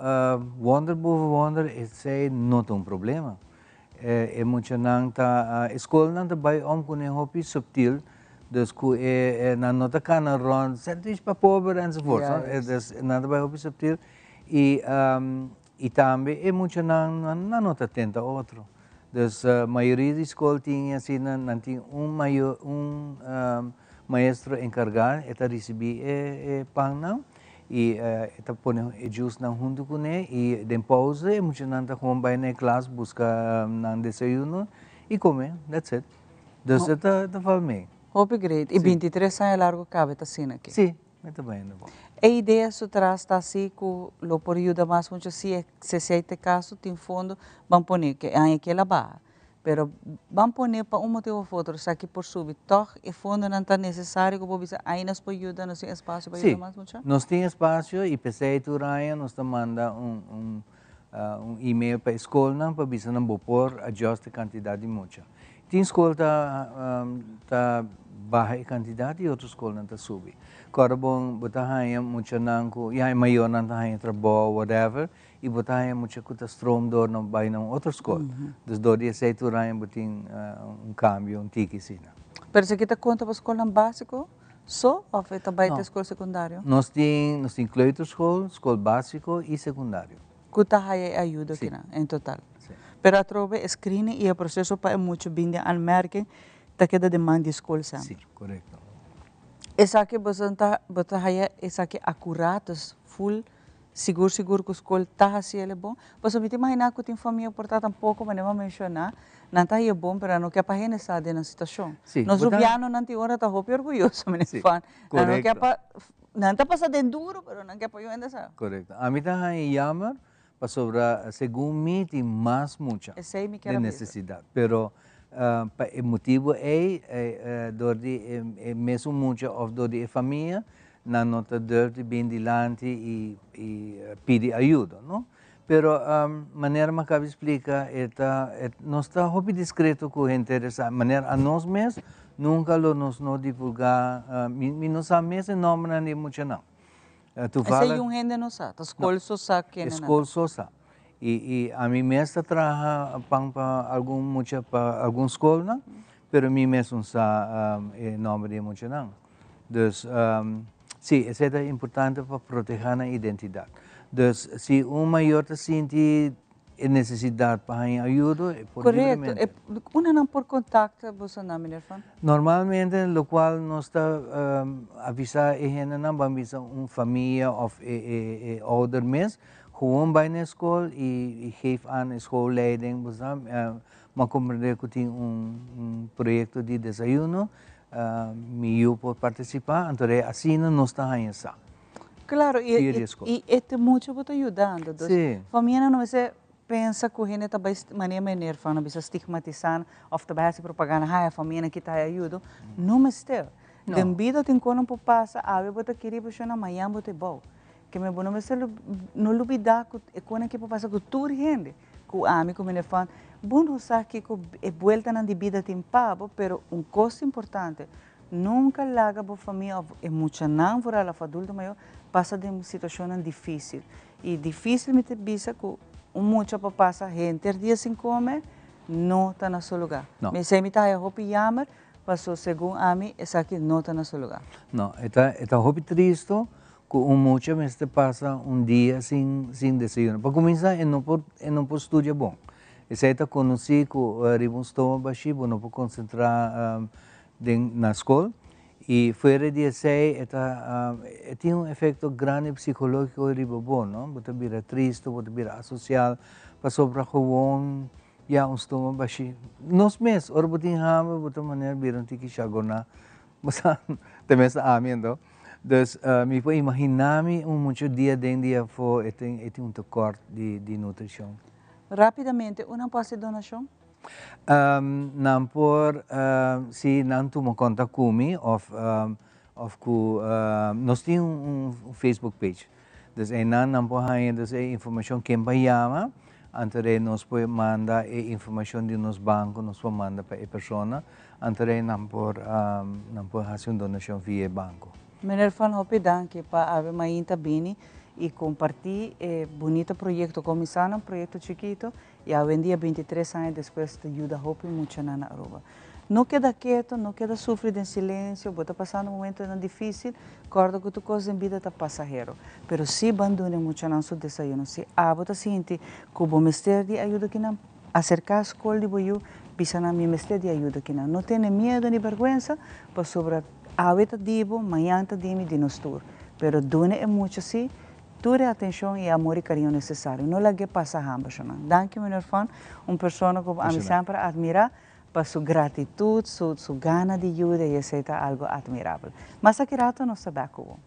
wonder boven wonder esei no ta un problema. E muchanan ta, e skolnan ta bai om ku ne hopi subtil, dus ku e nan no ta kana rond sandwich pa pober enzovoort, no? Dus nan ta bai hopi subtil i i tambe e muchanan nan no ta tenta otro. Dus mayoria di skol tin asina nan tin un mayor un maestro enkargá e ta risibí e pannan I e ta pone e jusnan huntu kuné i den pauze e muchanan ta gewoon bai na e klas buska nan desayuno i kome, that's it. Dus e ta val mee.
Hopi great. I 23 aña largu kabe ta asina aki?
Si, mi ta bayendo bon.
E idea su tras ta si ku lo por yuda mas mucha si e si ta e kaso tin fondo ban pone ke aña ke el a baha. Pero ban pone pa un motibu of otro esaki por subi tòg e fondonan ta nesesario ku bo bisa ai nos por yuda nos tin espasio pa yuda mas mucha?
Si, nos tin espasio i p'esei tur aña nos ta manda un un un email pa e skolnan pa bisa nan bo por adjust e kantidat di mucha. Tin skol ta ta baha e kantidat i otro skolnan ta subi. Kòrda bon bo ta haña muchanan ku ya e mayornan ta haña trabou whatever i bo ta haña mucha ku ta stroom dor na bai na un otro skol. Dus dor di esei tur aña bo tin un kambio un tiki asina.
Pero esaki ta konta pa skolnan básiko so òf e ta bai te skol sekundario?
Nos tin nos tin kleuterschool, skol básiko i sekundario.
Ku ta haya e ayudo kinan en total. Pero atrobe e screening i e proseso pa e mucha bin den aanmerking ta keda den man di skol semper.
Si, korekto.
Esaki boso ta bo ta haya esaki akuraat, dus full sigur sigur ku skol ta hasi el e bon. Pasobra mi ta imaginá ku tin famia por ta tampoko manera bo a menshoná, nan ta haya e bon pero nan no ke pa hende sa den nan situashon. Nos rubianonan tin ora ta hopi orguyoso meneer Van. Nan no ke pa Nan ta pasa den duro, pero nan ke apoyo hende sa.
Korekto. Ami ta haña jammer pasobra segun mi tin mas mucha
Esei mi kier
den
a bisa.
nesesidat. Pero pa e motibu ei dor di e mesun mucha òf dor di e famia nan no ta durf di bin dilanti i i pidi ayudo, no? Pero manera mi a kaba di splika e ta nos ta hopi diskreto ku henter esaki. Manera anos mes nunka lo nos no divulgá, mi no sa mes e nòmbernan di e muchanan.
Esei un hende no sa, ta skol so sa kende nan
ta. E skol so sa. I i ami mes ta traha pan pa algun mucha pa algun skolnan, pero mi mes no sa e nòmber di e muchanan. Dus, sí, esei ta importante pa protehá nan identidat. Dus, si un mayor ta sinti e nesesidat pa haña ayudo, e por libremente.
Korekto. Unda nan por kontakta bosonan, meneer Van?
Normalmente, lokual nos ta avisá e hendenan, ban bisa un famia òf e ouder mes, gewoon bai na e skol i geef aan e schoolleiding, bo sa, M'a comprende cu tin un proyecto di desayuno, mi yu por participa, anto de asina nos ta haña sa.
Claro, y y e te mucho bo ta yudando, dus famianan no mester pensa cu hende ta bay manera meneer Van a bisa stigmatisa of ta bay haci propaganda, haya famianan kita haya ayudo, no mester. Den bida tin conan por pasa, awe bo ta kiri bo shona, mañan bo ta e bou. Keme bo no mester no lubida cu e conan aki por pasa cu tur hende. Ku ami ku meneer Van, bo no sa kiko e bueltanan di bida tin pa bo, pero un kos importante, nunka laga bo famia òf e muchanan vooral òf adulto mayor pasa den situashonnan difísil. I difísil mi ta bisa ku un mucha por pasa henter dia sin kome, no ta na su lugá. Esei mi ta haya hopi yamer, paso segun ami esaki no ta na su lugá.
No, e ta e ta hopi tristo Ku un mucha mester pasa un dia sin sin desayuno. Pa kuminsá e no por e no por studia bon. Esei ta konosí ku riba un stoma bashí bo no por konsentrá den na skol i fuera di esei e ta e tin un efekto grandi psikológiko riba bo no. Bo ta bira tristu, bo ta bira asosial pasobra gewon ya un stoma bashí. Nos mes ora bo tin hamber bo ta manera bira un tiki shagoná. Bo sa te mes ta ami anto. Dus mi por imagina mi un mucho dia den dia afo e tin e tin un tekort di di nutrishon.
Rapidamente, un nan por hasi donashon?
Nan por si nan tuma kontak ku mi of of ku nos tin un Facebook page. Dus einan nan por haña dus e informashon ken pa yama, anto rei nos por manda e informashon di nos banko nos por manda pa e persona, anto rei nan por nan por hasi un donashon via e banko.
Meneer Van hopi danki pa awe mainta bini y comparti e bunita proyecto cuminsa na un proyecto chikito y awendia 23 aña despues ta yuda hopi muchanan na Aruba. No keda keto, no keda sufri den silencio, bo ta pasando momentonan dificil, corda cu tur cos den bida ta pasahero. Pero si banduna e muchanan su desayuno, si abo ta sinti cu bo mester di ayuda kinan, acerca scol di bo yu, bisa nan mi mester di ayuda kinan. No tene miedo ni berguensa, pasobra awe ta di bo, mañan ta di mi, di nos tur. Pero duna e mucha si tur e atencion y amor y cariño necesario. No lag'e pasa hamber, shonan. Danki meneer Van, un persona cu ami semper a admira. Pa su gratitud, su su gana di yuda y esey ta algo admirabel. Mas aki rato nos ta bek cu bo.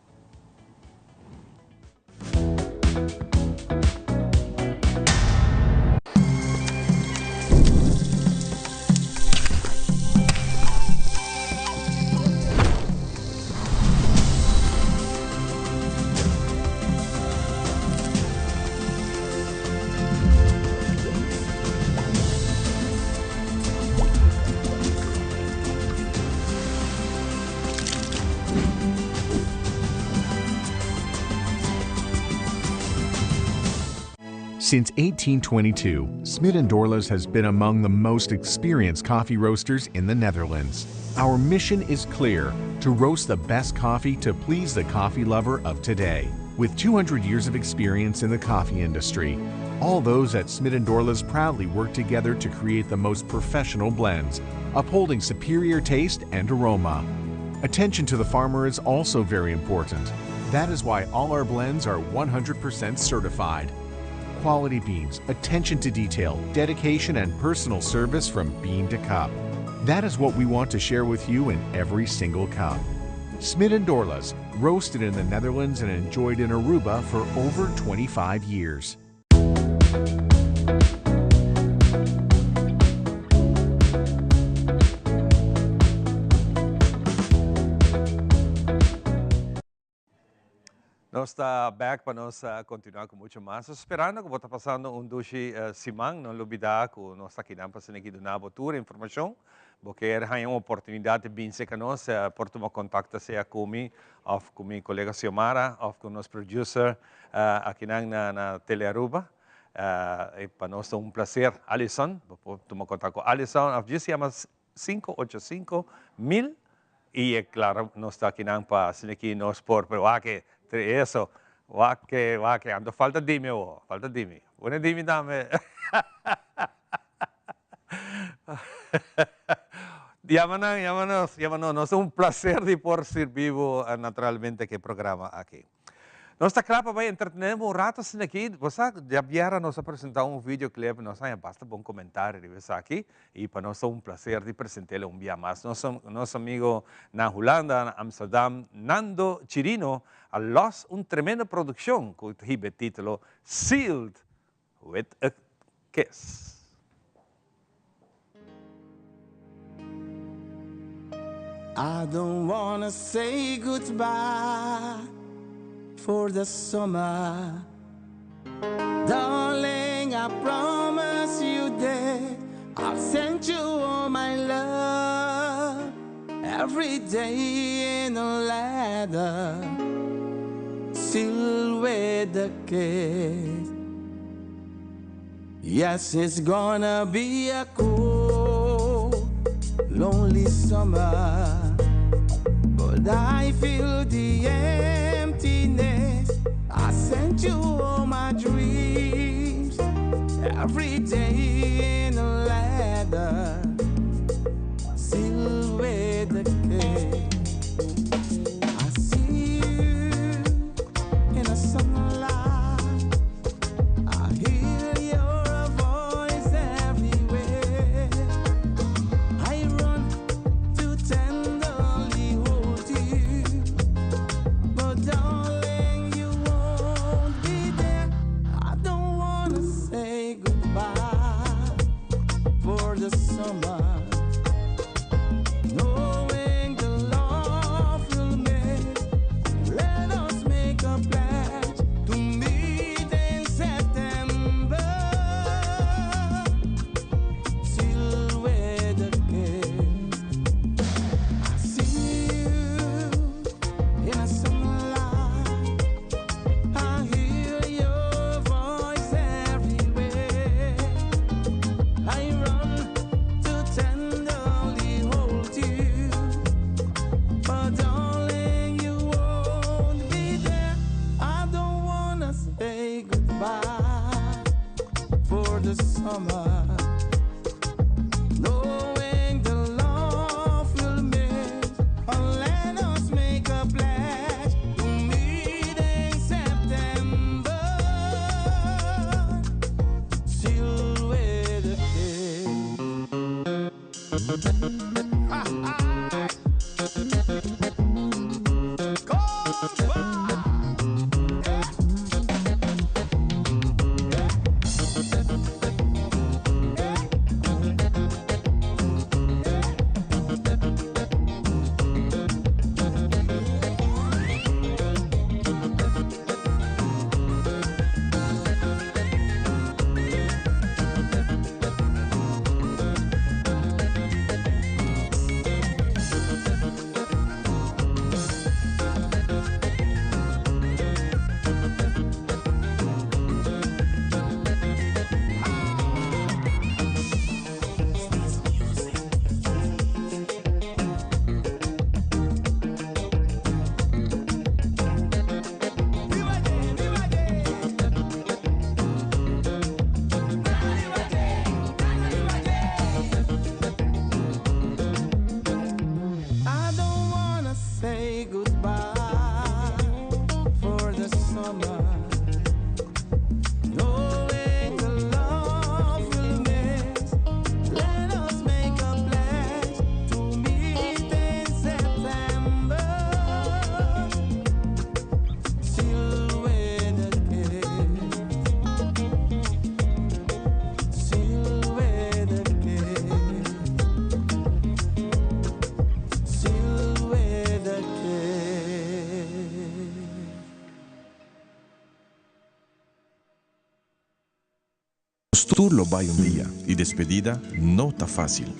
Since 1822, Smit & Dorlas has been among the most experienced coffee roasters in the Netherlands. Our mission is clear, to roast the best coffee to please the coffee lover of today. With 200 years of experience in the coffee industry, all those at Smit & Dorlas proudly work together to create the most professional blends, upholding superior taste and aroma. Attention to the farmer is also very important. That is why all our blends are 100% certified. Quality beans, attention to detail, dedication, and personal service from bean to cup. That is what we want to share with you in every single cup. Smit & Dorlas, roasted in the Netherlands and enjoyed in Aruba for over 25 years.
Nos ta bek pa nos continua cu mucho mas. Esperando cu bo ta pasando un dushi siman. No lubida cu nos ta akinan pa asina ki duna bo tur informacion. Bo kier haña un oportunidad di bin cerca nos, por tuma contacto sea cu mi of cu mi colega Xiomara of cu nos producer akinan na Telearuba. E pa nos ta un placer. Alison, bo por tuma contacto cu Alison of djis yama 585 1000 y e claro nos ta akinan pa asina ki nos por pero wak e eso wak e wak e anto falta dimi awo falta dimi pone dimi tambe yama nan yama nos yama nos nos ta un placer di por sirbi bo naturalmente ke programa aki. Nos ta kla pa bai entretené bo un rato asina aki. Bo sa, djabièrnè nos a presentá un videoclip, nos haña basta bon komentario riba esaki i pa nos ta un plaser di present'el un bia mas. Nos nos amigo na Hulanda, na Amsterdam, Nando Chirino a lòs un tremendo produkshon ku ta hiba e título Sealed with a Kiss.
I don't wanna say goodbye for the summer Darling, I promise you that I'll send you all my love Every day in a letter Sealed with a kiss Yes, it's gonna be a cold, lonely summer But I feel the emptiness I sent you all my dreams Every day in a letter Sealed with a kiss I see you in the sunlight I hear your voice everywhere I run to tenderly hold you But darling, you won't be there I don't wanna say goodbye for the summer Knowing the love will make Let us make a pledge to meet in September Sealed with a kiss I see you in a sunlight I hear your voice everywhere I run to tenderly hold you But darling, you won't be there I don't wanna say goodbye for the summer Knowing the love will miss Let us make a pledge to meet in September Sealed with a kiss
Tur lo bai un dia y despedida no ta facil.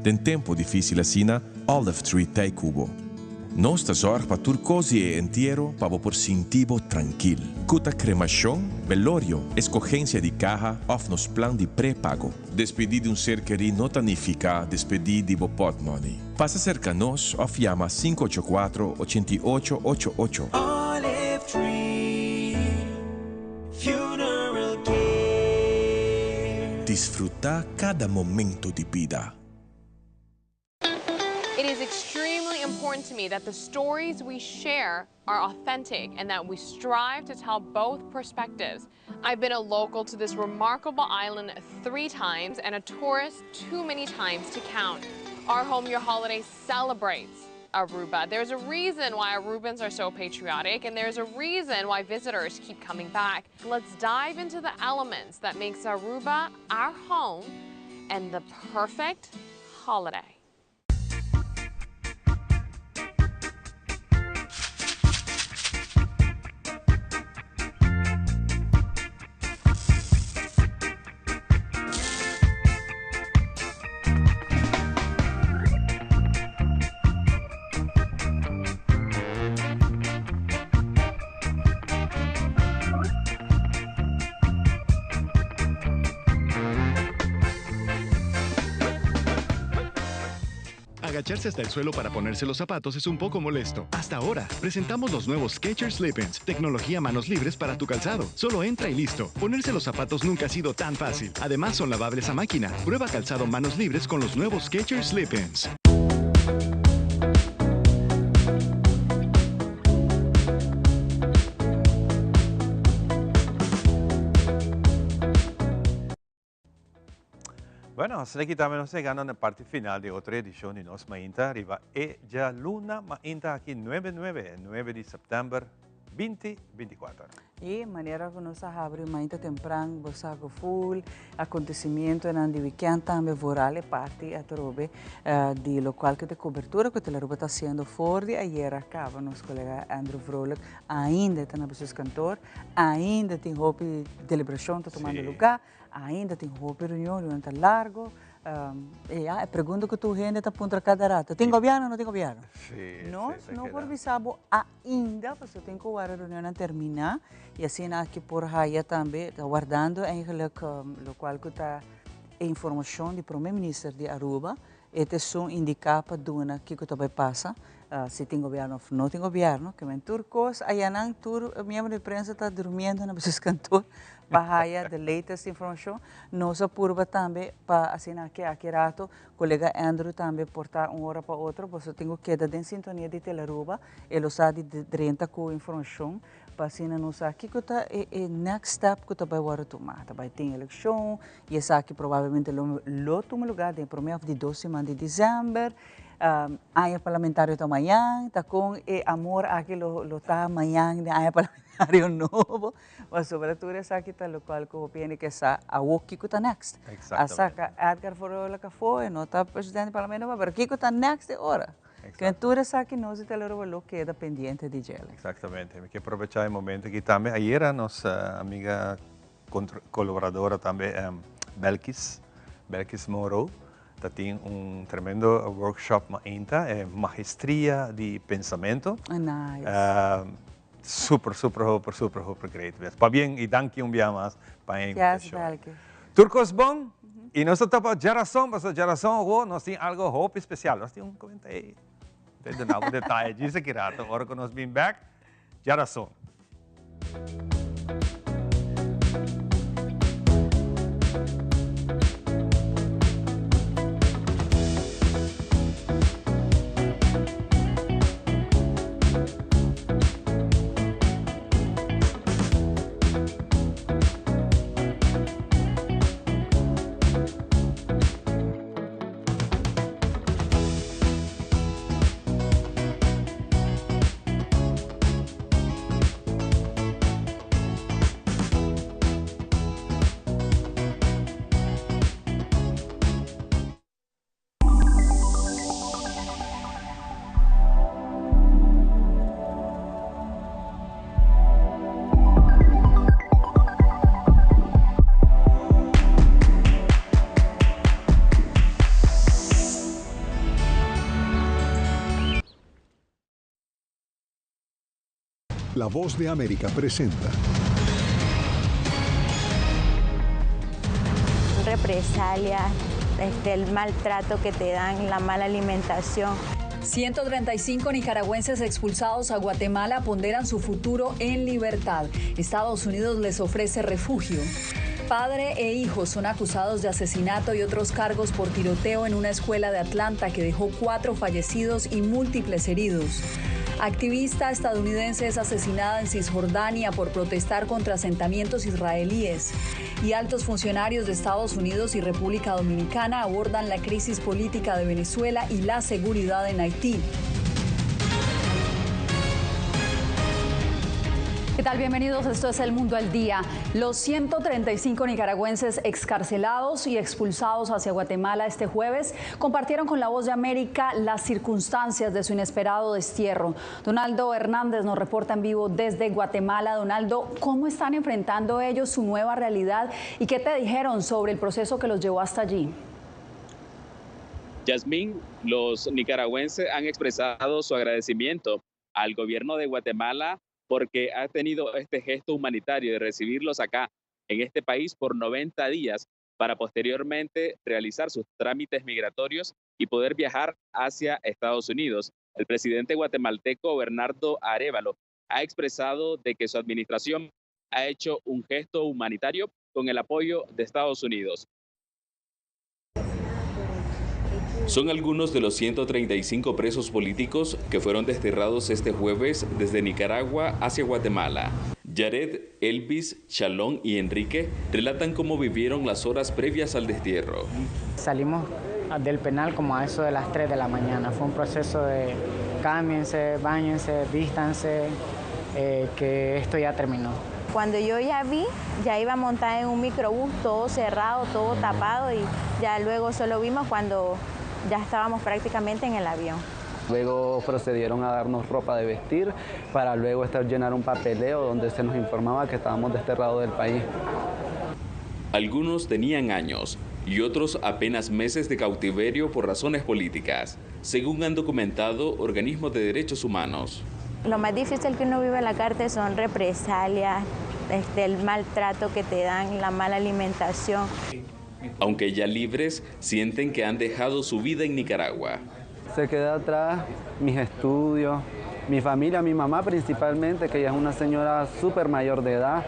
Den tempo dificil asina, Olive Tree t'ey cu bo. Nos ta zorg pa tur cos di e entiero pa bo por sinti bo trankil. Cu ta cremacion, belorio, escogencia di caha of nos plan di prepago. Despedi di un ser keri no ta nifica despedi di bo potmoney. Pasa cerca nos of yama 584 88 88.
Olive Tree Funeral Care.
Disfruta cada momento di bida.
It is extremely important to me that the stories we share are authentic and that we strive to tell both perspectives. I've been a local to this remarkable island three times and a tourist too many times to count. Our Home Your Holiday celebrates Aruba. There's a reason why Arubans are so patriotic and there's a reason why visitors keep coming back. Let's dive into the elements that makes Aruba our home and the perfect holiday.
Agacharse hasta el suelo para ponerse los zapatos es un poco molesto. Hasta ahora, presentamos los nuevos Skechers Slip-ins, tecnología manos libres para tu calzado. Solo entra y listo. Ponerse los zapatos nunca ha sido tan fácil. Además, son lavables a máquina. Prueba calzado manos libres con los nuevos Skechers Slip-ins.
Bueno, asina aki tambe nos ta yegando na parti final di otro edicion di Nos Mainta riba e djaluna mainta aki nuebe nuebe, nuebe di september binti binti kuater.
Y manera cu nos a habri mainta tempran bo sa cu full acontecimientonan di weekend tambe vooral e parti atrobe di locual cu ta e cobertura cu Telaruba ta haciendo for di ayer a caba. Nos colega Andrew Vrolijk ainda ta na bestuurskantoor, ainda tin hopi delibracion ta tomando lugar. Ainda tin hopi reunion, reunion ta largo. E ya, e pregunta ku tur hende ta puntra kada rato, tin gobièrnu o no tin gobièrnu? Nos no por bisa bo ainda, pasobra tin ku wara reunionnan terminá i asina aki por haya tambe, ta wardando eigenlijk lokual ku ta e informashon di Prome Minister di Aruba, e ta esun indiká pa duna kiko ta bai pasa, si tin gobièrnu òf no tin gobièrnu. Ke men tur kos ayanan, tur miembro di prensa ta durmiendo na besus kantor pa haya the latest informacion. Nos a purba tambe pa asina aki aki rato colega Andrew tambe por ta un ora pa otro, boso tin cu keda den sintonia di Telearuba, e lo sa di drenta cu informacion pa asina nos sa kico ta e e next step cu ta bay wordo tuma. Ta bay tin eleccion y esaki probablemente lo lo tuma lugar den prome of di dos siman di december. Aña parlamentario ta mañan, ta con e amor aki lo lo ta mañan den aña parlamentario nobo. Pasobra tur esaki ta locual cu hopi hende ke sa awo kico ta next. A saca Edgar Vrolijk afo, e no ta presidente di parlamento mas, pero kico ta next e ora? Ken tur esaki nos di Telearuba lo keda pendiente di djele.
Exactamente. Mi ke probecha e momento aki tambe. Ayera nos amiga colaboradora tambe Belkis, Belkis Monroe, ta tin un tremendo workshop mainta, e Maestria di Pensamento.
Nice.
Super super hoper super hoper great mes. Pabien y danki un bia mas pa e
Yes,
invitacion.
Belke.
Tur cos bon y nos ta topa djarason pasobra djarason awo nos tin algo hopi special. Nos tin un comenta ey. Te duna bo detaye djis aki rato ora cu nos bin bek djarason.
La Voz de América presenta.
Represalia, este, el maltrato que te dan, la mala alimentación.
135 nicaragüenses expulsados a Guatemala ponderan su futuro en libertad. Estados Unidos les ofrece refugio. Padre e hijo son acusados de asesinato y otros cargos por tiroteo en una escuela de Atlanta que dejó cuatro fallecidos y múltiples heridos. Activista estadounidense es asesinada en Cisjordania por protestar contra asentamientos israelíes. Y altos funcionarios de Estados Unidos y República Dominicana abordan la crisis política de Venezuela y la seguridad en Haití. ¿Qué tal? Bienvenidos. Esto es El Mundo al Día. Los 135 nicaragüenses excarcelados y expulsados hacia Guatemala este jueves compartieron con La Voz de América las circunstancias de su inesperado destierro. Donaldo Hernández nos reporta en vivo desde Guatemala. Donaldo, ¿cómo están enfrentando ellos su nueva realidad y qué te dijeron sobre el proceso que los llevó hasta allí?
Yasmín, los nicaragüenses han expresado su agradecimiento al gobierno de Guatemala porque ha tenido este gesto humanitario de recibirlos acá en este país por 90 días para posteriormente realizar sus trámites migratorios y poder viajar hacia Estados Unidos. El presidente guatemalteco Bernardo Arévalo ha expresado de que su administración ha hecho un gesto humanitario con el apoyo de Estados Unidos. Son algunos de los 135 presos políticos que fueron desterrados este jueves desde Nicaragua hacia Guatemala. Yared, Elvis, Chalón y Enrique relatan cómo vivieron las horas previas al destierro.
Salimos del penal como a eso de las 3 de la mañana. Fue un proceso de cámbiense, báñense, vístanse, eh, que esto ya terminó.
Cuando yo ya vi, ya iba montada en un microbús, todo cerrado, todo tapado y ya luego solo vimos cuando ya estábamos prácticamente en el avión.
Luego procedieron a darnos ropa de vestir para luego estar llenar un papeleo donde se nos informaba que estábamos desterrados del país.
Algunos tenían años y otros apenas meses de cautiverio por razones políticas, según han documentado organismos de derechos humanos.
Lo más difícil que uno vive en la cárcel son represalias, este, el maltrato que te dan, la mala alimentación.
Aunque ya libres, sienten que han dejado su vida en Nicaragua.
Se queda atrás mis estudios, mi familia, mi mamá principalmente, que ya es una señora súper mayor de edad.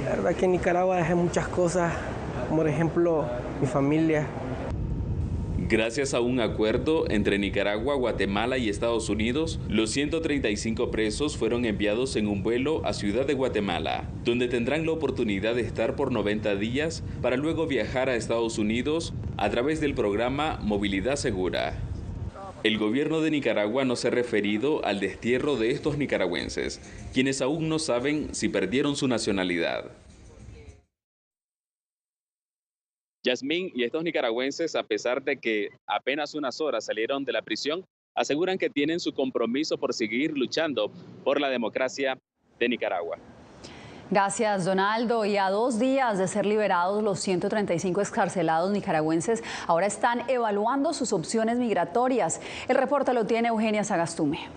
La verdad que en Nicaragua dejé muchas cosas, como por ejemplo mi familia.
Gracias a un acuerdo entre Nicaragua, Guatemala y Estados Unidos, los 135 presos fueron enviados en un vuelo a Ciudad de Guatemala, donde tendrán la oportunidad de estar por 90 días para luego viajar a Estados Unidos a través del programa Movilidad Segura. El gobierno de Nicaragua no se ha referido al destierro de estos nicaragüenses, quienes aún no saben si perdieron su nacionalidad. Yasmín y estos nicaragüenses, a pesar de que apenas unas horas salieron de la prisión, aseguran que tienen su compromiso por seguir luchando por la democracia de Nicaragua.
Gracias, Donaldo. Y a dos días de ser liberados los 135 excarcelados nicaragüenses, ahora están evaluando sus opciones migratorias. El reporte lo tiene Eugenia Sagastume.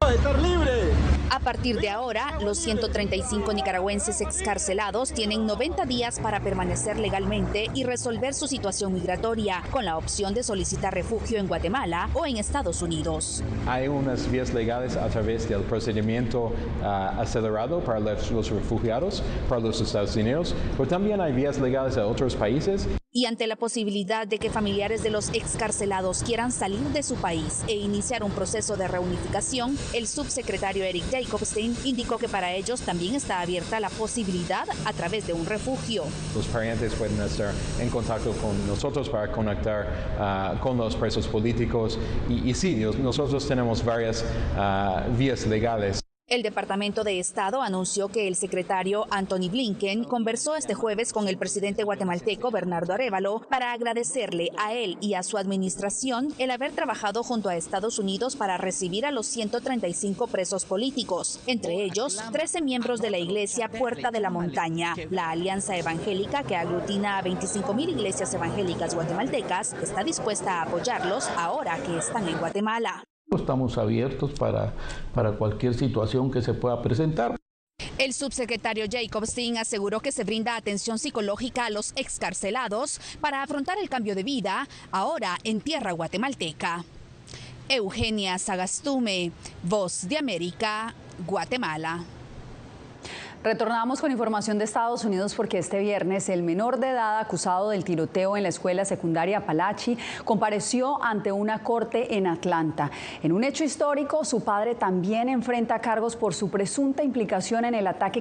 ¡Estar libre! A partir de ahora, los 135 nicaragüenses excarcelados tienen 90 días para permanecer legalmente y resolver su situación migratoria, con la opción de solicitar refugio en Guatemala o en Estados Unidos.
Hay unas vías legales a través del procedimiento uh, acelerado para los, los refugiados, para los Estados Unidos, pero también hay vías legales a otros países.
Y ante la posibilidad de que familiares de los excarcelados quieran salir de su país e iniciar un proceso de reunificación, el subsecretario Eric Jacobstein indicó que para ellos también está abierta la posibilidad a través de un refugio.
Los parientes pueden estar en contacto con nosotros para conectar uh, con los presos políticos y, y sí, nosotros tenemos varias uh, vías legales.
El Departamento de Estado anunció que el secretario Anthony Blinken conversó este jueves con el presidente guatemalteco Bernardo Arévalo para agradecerle a él y a su administración el haber trabajado junto a Estados Unidos para recibir a los 135 presos políticos, entre ellos 13 miembros de la Iglesia Puerta de la Montaña. La Alianza Evangélica, que aglutina a 25 mil iglesias evangélicas guatemaltecas, está dispuesta a apoyarlos ahora que están en Guatemala.
Estamos abiertos para, para cualquier situación que se pueda presentar.
El subsecretario Jacobstein aseguró que se brinda atención psicológica a los excarcelados para afrontar el cambio de vida ahora en tierra guatemalteca. Eugenia Sagastume, Voz de América, Guatemala.
Retornamos con información de Estados Unidos porque este viernes el menor de edad acusado del tiroteo en la escuela secundaria Apalachee compareció ante una corte en Atlanta. En un hecho histórico, su padre también enfrenta cargos por su presunta implicación en el ataque.